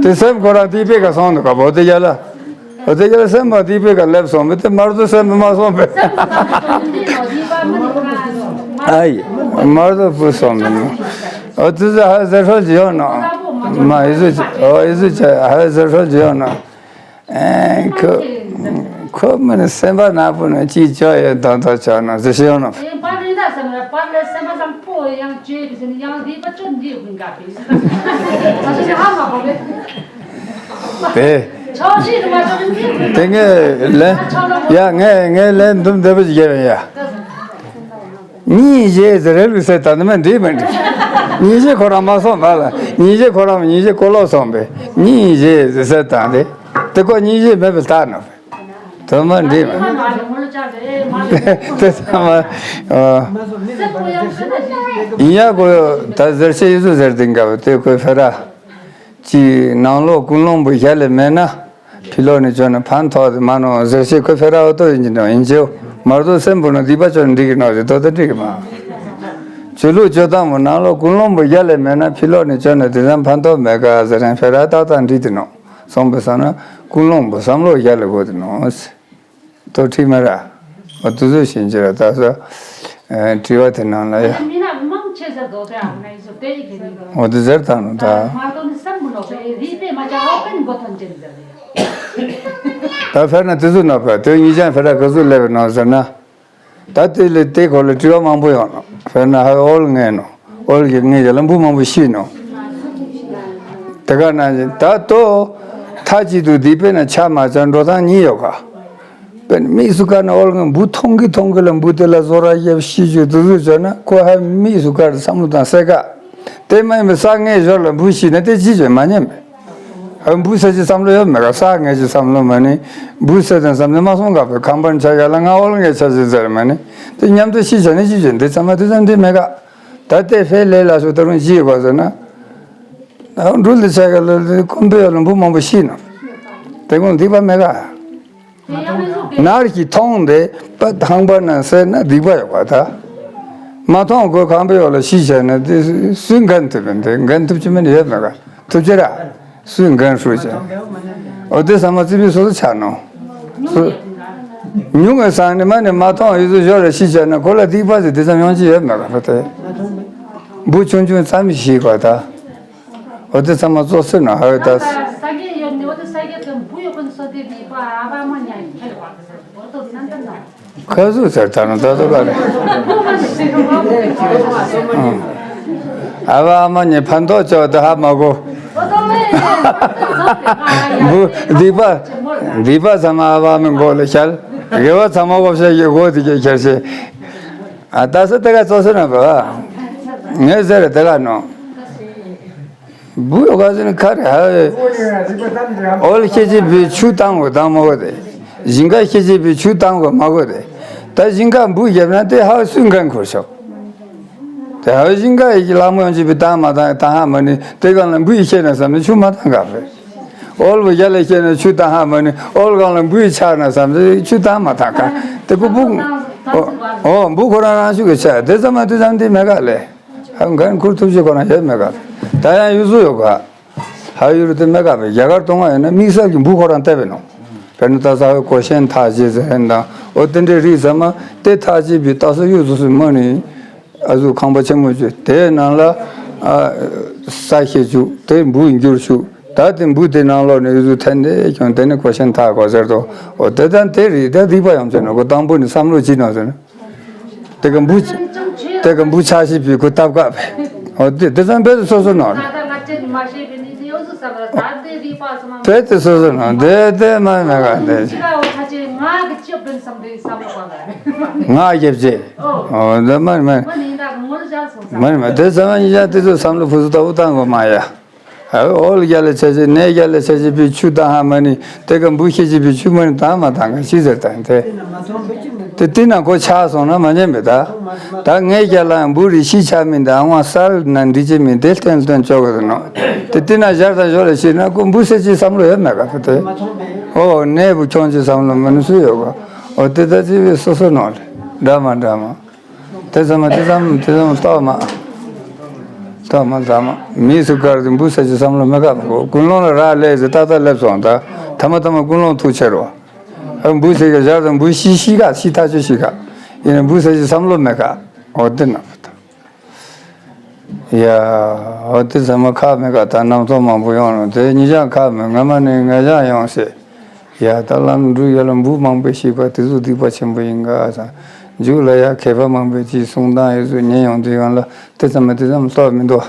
དེ་སེམས་ཁོ་རང་དེ་པེ་ག་སོང་འདུག་ག་བོ་དེ་ཡ་ལ། འོ་དེ་ག་སེམས་པ་དེ་པེ་ག་སླེབས་སོང་བས་དེ་མར་དུ་སེམས་པ་མ་སོང་བས། ཨའི། མར་དུ་བུ་སོང་བས། འོ་དེ་ཚོ་ཧ་ཟེར་ཧྲོལ་གྱི་ཡོད་ནོ། མ་ཨི་ཟུ་ཨོ་ཨི་ཟུ་ཧ་ཟེར་ཧྲོལ་གྱི་ཡོད་ནོ། ཨེ་ཁོ་ཁོ་མི་ནི་སེམས་པ་ནག་པོ་ནི་ཅིག་ཅོ་ཡོད་དོན་དོ་ཆོག་ནོ་ཟེར་ཤེས་ཡོད་ནོ། པར་རིན་ད་སེམས་པ་པར་ལ་སེམས་པ་ཙམ་པོ་ཡང་ཅོས་ཀྱི་ཟེར་ནི་ཡང་རིག་པ་ཅོ་འདི་ཡོད་གི་འགའ་པས་ཟེར་ད་ཟེར་ཧ་མ་གོ་བས། དེ། དེ་ངས་ལན། ཡ་ངས་ངས་ལན་འདུམ་བདེ་པོ་ཞིག་རྒྱབ་ཡིན་ཡ། གཉིས་བཞེས་ཟེར་རེ་ལུགས་ཟེར་ད་ནི་མ་འགྲིག་མ་འགྲིག་གཉིས་བཞེས་ཁོ་རང་མ་སོང་བ་ལ་གཉིས་བཞེས་ཁོ་རང་གཉིས་བཞེས་གོ་ལོག་སོང་བས་གཉིས་བཞེས་ཟེར་ཟེར་དང་དེ། དེ་ཁོ་གཉིས་བཞེས་མེད་པའི་རྟགས་ནོ། དོན་མ་འགྲིག་མ། དེ་ཚང་མ། ཡིན་ཡ་གོ་ད་ཟེར་ཤེས་ཡིན་ཟེར་དེ་འགའ་བ་དེ་ཁོས་ཕེ་ར། ཅིག་ནང་ལོགས་ཀུན་སློང་པོ་ཞལ་ལས་མེད་ན། ཕྱི་ལོགས་ནས་བྱོན་ན་ཕན་ཐོགས་དེ་མ་ནོ་ཟེར་ཤེས་ཁོ་ཕེ་ར་འོ་ཏོ་ཡིན་གྱི་ནོ་ཡིན་ཅེའོ། མར་དོ་སེམས་པོ་ནོ་སྡིག་པ་བྱོན་འགྲིག་གི་ནོ་ཟེར་དོ་དེ་འགྲིག་གི་མ། ཆོས་ལུགས་བཅོ་སྟངས་པོ་ནང་ལོགས་ཀུན་སློང་པོ་ཞལ་ལས་མེད་ན་ཕྱི་ལོགས་ནས་བྱོན་ན་དེ་ཙམ་ཕན་ཐོགས་མེད་ཀ་ཟེར་ན་ཕེ་ར་ཏག་ཏག་འགྲིག་དེ་ནོ། སོང་པའི་སང་ན་ཀུན་སློང་པོ་བསམ་བློ་ཞལ་ལས་གོ་དེ་ནོ། དོ་འགྲིག་མེད་ར། འོ་དུ་ཟོ་ཞིན་ཅི་ར་ད་ས། ཨ། དྲི་བ་དེ་ནང་ལ་ཡ། མི་ན་མང་ཆེ་ཟེར་དོ་དེ་ཨ་མ་ན་ཡི་ཟོ་དེ་ཡི་གེ་ནི། འོ་དེ་ཟེར་དང་ནོ་ད། མ་གཏོགས་ནི་སམ་མི་ནོ་བེ་རི་པེ་མ་ཅ་ཧོ་པན་གོ་ཐོན་ཅན་ཟེར་ཡ། ད་ཕེར་ན་དེ་ཚོ་ནོ་བེ་དེ་ཉིད་ཅན་ཕེར་ན་ག་ཚོད་སླེབས་ནོ་ཟེར་ན། ད་དེ་ལས་དེ་སྐོར་ལ་དྲི་བ་མང་པོ་ཡོང་ནོ། དཔེར་ན་ཧ་ཨོལ་ངན་ནོ། ཨོལ་གྱི་ངན་གྱི་ལ་འབུ་མང་པོ་ཤི་ནོ། དེ་ག་ན་ད་ལྟོ་མཐའ་གཅིག་ཏུ་འདི་དཔེར་ན་ཆ་མ་ཆ་འགྲོ་སྟངས་གཉིས་ཡོད་ག། དཔེར་ན་དམིགས་སུ་བཀར་ན་ཨོལ་ངན་འབུ་མཐོང་གི་མཐོང་གི་ལ་འབུ་དེ་ལ་བཟོ་ར་ཡབ་ཤི་ཆུ་དུ་དུ་བྱོས་ན་ཁོ་ཧ་དམིགས་སུ་བཀར་བསམ་བློ་དང་སེ་ག། དེ་མ་ཡིན་པའི་ས་ངན་ཞོར་ལ་འབུ་ཤི་ན་དེ་ཅི་བྱོས་མ་ཉན་པས། ཨ། འབུ་ཟེར་གྱི་བསམ་བློ་ཡོད་མེད་ག། ས་ངན་གྱི་བསམ་བློ་མ་ནི། འབུ་ཟེར་དང་བསམ་ནི་མ་སོང་ག་བའི་ཁམས་པར་ཆ་ཡ་ལ་ང་ཨོལ་ངན་ཆ་ཞིག་ཟེར་མ་ནི། དེ་མཉམ་དུ་ཤི་བྱ་ནི་ཅི་བྱེད་འདི་ཚང་མ་དེ་ཙམ་འདི་མེད་ག། ད་ལྟའི་ཧྥེ་ལེ་ལ་སོ་ད་རུང་ཅི་ཡོད་ག་ཟེར་ན། ཨ། འབྲུ་ལི་ཆ་ཡ་ལ་ཀོན་པེ་ཡ་ལ་འབུ་མང་པོ་ཤི་ན། དེ་ཀུན་སྡིག་པ་མེད་ག། ནར་གྱིས་མཐོང་སྟེ་པ་ཧང་པ་ན་ཟེར་ན་སྡིག་པ་ཡོད་པ་ད། མ་མཐོང་གོ་ཁང་པའི་འོག་ལ་ཤི་བྱས་ན་དེ་སུས་འགན་ཐུབ་པས། དེ་འགན་ཐུབ་ཀྱི་མིན་ཡོད་མེད་ག། ཐུབ་ཀྱི་ར། སུས་འགན་ཧྲུལ་བྱས། འོ་དེ་ཚང་མ་རྩིས་པའི་སོ་སོ་ཆགས་ནོ། སུ། ཉུང་ངེ་སང་ནི་མ་ནི་མ་མཐོང་ཡུལ་དུ་ཞོར་ལ་ཤི་བྱས་ན་ཁོ་ལ་སྡིག་པ་ཟེར་དེ་ཙམ་ཡོང་གི་ཡོད་མེད་ག་ད། འབུ་ཆུང་ཆུང་ཙམ་ཤི་གོ་ད། འོ་དེ་ཚང་མ་གཙོ་སེ་ན་ཧ་ཡོད་ད། ས་གི་ཡོད་ནི་འོ་དེ་ས་གི་དུ་འབུ་ཡོད་པ་ནི་སོ་དེ་བི་པ་ཨ་བ་མ་ཉ་ཡི་ཁེ་ལ་བ་གི་ཟེར་འོ་དོ་ནན་ཏན་ན། ཁ་ཟུག་ཟེར་ད་ནི་ད་དོ་ག་རེ། ཨ་བ་ཨ་མ་ཉི་ཕན་ཐོགས་ཆོག་དེ་ཧ་མ་གོ། འབུ་སྡིག་པ་སྡིག་པ་ཚང་མ་ཨ་བ་ཨ་མའི་མགོ་ལ་ཤར། དགེ་བ་ཚང་མ་བག་ཤ་ཡི་མགོ་དེ་ག་ཤར་ཤེ། ཨ་ད་ས་དེ་ག་གཙོ་སེ་ན་གོ། ངས་ཟེར་དེ་ག་ནོ། འབུ་ཡོད་ག་ཟེར་ན་ཁ་རེ་ཧ། ཨོལ་ཁྱེད་ཀྱིས་བུ་ཆུ་བཏང་དགོས་བཏང་མ་དགོས་ཏེ། ཞིང་ཁ་ཁྱེད་ཀྱིས་བུ་ཆུ་བཏང་དགོས་མ་དགོས་ཏེ། ད་ཞིང་ཁ་འབུ་བརྒྱབ་ན་དེ་ཧ་སུས་འགན་འཁུར་ཆོག། དེ་ཧ་ཞིང་ཁ་ཡི་ལག་མོ་ཡོང་ཅི་བུ་བཏང་མ་བཏང་བཏང་ཧ་མ་ནི་དེ་གང་ལ་འབུ་ཡི་ཁྱེད་ན་བསམ་ནས་ཆུ་མ་བཏང་ག་བས། ཨོལ་བུ་རྒྱ་ལ་ཁྱེད་ན་ཆུ་བཏང་ཧ་མ་ནི་ཨོལ་གང་ལ་འབུ་ཡི་ཆགས་ན་བསམ་ནས་ཆུ་བཏང་མ་བཏང་ག། དེ་ཀུ་འབུ། ཨོ་འབུ་ཁོ་རང་རང་ཤུགས་ཀྱི་ཆགས་དེ་ཙམ་མ་དེ་ཙམ་དེ་མེད་ག་ལས། ཧ་འགན་འཁུར་ཐུབ་ཅིག་ཁོ་རང་ཡོད་མེད་ག། ད་ཡང་ཡུལ་སུ་ཡོད་ག། ཧ་ཡུལ་དེ་མེད་ག་བས་རྒྱ་གར་གཏོང་བ་ཡིན་ན་དམིགས་བསལ་གྱི་འབུ་ཁོ་རང་བལྟས་པས་ནོ། དཔེར་ན་ད་ས་ཧོའི་གོ་ཤན་ཐག་བཅད་ཟེར་ཧན་དང་འོ་དེ་འདྲའི་རིགས་ཟེར་མ་དེ་ཐག་བཅད་པའི་ད་ས་ཡུལ་སུ་སུ་མ་ནི་ཨ་ཟུ་ཁང་པ་ཆེན་མོ་བཅུ་དེའི་ནང་ལ་ས་ཤེད་བཅུག་དེ་འབུ་འགྱུར་བཅུག་ད་དེ་འབུ་དེ་ནང་ལོགས་ནས་ཡུལ་སུ་འཐེན་ཏེ་ཀྱང་དེ་ནི་གོ་ཤན་ཐག་གོ་ཟེར་དོ། འོ་དེ་དང་དེ་རིགས་དེ་སྡིག་པ་ཡོང་ཆེ་ནོ་གོ་དང་པོ་ནི་བསམ་བློ་ཅི་ནོ་ཟེར་ན། དེ་ག་འབུ། དེ་ག་འབུ་ཆ་ཤི་བི་ཁུ་སྟབས་ཀ་བས། འོ་དེ་དེ་ཙམ་བས་སོ་སོ་ནོ། བས་དེ་སོ་སོ་ནོ་དེ་དེ་མ་མེད་ག་དེ། ང་རྒྱབ་ཅེ། འོ་དེ་མ་མ། མ་མ་དེ་ཙམ་ཉིད་ཀྱང་དེ་ཚོ་བསམ་བློ་ཕུ་སུ་ལྟ་བུ་བཏང་དགོས་མ་ཡ། ཨོལ་རྒྱ་ལ་ཆ་ཅེ་ནས་རྒྱ་ལ་ཆ་ཅེ་བི་ཆུ་བཏང་ཧ་མ་ནི་དེ་ག་འབུ་ཤེ་ཅེ་བི་ཆུ་མ་ནི་བཏང་མ་བཏང་ག་ཤི་ཟེར་དང་དེ། དེ་དེ་ན་ཁོ་ཆགས་སོང་ན་མ་ཉན་པས་ད། ད་ངས་རྒྱ་ལ་ཡང་འབུ་རི་ཤི་ཆ་མིན་ད་ཨ་ངོ་སར་ན་འདི་ཅེ་མིན་དེ་ལྟན་ལྟན་ཅོག་གི་ནོ། དེ་དེ་ན་ཞར་དང་ཞོར་ལ་ཤི་ན་ཁོ་འབུ་ཟེར་ཅེ་བསམ་བློ་ཡོད་མེད་ག་དེ། ཨོ་ནས་བུ་ཁྱོང་ཅེ་བསམ་བློ་མ་ནི་སུ་ཡོད་ག། ཨོ་དེ་ད་ཅི་བི་སོ་སོ་ནོ་ལེ། འདྲ་མ་འདྲ་མ། དེ་ཙམ་མ་དེ་ཙམ་དེ་ཙམ་ལྟོགས་མ། ལྟོགས་མ་ལྟོགས་མ། མིས་སུ་དཀར་དུ་འབུ་ཟེར་གྱི་བསམ་བློ་མི་དགའ་བ་གོ། ཀུན་སློང་ལ་རག་ལས་ཟེར་ཏག་ཏག་སླེབས་སོང་ད། ཐ་མ་ཐ་མ་ཀུན་སློང་ཐུག་ཆེ་རོ། ཨ་འབུ་ཟེར་གྱི་ཞར་དུ་འབུ་ཤི་ཤི་ག་ཤི་ཐག་ཆོད་ཤི་ག། ཡིན་ན་འབུ་ཟེར་གྱི་བསམ་བློ་མི་དགའ། འོ་དེ་ན་བ་ད། ཡ། འོ་དེ་ཚང་མ་ཁག་མེད་ག་ད་རྣམ་རྟོག་མང་པོ་ཡོང་རུང་དེ་ཉིད་ཀྱང་ཁག་མེད་ངོ་མ་ནི་ངེས་ཀྱང་ཡོང་སྲིད། ཡ་ད་ལམ་འགྲོ་ཡ་ལ་འབུ་མང་པོས་ཤི་བ་དེ་ཚོ་སྡིག་པ་ཆེན་པོ་ཡིན་ག་ས། མཇུག་ལ་ཡ་མཁས་པ་མང་པོས་ཅིག་གསུང་སྟངས་ཡོད་ཚུལ་ཉན་ཡོང་དུས་གང་ལ་དེ་ཙམ་མ་དེ་ཙམ་སློབ་མི་འདུག་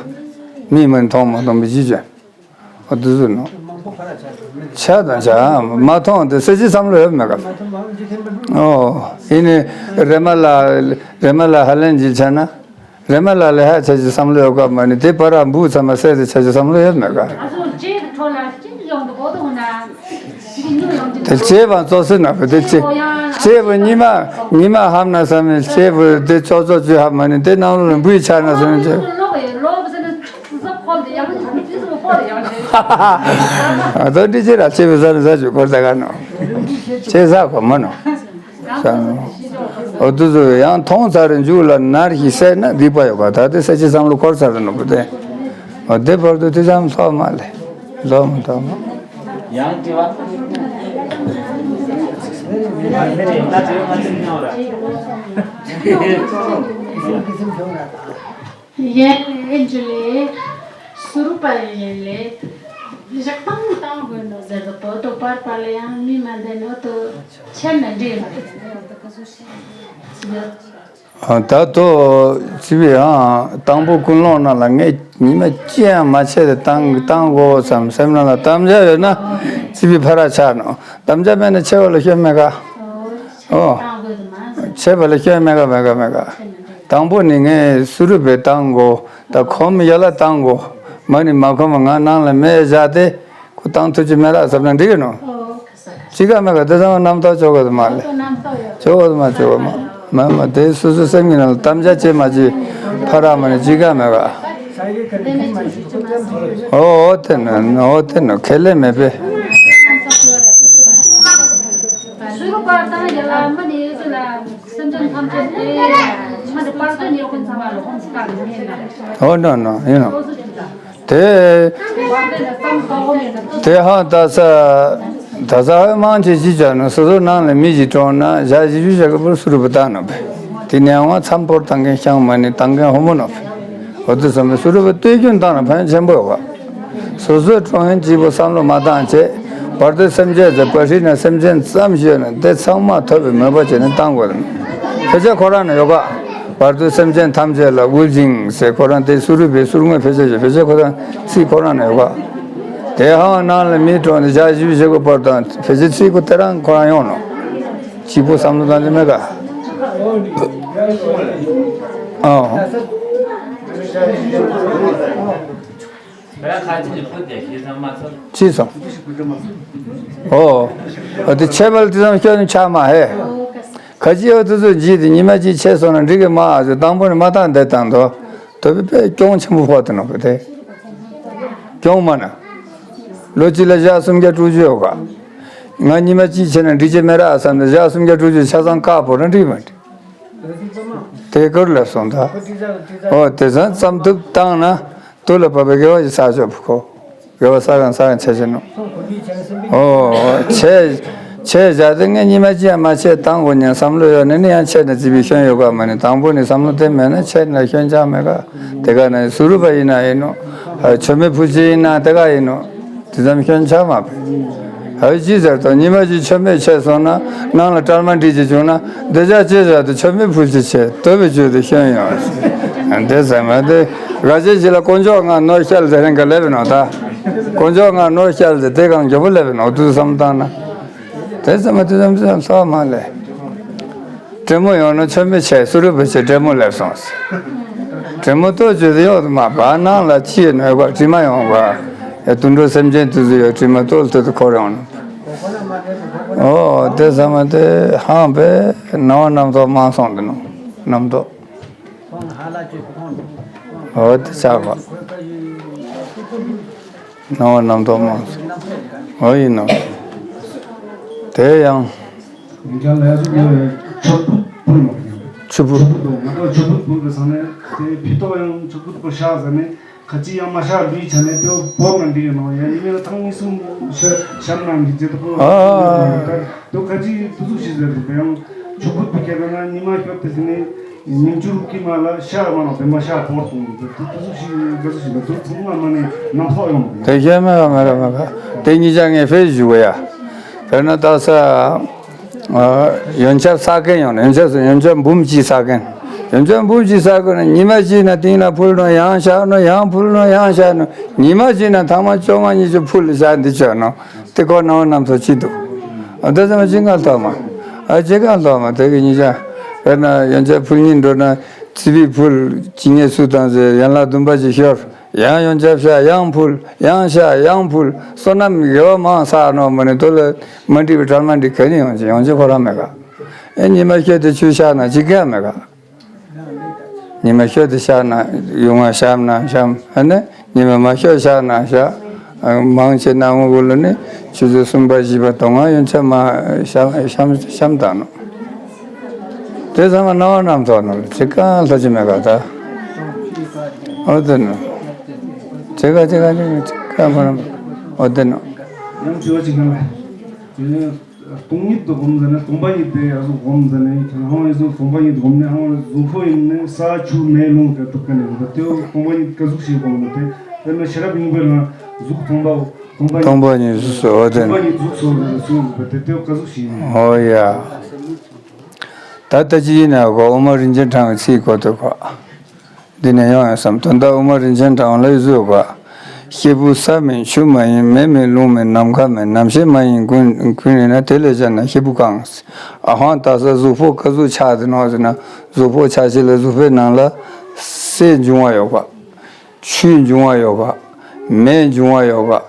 མིས་མ་མཐོང་མ་མཐོང་པའི་ཅི་བྱོན། འོ་དེ་ཚོ་ནོ། ཆ་དང་ཆ་མ་མཐོང་དེ་ས་ཅི་བསམ་བློ་ཡོད་མེད་ག་ཨོ། ཡིན་ནི་རེ་མ་ལ་རེ་མ་ལ་ཧ་ལན་ཅིག་ཆ་ན། རེ་མ་ལ་ལས་ཧ་ཆ་ཅི་བསམ་བློ་ཡོད་ག་མ་ནི་དེ་པ་ར་འབུ་ཚང་མ་སད་དེ་ཆ་ཅི་བསམ་བློ་ཡོད་མེད་ག་ཨ་ཟོ་ཅེ་གི་ཁྲོ་ལ་ཅི་ཡོང་དུ་གོ་དུ་ན། དེ་ལྕེ་བ་ཙོག་སེ་ན་བུ་དེ་ལྕེ། ལྕེ་བུ་ཉི་མ་ཉི་མ་ཧམ་ན་བསམ་མེད་ལྕེ་བུ་དེ་ཙོག་ཙོག་ཅུ་ཧ་མ་ནི་དེ་ནང་ལོ་ལ་འབུའི་ཆ་ན་བསམ་མེད་ལྕེ། ཨ་དོ་འདི་ཅི་ར་ལྕེ་བུ་ཟ་ནི་ཟ་ཅུ་གོར་ད་ག་ནོ། ལྕེ་ཟ་གོ་མ་ནོ། ཨོ་དུ་ཚོ་ཡང་མཐོང་ཚར་རེ་མཇུག་ལ་ནར་ཞིག་བསད་ན་སྡིག་པ་ཡོད་པ་ད་དེ་ས་ཅི་བསམ་བློ་འཁོར་ཚར་རེ་ནོ་བུ་དེ། ཨོ་དེ་བར་དུ་དེ་ཙམ་ལྷོག་མ་ལས་ལྷོག་མ་ཐོག་མ། ཡང་དྲི་བ། ཡན་ལེ་འཇུ་ལེ། སུ་རུ་པ་ཡན་ལེ། བཞག་བཏང་བཏང་དགོས་ནོ་ཟེར་དོ། དོ་དོ་པར་པར་ལ་ཡང་མི་མ་འདས་ནོ་དོ་ཆེར་ན་འདྲེས་ལ། ད་ལྟོ་ཅི་བའི་ཨང་དང་པོ་ཀུན་སློང་ནང་ལ་ངས་ཉི་མ་ཅི་ཡང་མ་བྱས་ཏེ་བཏང་བཏང་དགོས་བསམ་སེམས་ནང་ལ་དམ་བཅའ་ཡོད་ན་ཅི་བའི་ཕ་ར་ཆགས་ནོ། དམ་བཅའ་མེད་ན་ཆེ་བ་ལ་སྐྱོན་མེད་ག། ཨོ། ཆེ་བ་ལ་སྐྱོན་མེད་ག་མེད་ག་མེད་ག། དང་པོ་ནི་ངས་སུ་རུ་བའི་བཏང་དགོས། ད་ཁོམ་ཡ་ལ་བཏང་དགོས། མ་ནི་མ་ཁོམ་ང་ནང་ལ་མེད་བཞག་སྟེ་ཁོ་བཏང་ཐུབ་ཀྱི་མེད་ར་བསམ་ན་འགྲིག་གི་ནོ། ཅི་ག་མེད་ག་དེ་ཚང་མ་རྣམ་རྟོག་ཆོག་གི་མ་ལེ། ཆོག་གི་མ་ཆོག་གི་མ། མ་མ་དེ་སོ་སོ་སེམས་ཀྱི་ནང་ལ་དམ་བཅའ་བྱེད་མ་བྱེད་ཕ་ར་མ་ནི་ཅི་ག་མེད་ག། ཨོ་ཨོ་དེ་ནོ་ཨོ་དེ་ནོ་ཁས་ལེན་མེད་པས། ཨོ་ནོ་ནོ་ཡིན་ནོ། དེ། དེ་ཧང་ད་ས། ད་ས་ཧོད་མང་ཆེ་ཅི་བྱ་ནོ་སོ་སོ་ནང་ལ་མི་ཞིག་གྲོངས་ན་ཞག་བཞི་བཅུ་ཞག་གི་བུར་སུ་རུ་བུ་བཏང་ནོ་བས། དེ་ནས་ཨང་མཚམས་ཕོར་བཏང་མཁན་ཤང་མ་ནི་བཏང་མཁན་ཧོ་མོ་ནོ་བས། འོ་དེ་བསམ་པའི་སུ་རུ་བུ་ལྟོས་རྒྱུན་བཏང་ན་ཕན་ཆེན་པོ་ཡོད་པ། སོ་སོའི་གྲོངས་ཡུན་གཅིག་པོ་བསམ་བློ་མ་བཏང་བྱས། བར་དོའི་སེམས་ཅན་ཟེར་བ་ཧྲི་ན་སེམས་ཅན་ཙམ་ཞིག་ཡོད་ན་དེ་ཚང་མ་ཐོབ་པའི་མོས་པ་བྱས་ནས་བཏང་དགོས་རེད། ཕལ་ཆེར་ཁོ་རང་ན་ཡོད་ག། བར་དོའི་སེམས་ཅན་ཐམས་ཅད་ལ་དབུལ་ཞིང་ཟེར་ཁོ་རང་དེ་སུ་རུ་བའི་སུར་དངོས་ཕལ་ཆེར་ཡོད་ཕལ་ཆེར་ཁོ་རང་ཚིག་ཁོ་རང་ན་ཡོད་ག། དེ་ཧང་ནང་ལ་མི་གྲོངས་ནས་ཞག་བཞི་བཅུ་ཞེ་དགུ་བར་དང་ཕལ་ཆེར་ཚིག་ཁོ་དེ་རང་ཁོ་རང་ཡོང་ནོ། གཅིག་པོ་བསམ་བློ་བཏང་ནི་མེད་ག། ཨོ། ཅི་སོང་། ཨོ། ཨ་དེ་ཆད་པ་ལ་དེ་ཙམ་སྐྱོན་ནི་ཆགས་མ་ཧེ། ཁ་ཅིག་ཨ་དེ་ཚོ་བགྱིས་ཏེ་ཉི་མ་གཅིག་ཆད་སོང་ན་འགྲིག་གི་མ་ཨ་ཚོ་དང་པོ་ནས་མ་བཏང་བསྡད་བཏང་དོ། དོ་པི་པའི་གྱོང་ཆེན་པོ་ཕོག་དེ་ནོ་པི་དེ། གྱོང་མ་ན། ལོ་གཅིག་ལ་ཞག་སུམ་བརྒྱ་དྲུག་ཅུ་ཡོད་ག། ང་ཉི་མ་གཅིག་ཆད་ན་འགྲིག་གི་མེད་ར་བསམ་ནས་ཞག་སུམ་བརྒྱ་དྲུག་ཅུ་ཆ་ཚང་བཀག་ཕོག་ན་འགྲིག་མ་འགྲིག། དེ་གར་ལབ་སོང་ད། ཨོ་དེ་ཙམ་བརྩམས་ཐུབ་བཏང་ན་དུ་ལ་བབ་པའི་དགེ་བ་ཞིག་བསགས་ཆོག་པ་ཁོ། དགེ་བ་བསགས་གང་བསགས་གང་བྱས་བྱས་ནོ། ཨོ་བྱས་བྱས་བཞག་དེ་ངས་ཉི་མ་གཅིག་ཡང་མ་བྱས་བཏང་དགོས་ཉན་བསམ་བློ་ཡོད་ནས་ནི་ཡང་བྱས་ན་ཙི་པིའི་སྐྱོན་ཡོད་ག་མ་ནི་དང་པོ་ནི་བསམ་བློ་དེ་མེད་ན་བྱས་ན་སྐྱོན་ཆགས་མེད་ག། དེ་ག་ན་སུ་རུ་པ་ཡིན་ན་ཡིན་ནོ། མཆོད་མེ་ཕུལ་ཅི་ཡིན་ན་དེ་ག་ཡིན་ནོ། དེ་ཙམ་སྐྱོན་ཆགས་མ་པས། ཨ་ཅི་ཟེར་དང་ཉི་མ་གཅིག་མཆོད་མེ་ཆད་སོང་ན་ནང་ལ་སྐྲར་མ་འགྲིག་ཅིག་བྱུང་ན་འདི་ཅག་ཅི་ཟེར་དུ་མཆོད་མེ་ཕུལ་ཅི་ཆད་དོ་པའི་ཆོས་དེ་སྐྱོན་ཡོང་། འདི་ཟེར་མ་དེ་ག་ཅི་ཞིག་ལ་དཀོན་མཆོག་ང་ནོར་བཤལ་ཟེར་རན་ག་ལེབ་ནོ་ད། དཀོན་མཆོག་ང་ནོར་བཤལ་ཟེར་དེ་གང་མགྱོགས་པོ་ལེབ་ནོ་དུ་བསམ་བཏང་ན། དེ་ཙམ་མ་དེ་ཙམ་དེ་ཙམ་ཚོགས་མ་ལས། དྲེད་མོ་ཡོང་ན་མཆོད་མེ་ཆད་སུ་རུ་བུ་ཆེ་དྲེད་མོ་ལེབ་སོང་ཟེར། དྲེད་མོ་ལྟོ་བཅོས་ཏེ་ཡོང་དུ་མ་བ་ནང་ལ་ཅི་ཡོད་ནོ་ག་དྲི་མ་ཡོང་ག། ཡ་དུད་འགྲོ་སེམས་ཅན་དུ་ཟུ་ཡོད་དྲི་མ་ལྟོ་ལྟོ་དུ་འཁོར་ཡོང་ནོ། ཨོ་དེ་ཙམ་མ་དེ་ཧང་པས་ནང་བ་རྣམ་རྟོག་མང་སོང་དུ་ནོ་རྣམ་རྟོག་ཨོ་དེ་ཆགས་པ། སྣང་བ་རྣམ་རྟོག་མང་སོང་། འོ་ཡིན་ནོ། དེ་ཡང་། ཡིན་ཀྱང་ལས་སུ་ཡོད་པའི་ཆོས་ཕུད་ཕུལ་མ་ཡིན། ཆོས་ཕུད། ཆོས་ཕུད་དུ་ང་ཚོ་ཆོས་ཕུད་ཕུལ་དགོས་ས་ནས་དེ་ཕི་ཏོག་ཡང་ཆོས་ཕུད་པོ་བཞག་ཟེར་ནས་ཁ་ཅིག་ཡང་མ་བཞག་ལུས་བྱ་ནས་དེ་བོ་མ་འགྲིག་ཡིན་ནོ་ཡང་ཡིན་ནའི་ཐང་གཉིས་གསུམ་ཤ་ཤམ་ནང་གི་རྗེས་དུ་ཕུལ་བ་ཨ། དུ་ཁ་ཅིག་དུ་ཚུགས་ཤིག་ཟེར་དུ་བས་ཡང་ཆོས་ཕུད་ཕུལ་མཁན་ན་ཉི་མ་ཤོར་དེ་ཟེར་ནས། ཉིན་བཅུ་དྲུག་གི་མ་ལ་ཤ་མ་ལ་བེ་མ་ཤ་ཕོར་གཏོང་དུ་དུ་དུ་སུ་ཞིག་ག་སུ་ཞིག་ལ་དུ་ཚང་མ་མ་ནི་ནམ་ཕོག་ཡོང་དུ། དེ་ཤ་མེ་ག་མེ་ག་མེ་ག་དེ་གཉིས་ཆ་ངས་ཕེ་ཞུ་ག་ཡ། དཔེར་ན་ད་ས་ཡོན་ཆབ་ས་གན་ཡོང་ན་ཡོན་ཆབ་སུ་ཡོན་ཆབ་འབུམ་གཅིག་ས་གན། ཡོན་ཆབ་འབུམ་གཅིག་ས་གན་ན་ཉི་མ་གཅིག་ན་དེང་ལ་ཕུལ་ནོ་ཡང་ཤ་ནོ་ཡང་ཕུལ་ནོ་ཡང་ཤ་ནོ་ཉི་མ་གཅིག་ན་ཐང་མ་བཅོ་ལྔ་ཉི་ཤུ་ཕུལ་ལ་ཤ་འདི་བཅོ་ནོ། དེ་ཁོ་ནང་བ་རྣམ་ཚོ་ཅི་འདུག་ཨ་དེ་ཚང་མ་ཅི་ང་ལྟོ་མ། ཨ་ཅི་གང་ལྟོ་མ་དེ་གི་ཉིན་ཞག་དཔེར་ན་ཡོན་ཆབ་ཕུལ་ཉིན་འགྲོ་ན་ཙི་པིག་ཕུལ་ཅི་ངས་སུ་དང་ཟེར་ཡན་ལག་བདུན་པ་ཅིག་ཤོར་ཡང་ཡོན་ཆབ་ཤ་ཡང་ཕུལ་ཡང་ཤ་ཡང་ཕུལ་བསོད་ནམས་དགེ་བ་མང་བསགས་ནོ་མ་ནི་དོ་ལ་མ་འགྲིག་པའི་གྲལ་མ་འགྲིག་ག་ནི་ཡོང་ཅི་ཡོང་ཅི་ཁོ་རང་མེད་ག། ཨེ་ཉི་མ་ཤོད་དེ་ཆུ་ཤ་ན་ཅི་ག་མེད་ག། ཉི་མ་ཤོད་དེ་ཤ་ན་ཡོང་ང་ཤམ་ན་ཤམ་ཨ་ནི། ཉི་མ་མ་ཤོད་ཤ་ན་ཤ། མང་ཆེ་ན་ངུ་གུ་ལ་ནི་ཆུ་ཚོད་གསུམ་པ་བཞི་པ་དོ་ང་ཡོན་ཆབ་མ་ཤམ་ཤམ་ཤམ་དང་ནོ། དེ་ཚང་མ་སྣང་བ་རྣམ་རྟོག་ནོ་ཅི་གང་ལྷ་ཅི་མེད་ག་ད། ཨོ་དེ་ནོ། ཅི་ག་ཅི་ག་ཅི་ག་ཅི་ག་མ་རམ། ཨོ་དེ་ནོ། ཡང་དྲི་བ་ཅིག་གནང་བས། སྟོང་ཉིད་དུ་སྒོམ་ཟེར་ན་སྟོང་པ་ཉིད་དེ་ཡག་སོ་སྒོམ་ཟེར་ན་ཡིན་ཁྱེད་རང་ཧང་ཡིན་སོ་སྟོང་པ་ཉིད་དུ་སྒོམ་ནས་ཧང་གཟུགས་པོ་ཡིན་ནས་ས་ཆུ་མེ་རླུང་གི་དུ་ཀ་ནས་འདི་དེའོ་སྟོང་པ་ཉིད་ཀ་ཟུག་ཞིག་སྒོམ་ནས་དེ་དེ་ནི་ཤེས་རབ་སྙིང་པོའི་ནང་གཟུགས་སྟོང་པའོ། སྟོང་པ་ཉིད་སྟོང་པ་ཉིད་གཟུགས་སོ་དེ་སྟོང་པ་ཉིད་གཟུགས་སོ་ཟེར་ན་སུ་ཡིན་པ་དེ་དེའོ་ཀ་ཟུག་ཞིག་ཡིན། ཨོ་ཡ། ད་ལྟ་ཅི་ཡིན་ན་གོ་ཨོ་མ་རིན་ཆེན་ཕྲེང་བའི་ཚིག་གོ་དུ་གོ། འདི་ནས་ཡོང་ཡོང་བསམ་དོན་དག་དབུ་མ་རིན་ཆེན་གྲགས་པ་ལ་ཡི་བཟོས་པ། སྐྱེས་བུ་ས་མིན་ཆུ་མ་ཡིན་མེ་མིན་རླུང་མིན་ནམ་མཁའ་མིན་རྣམ་ཤེས་མ་ཡིན་ཀུན་ཀུན་ཡིན་ན་དེ་ལས་གཞན་ན་སྐྱེས་བུ་གང་། ཨ་ཧང་ད་ས་གཟུགས་པོ་ཀ་གཟུགས་ཆགས་ཏེ་ནོ་ཟེར་ན་གཟུགས་པོ་ཆགས་ཤེས་ལ་གཟུགས་པོའི་ནང་ལ་སའི་འབྱུང་བ་ཡོད་པ། ཆུའི་འབྱུང་བ་ཡོད་པ། མེའི་འབྱུང་བ་ཡོད་པ།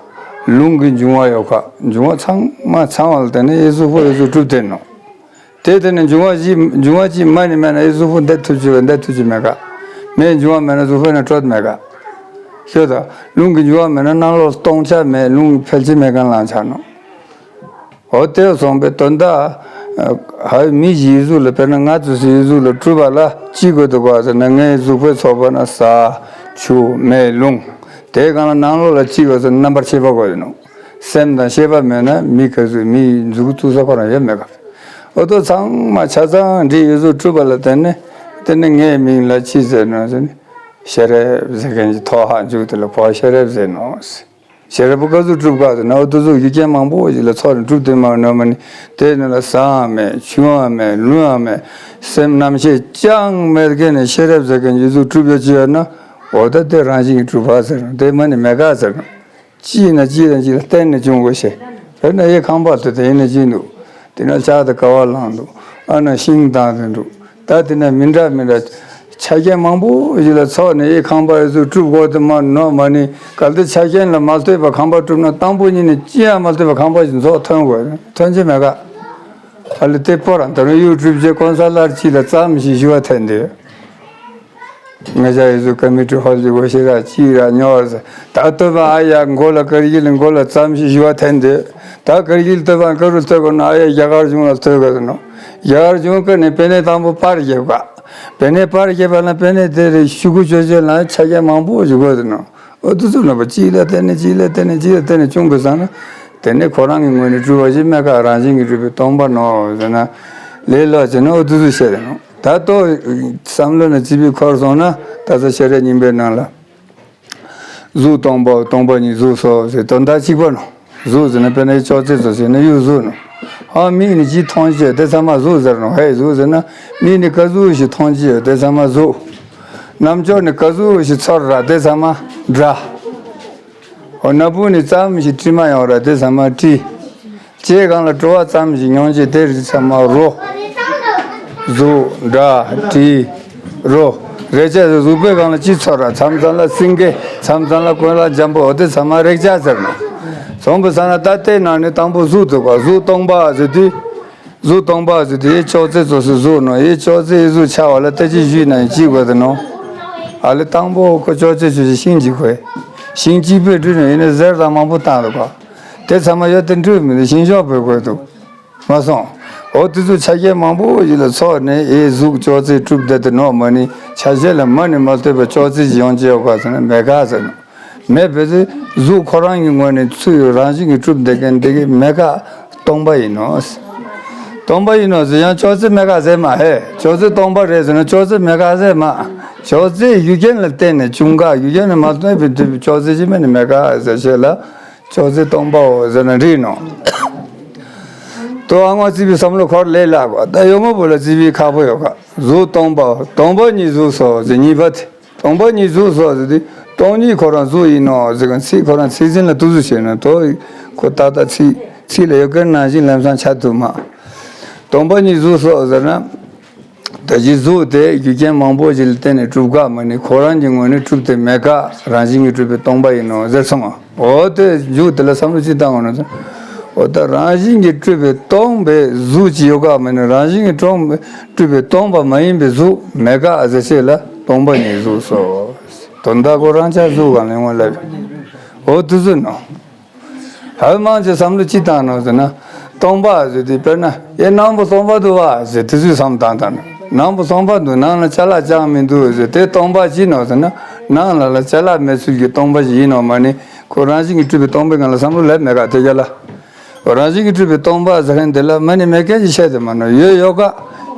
རླུང་གི་འབྱུང་བ་ཡོད་པ་འབྱུང་བ་ཚང་མ་ཚང་བ་ལ་བརྟེན་ནས་ཡི་གཟུགས་པོ་ཡི་གཟུགས་གྲུབ་སྟེ་ནོ། དེ་དེ་ནི་འབྱུང་བ་གཅིག་འབྱུང་བ་གཅིག་མ་ནི་མེད་ན་ཡི་གཟུགས་པོ་འདི་ཐུབ་ཀྱི་འདི་ཐུབ་ཀྱི་མེད་ཀ། མེའི་འབྱུང་བ་མེད་ན་གཟུགས་པོ་ནི་སྤྲོད་མེད་ཀ། ཤོད་དང་། རླུང་གི་འབྱུང་བ་མེད་ན་ནང་ལོགས་སྟོང་ཆ་མེད་རླུང་འཕེལ་ཆ་མེད་ཀ་ལང་ཆ་ནོ། འོ་དེ་སོང་པའི་དོན་དག་ཧའི་མི་གཞི་ཡི་གཟུགས་ལ་དཔེར་ན་ང་ཚོ་སི་ཡི་གཟུགས་ལ་གྲུབ་པ་ལ་ཅི་དགོས་འདུག་ག་ཟེར་ན་ངའི་གཟུགས་པོའི་ཚོགས་པ་ན་ས་ཆུ་མེ་རླུང་། དེའི་སྒང་ལ་ནང་ལོགས་ལ་ཅི་དགོས་ཟེར་ན་རྣམ་པར་ཤེས་པ་དགོས་ནོ། སེམས་དང་ཤེས་པ་མེད་ན་མི་ག་ཚོད་མི་མཛུག་གུ་བཙུགས་ས་ཁོ་རང་ཡོད་མེད་ག། འོ་དོ་ཚང་མ་ཆ་ཚང་འདྲིས་ཡོད་ཚུལ་གྲུབ་པ་ལ་བརྟེན་ནས་དེ་ནི་ངའི་མིང་ལ་ཅི་ཟེར་ནོ་ཟེར་ནས་ཤེས་རབ་ཟེར་མཁན་གྱི་ཐོག་ཧ་འཇུག་དེ་ལ་གོ་ཤེས་རབ་ཟེར་ནོ། ཤེས་རབ་ག་ཚོད་གྲུབ་ག་ཟེར་ན་འོ་དོ་ཚོ་ཡུལ་ཅན་མང་པོ་ཞིག་ལ་ཚོགས་ནས་གྲུབ་དེ་མ་ནོ་མ་ནི་དེ་ནི་ལ་ས་ཡང་མེད་ཆུ་ཡང་མེད་རླུང་ཡང་མེད་སེམས་རྣམ་ཤེས་ཅང་མེད་མཁན་ནས་ཤེས་རབ་ཟེར་མཁན་ཡོད་ཚུལ་གྲུབ་ཡོད་ཅི་ཡོད་ན་འོ་ད་དེ་རང་བཞིན་གྱིས་གྲུབ་པ་ཟེར་ནོ་དེ་མ་ནི་མེད་ག་ཟེར་ནོ། ཅི་ཡིན་ན་ཅི་དང་ཅི་ལ་བརྟེན་ནས་བྱུང་དགོས་ཤེས། དཔེར་ན་ཡའི་ཁང་པ་དེ་དེ་ཡིན་ན་ཅི་འདུག་དེ་ན་ལྕགས་དང་ཀ་བ་ལངས་འདུག་ཨ་ན་ཤིང་དང་དེ་འདུག་ད་དེ་ན་མི་འདྲ་མི་འདྲ་ཆ་རྐྱེན་མང་པོ་ཞིག་ལ་ཚོགས་ནས་ཡའི་ཁང་པ་ཡོད་ཚུལ་གྲུབ་དགོས་དེ་མ་ནོ་མ་ནི་གལ་ཏེ་ཆ་རྐྱེན་ལ་མ་ལྟོས་པ་ཁང་པ་གྲུབ་ན་དང་པོ་ཉིད་ནས་ཅི་ཡང་མ་ལྟོས་པ་ཁང་པ་ཞིག་འཛུགས་ཐོན་དགོས་ཐོན་གྱི་མེད་ག་ཨ་ལེ་དེ་པོ་རང་ད་རུང་ཡུ་ཊུབ་ཅེ་གོང་ས་ལར་ཅི་ལ་ཙམ་ཞིག་ཞུ་བ་ཐོན་དེ། ང་ཅག་ཡི་ཚོ་ཀ་མི་ཊི་ཧོལ་གྱི་སྒོ་ཤེས་ར་ཅིག་ར་ཉོ་བར་ཟེར། ད་སྟོད་པ་ཨ་ཡ་མགོ་ལ་ཀར་གིལ་མགོ་ལ་ཙམ་ཞིག་ཞུ་བ་འཐེན་དེ། ད་ཀར་གིལ་སྟོད་པ་ཀ་རུ་སྟོད་གོ་ན་ཨ་ཡ་རྒྱ་གར་གཞུང་ལ་སྟོད་གོ་ནོ། རྒྱ་གར་གཞུང་ཀ་ནས་པེ་ནེ་དང་པོ་པར་རྒྱབ་ག་པེ་ནེ་པར་རྒྱབ་པ་ན་པེ་ནེ་དེ་རེ་ཤུ་གུ་ཅོ་ཅོ་ལ་ཆ་རྐྱེན་མང་པོ་ཞིག་དགོས་ནོ། འོ་དུ་ཚོ་ནོ་པ་ཅིག་ལ་བརྟེན་ནས་ཅིག་ལ་བརྟེན་ནས་ཅིག་ལ་བརྟེན་ནས་བྱུང་པའི་སང་ན། དེ་ནས་ཁོ་རང་གི་ངོས་ནས་གྲུབ་པ་ཞིག་མེད་ཀ་རང་བཞིན་གྱིས་གྲུབ་པའི་སྟོང་པ་ནོ་ཟེར་ན། ལས་ལོག་བྱས་ན་འོ་དུ་ཚོ་བཤད་དེ་ནོ། ད་ལྟོ་བསམ་བློ་ནས་ཅི་བི་འཁོར་སོང་ན་ད་ས་ཤེས་རབ་སྙིང་པོའི་ནང་ལ། གཟུགས་སྟོང་པའོ་སྟོང་པ་ཉིད་གཟུགས་སོ་ཟེར་དོན་དག་གཅིག་པ་ནོ། གཟུགས་ཟེར་ན་དཔེར་ན་ཡི་ཅོག་ཙེ་ཚོ་ཟེར་ན་ཡུལ་གཟུགས་ནོ། ཨ་མིག་ནི་ཅི་མཐོང་ཅི་ཡོད་དེ་ཚང་མ་གཟུགས་ཟེར་ནོ་ཧེ་གཟུགས་ཟེར་ན་མིག་ནི་ག་གཟུགས་ཤིག་མཐོང་ཅི་ཡོད་དེ་ཚང་མ་གཟུགས། རྣམ་ཅོག་ནི་ག་གཟུགས་ཤིག་ཚོར་ར་དེ་ཚང་མ་སྒྲ། འོ་སྣ་བུག་ནི་ཙམ་ཞིག་དྲི་མ་ཡོང་ར་དེ་ཚང་མ་དྲི། ལྕེ་སྒང་ལ་བྲོ་བ་ཙམ་ཞིག་མྱོང་བྱེད་དེ་རིགས་ཚང་མ་རོ། གཟུགས་སྒྲ་དྲི། རོ། རེག་བྱ་གཟུགས་པོའི་སྒང་ལ་ཅི་ཚོར་ར་མཚམས་མཚམས་ལ་སེང་གེ་མཚམས་མཚམས་ལ་ཀུན་ལ་འཇམ་པོ་འོ་དེ་ཚང་མ་རེག་བྱ་ཟེར་ནོ། སོང་པའི་སང་ན་ད་ལྟའི་ནང་ནས་དང་པོ་གཟུགས་འདུག་ག་གཟུགས་སྟོང་པ་ཟེར་དུས། གཟུགས་སྟོང་པ་ཟེར་དུས་ཡི་ཅོག་ཙེ་ཚོ་སུ་གཟུགས་ནོ་ཡི་ཅོག་ཙེ་ཡི་གཟུགས་ཆ་བ་ལ་ལྟ་ཅི་ཞུས་ན་ཡི་ཅི་དགོས་དེ་ནོ། ཨ་ལེ་དང་པོ་ཁོ་ཅོག་ཙེ་ཆུ་ཞིག་ཤིང་གཅིག་དགོས། ཤིང་གཅིག་པོས་བྲུས་ནས་ཡིན་ན་གཟེར་དང་མང་པོ་བཏང་འདུག་ག་དེ་ཚང་མ་ཡོད་དེ་འགྲུབ་མི་འདུག་ཤིང་ཤོག་པོས་དགོས་འདུག་མ་སོང་། འོ་དེ་ཚོ་ཆ་རྐྱེན་མང་པོ་ཡིན་ལ་ཚོགས་ནས་ཨེ་གཟུགས་ཅོག་ཙེ་གྲུབ་བསྡད་དེ་ནོ་མ་ནི་ཆ་ཤས་ལ་མ་ནི་མ་ལྟོས་པ་ཅོག་ཙེ་ཅིག་ཡོང་ཅི་ཡོད་ག་ཟེར་ན་མེད་ག་ཟེར་ནོ། མེད་པའི་ཚེ་གཟུགས་ཁོ་རང་གི་ངོས་ནས་ཚུར་རང་བཞིན་གྱིས་གྲུབ་བསྡད་མཁན་འདི་གི་མེད་ག་སྟོང་པ་ཡིན་ནོ། སྟོང་པ་ཡིན་ནོ་ཟེར་ཡང་ཅོག་ཙེ་མེད་ག་ཟེར་མ་ཧེ་ཅོག་ཙེ་སྟོང་པ་རེད་ཟེར་ན་ཅོག་ཙེ་མེད་ག་ཟེར་མ། ཅོག་ཙེ་ཡུལ་ཅན་ལ་བརྟེན་ནས་བྱུང་ག་ཡུལ་ཅན་ལ་མ་ལྟོས་པའི་དུས་ཅོག་ཙེ་ཅི་མེད་ནི་མེད་ག་ཟེར་ཤེས་ལ། ཅོག་ཙེ་སྟོང་པའོ་ཟེར་ན་འགྲིག་ནོ། ཏོ་ཨ་ངོ་རྩིས་པའི་བསམ་བློ་འཁོར་ལས་སླ་གོ་ད་ཡོ་མོ་བོ་ལ་རྩིས་པའི་ཁག་པོ་ཡོད་ག་གཟུགས་སྟོང་པའོ་སྟོང་པ་ཉིད་གཟུགས་སོ་ཟེར་གཉིས་པ་དེ། སྟོང་པ་ཉིད་གཟུགས་སོ་ཟེར་དུས་སྟོང་ཉིད་ཁོ་རང་གཟུགས་ཡིན་ནོ་ཟེར་ག་ཚིག་ཁོ་རང་ཚིག་ཟིན་ལ་ཏུ་ཟུ་བྱས་ན་དོ་ཁོ་ཏག་ཏག་ཚིག་ཚིག་ལ་ཡོད་མཁན་ནང་བཞིན་ལམ་སང་ཆགས་ཐུབ་མ། སྟོང་པ་ཉིད་གཟུགས་སོ་ཟེར་ན། ད་ཅི་གཟུགས་དེ་རྒྱུ་རྐྱེན་མང་པོ་ཞིག་ལ་བརྟེན་ནས་གྲུབ་ག་མ་ནི་ཁོ་རང་གི་ངོས་ནས་གྲུབ་སྟེ་མེད་ག་རང་བཞིན་གྱིས་གྲུབ་པའི་སྟོང་པ་ཡིན་ནོ་ཟེར་སོང་ང་། འོ་དེ་མཇུག་དེ་ལ་བསམ་བློ་ཅི་བཏང་བ་ན་ཟེར། འོ་ད་རང་བཞིན་གྱིས་གྲུབ་པའི་སྟོང་པའི་གཟུགས་ཅིག་ཡོད་ག་མ་ནི་རང་བཞིན་གྱིས་གྲུབ་པའི་སྟོང་པ་མ་ཡིན་པའི་གཟུགས་མེད་ག་ཟེར་ཤེས་ལ་སྟོང་པ་ཉིད་གཟུགས་སོ། དོན་དག་ཁོ་རང་ཆ་གཟུགས་གང་ལས་ངོ་ལ། འོ་དེ་ཟེར་ནོ། ཧ་མང་ཆེ་བསམ་བློ་ཅི་བཏང་ནོ་ཟེར་ན། སྟོང་པ་ཟེར་དུས་དཔེར་ན་ཨེ་སྣང་བ་སྟོང་པ་འདུག་བ་ཟེར་དེ་ཚོའི་བསམ་བཏང་བཏང་ནོ། སྣང་བ་སྟོང་པ་འདུག་ནང་ལ་ཅ་ལག་ཅང་མི་འདུག་ཟེར་དེ་སྟོང་པ་ཅི་ནོ་ཟེར་ན། ནང་ལ་ལ་ཅ་ལག་མེད་ཚུལ་གྱི་སྟོང་པ་ཞིག་ཡིན་ནོ་མ་ནི་ཁོ་རང་བཞིན་གྱིས་གྲུབ་པའི་སྟོང་པའི་སྒང་ལ་བསམ་བློ་ལེབ་མེད་ག་དེ་རྒྱ་ལ། རང་བཞིན་གྱིས་གྲུབ་པའི་སྟོང་པ་ཟེར་མཁན་དེ་ལ་མ་ནི་མེད་མཁན་གྱི་ཆ་དེ་མ་ནོར། ཡོད་ཡོད་ཀ།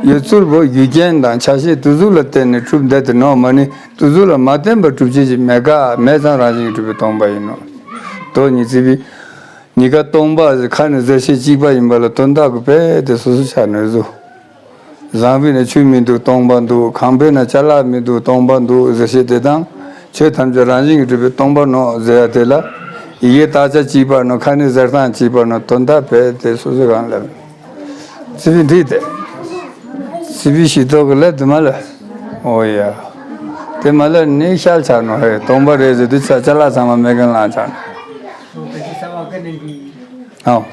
ཡོད་ཚུལ་བོ་རྒྱུ་རྐྱེན་དང་ཆ་ཤས་དེ་ཚོ་ལ་བརྟེན་ནས་གྲུབ་བསྡད་དེ་ནོར། མ་ནི་དེ་ཚོ་ལ་མ་བརྟེན་པར་གྲུབ་བྱེད་ཅིག་མེད་ཀ། མེད་ཙང་རང་བཞིན་གྱིས་གྲུབ་པའི་སྟོང་པ་ཡིན་ནོ། དོ་ཉི་ཚེ་བི། གཉིས་ཀ་སྟོང་པ་ཟེར་ཁ་ནས་ཟེར་བཤད་གཅིག་པ་ཡིན་པ་ལ་དོན་དག་གི་དཔེ་དེ་སོ་སོ་ཆ་ནས་བཟོ། བཟང་པོའི་ནང་ཆུ་མི་འདུག་སྟོང་པ་འདུག་ཁང་པའི་ནང་ཅ་ལག་མི་འདུག་སྟོང་པ་འདུག་ཟེར་བཤད་དེ་དང་། ཆོས་ཐམས་ཅད་རང་བཞིན་གྱིས་གྲུབ་པའི་སྟོང་པ་ནོ་ཟེར་ཡ་དེ་ལ། ཡི་གེ་དག་ཆ་གཅིག་པ་ནོ། ཁ་ནས་ཟེར་སྟངས་གཅིག་པ་ནོ། དོན་དག་དཔེ་དེ་སོ་སོ་གང་ལ། ཚེ་བི་འདི་དེ། ཚེ་བི་ཤི་ཏོག་གི་ལས་དུ་མ་ལ། ཨོ་ཡ། དེ་མ་ལ་ནི་ཤལ་ཆགས་ནོ་ཧེ། སྟོང་པ་རེད་ཟེར་དུས་ས་ཅ་ལག་ཚང་མ་མེད་མཁན་ལངས་ཆགས་ནོ། ཨོ།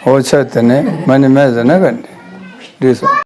ཨོ་ཆ་དེ་ནི་མ་ནི་མེད་ཟེར་ན་ག་འདི་འདྲི་སོང་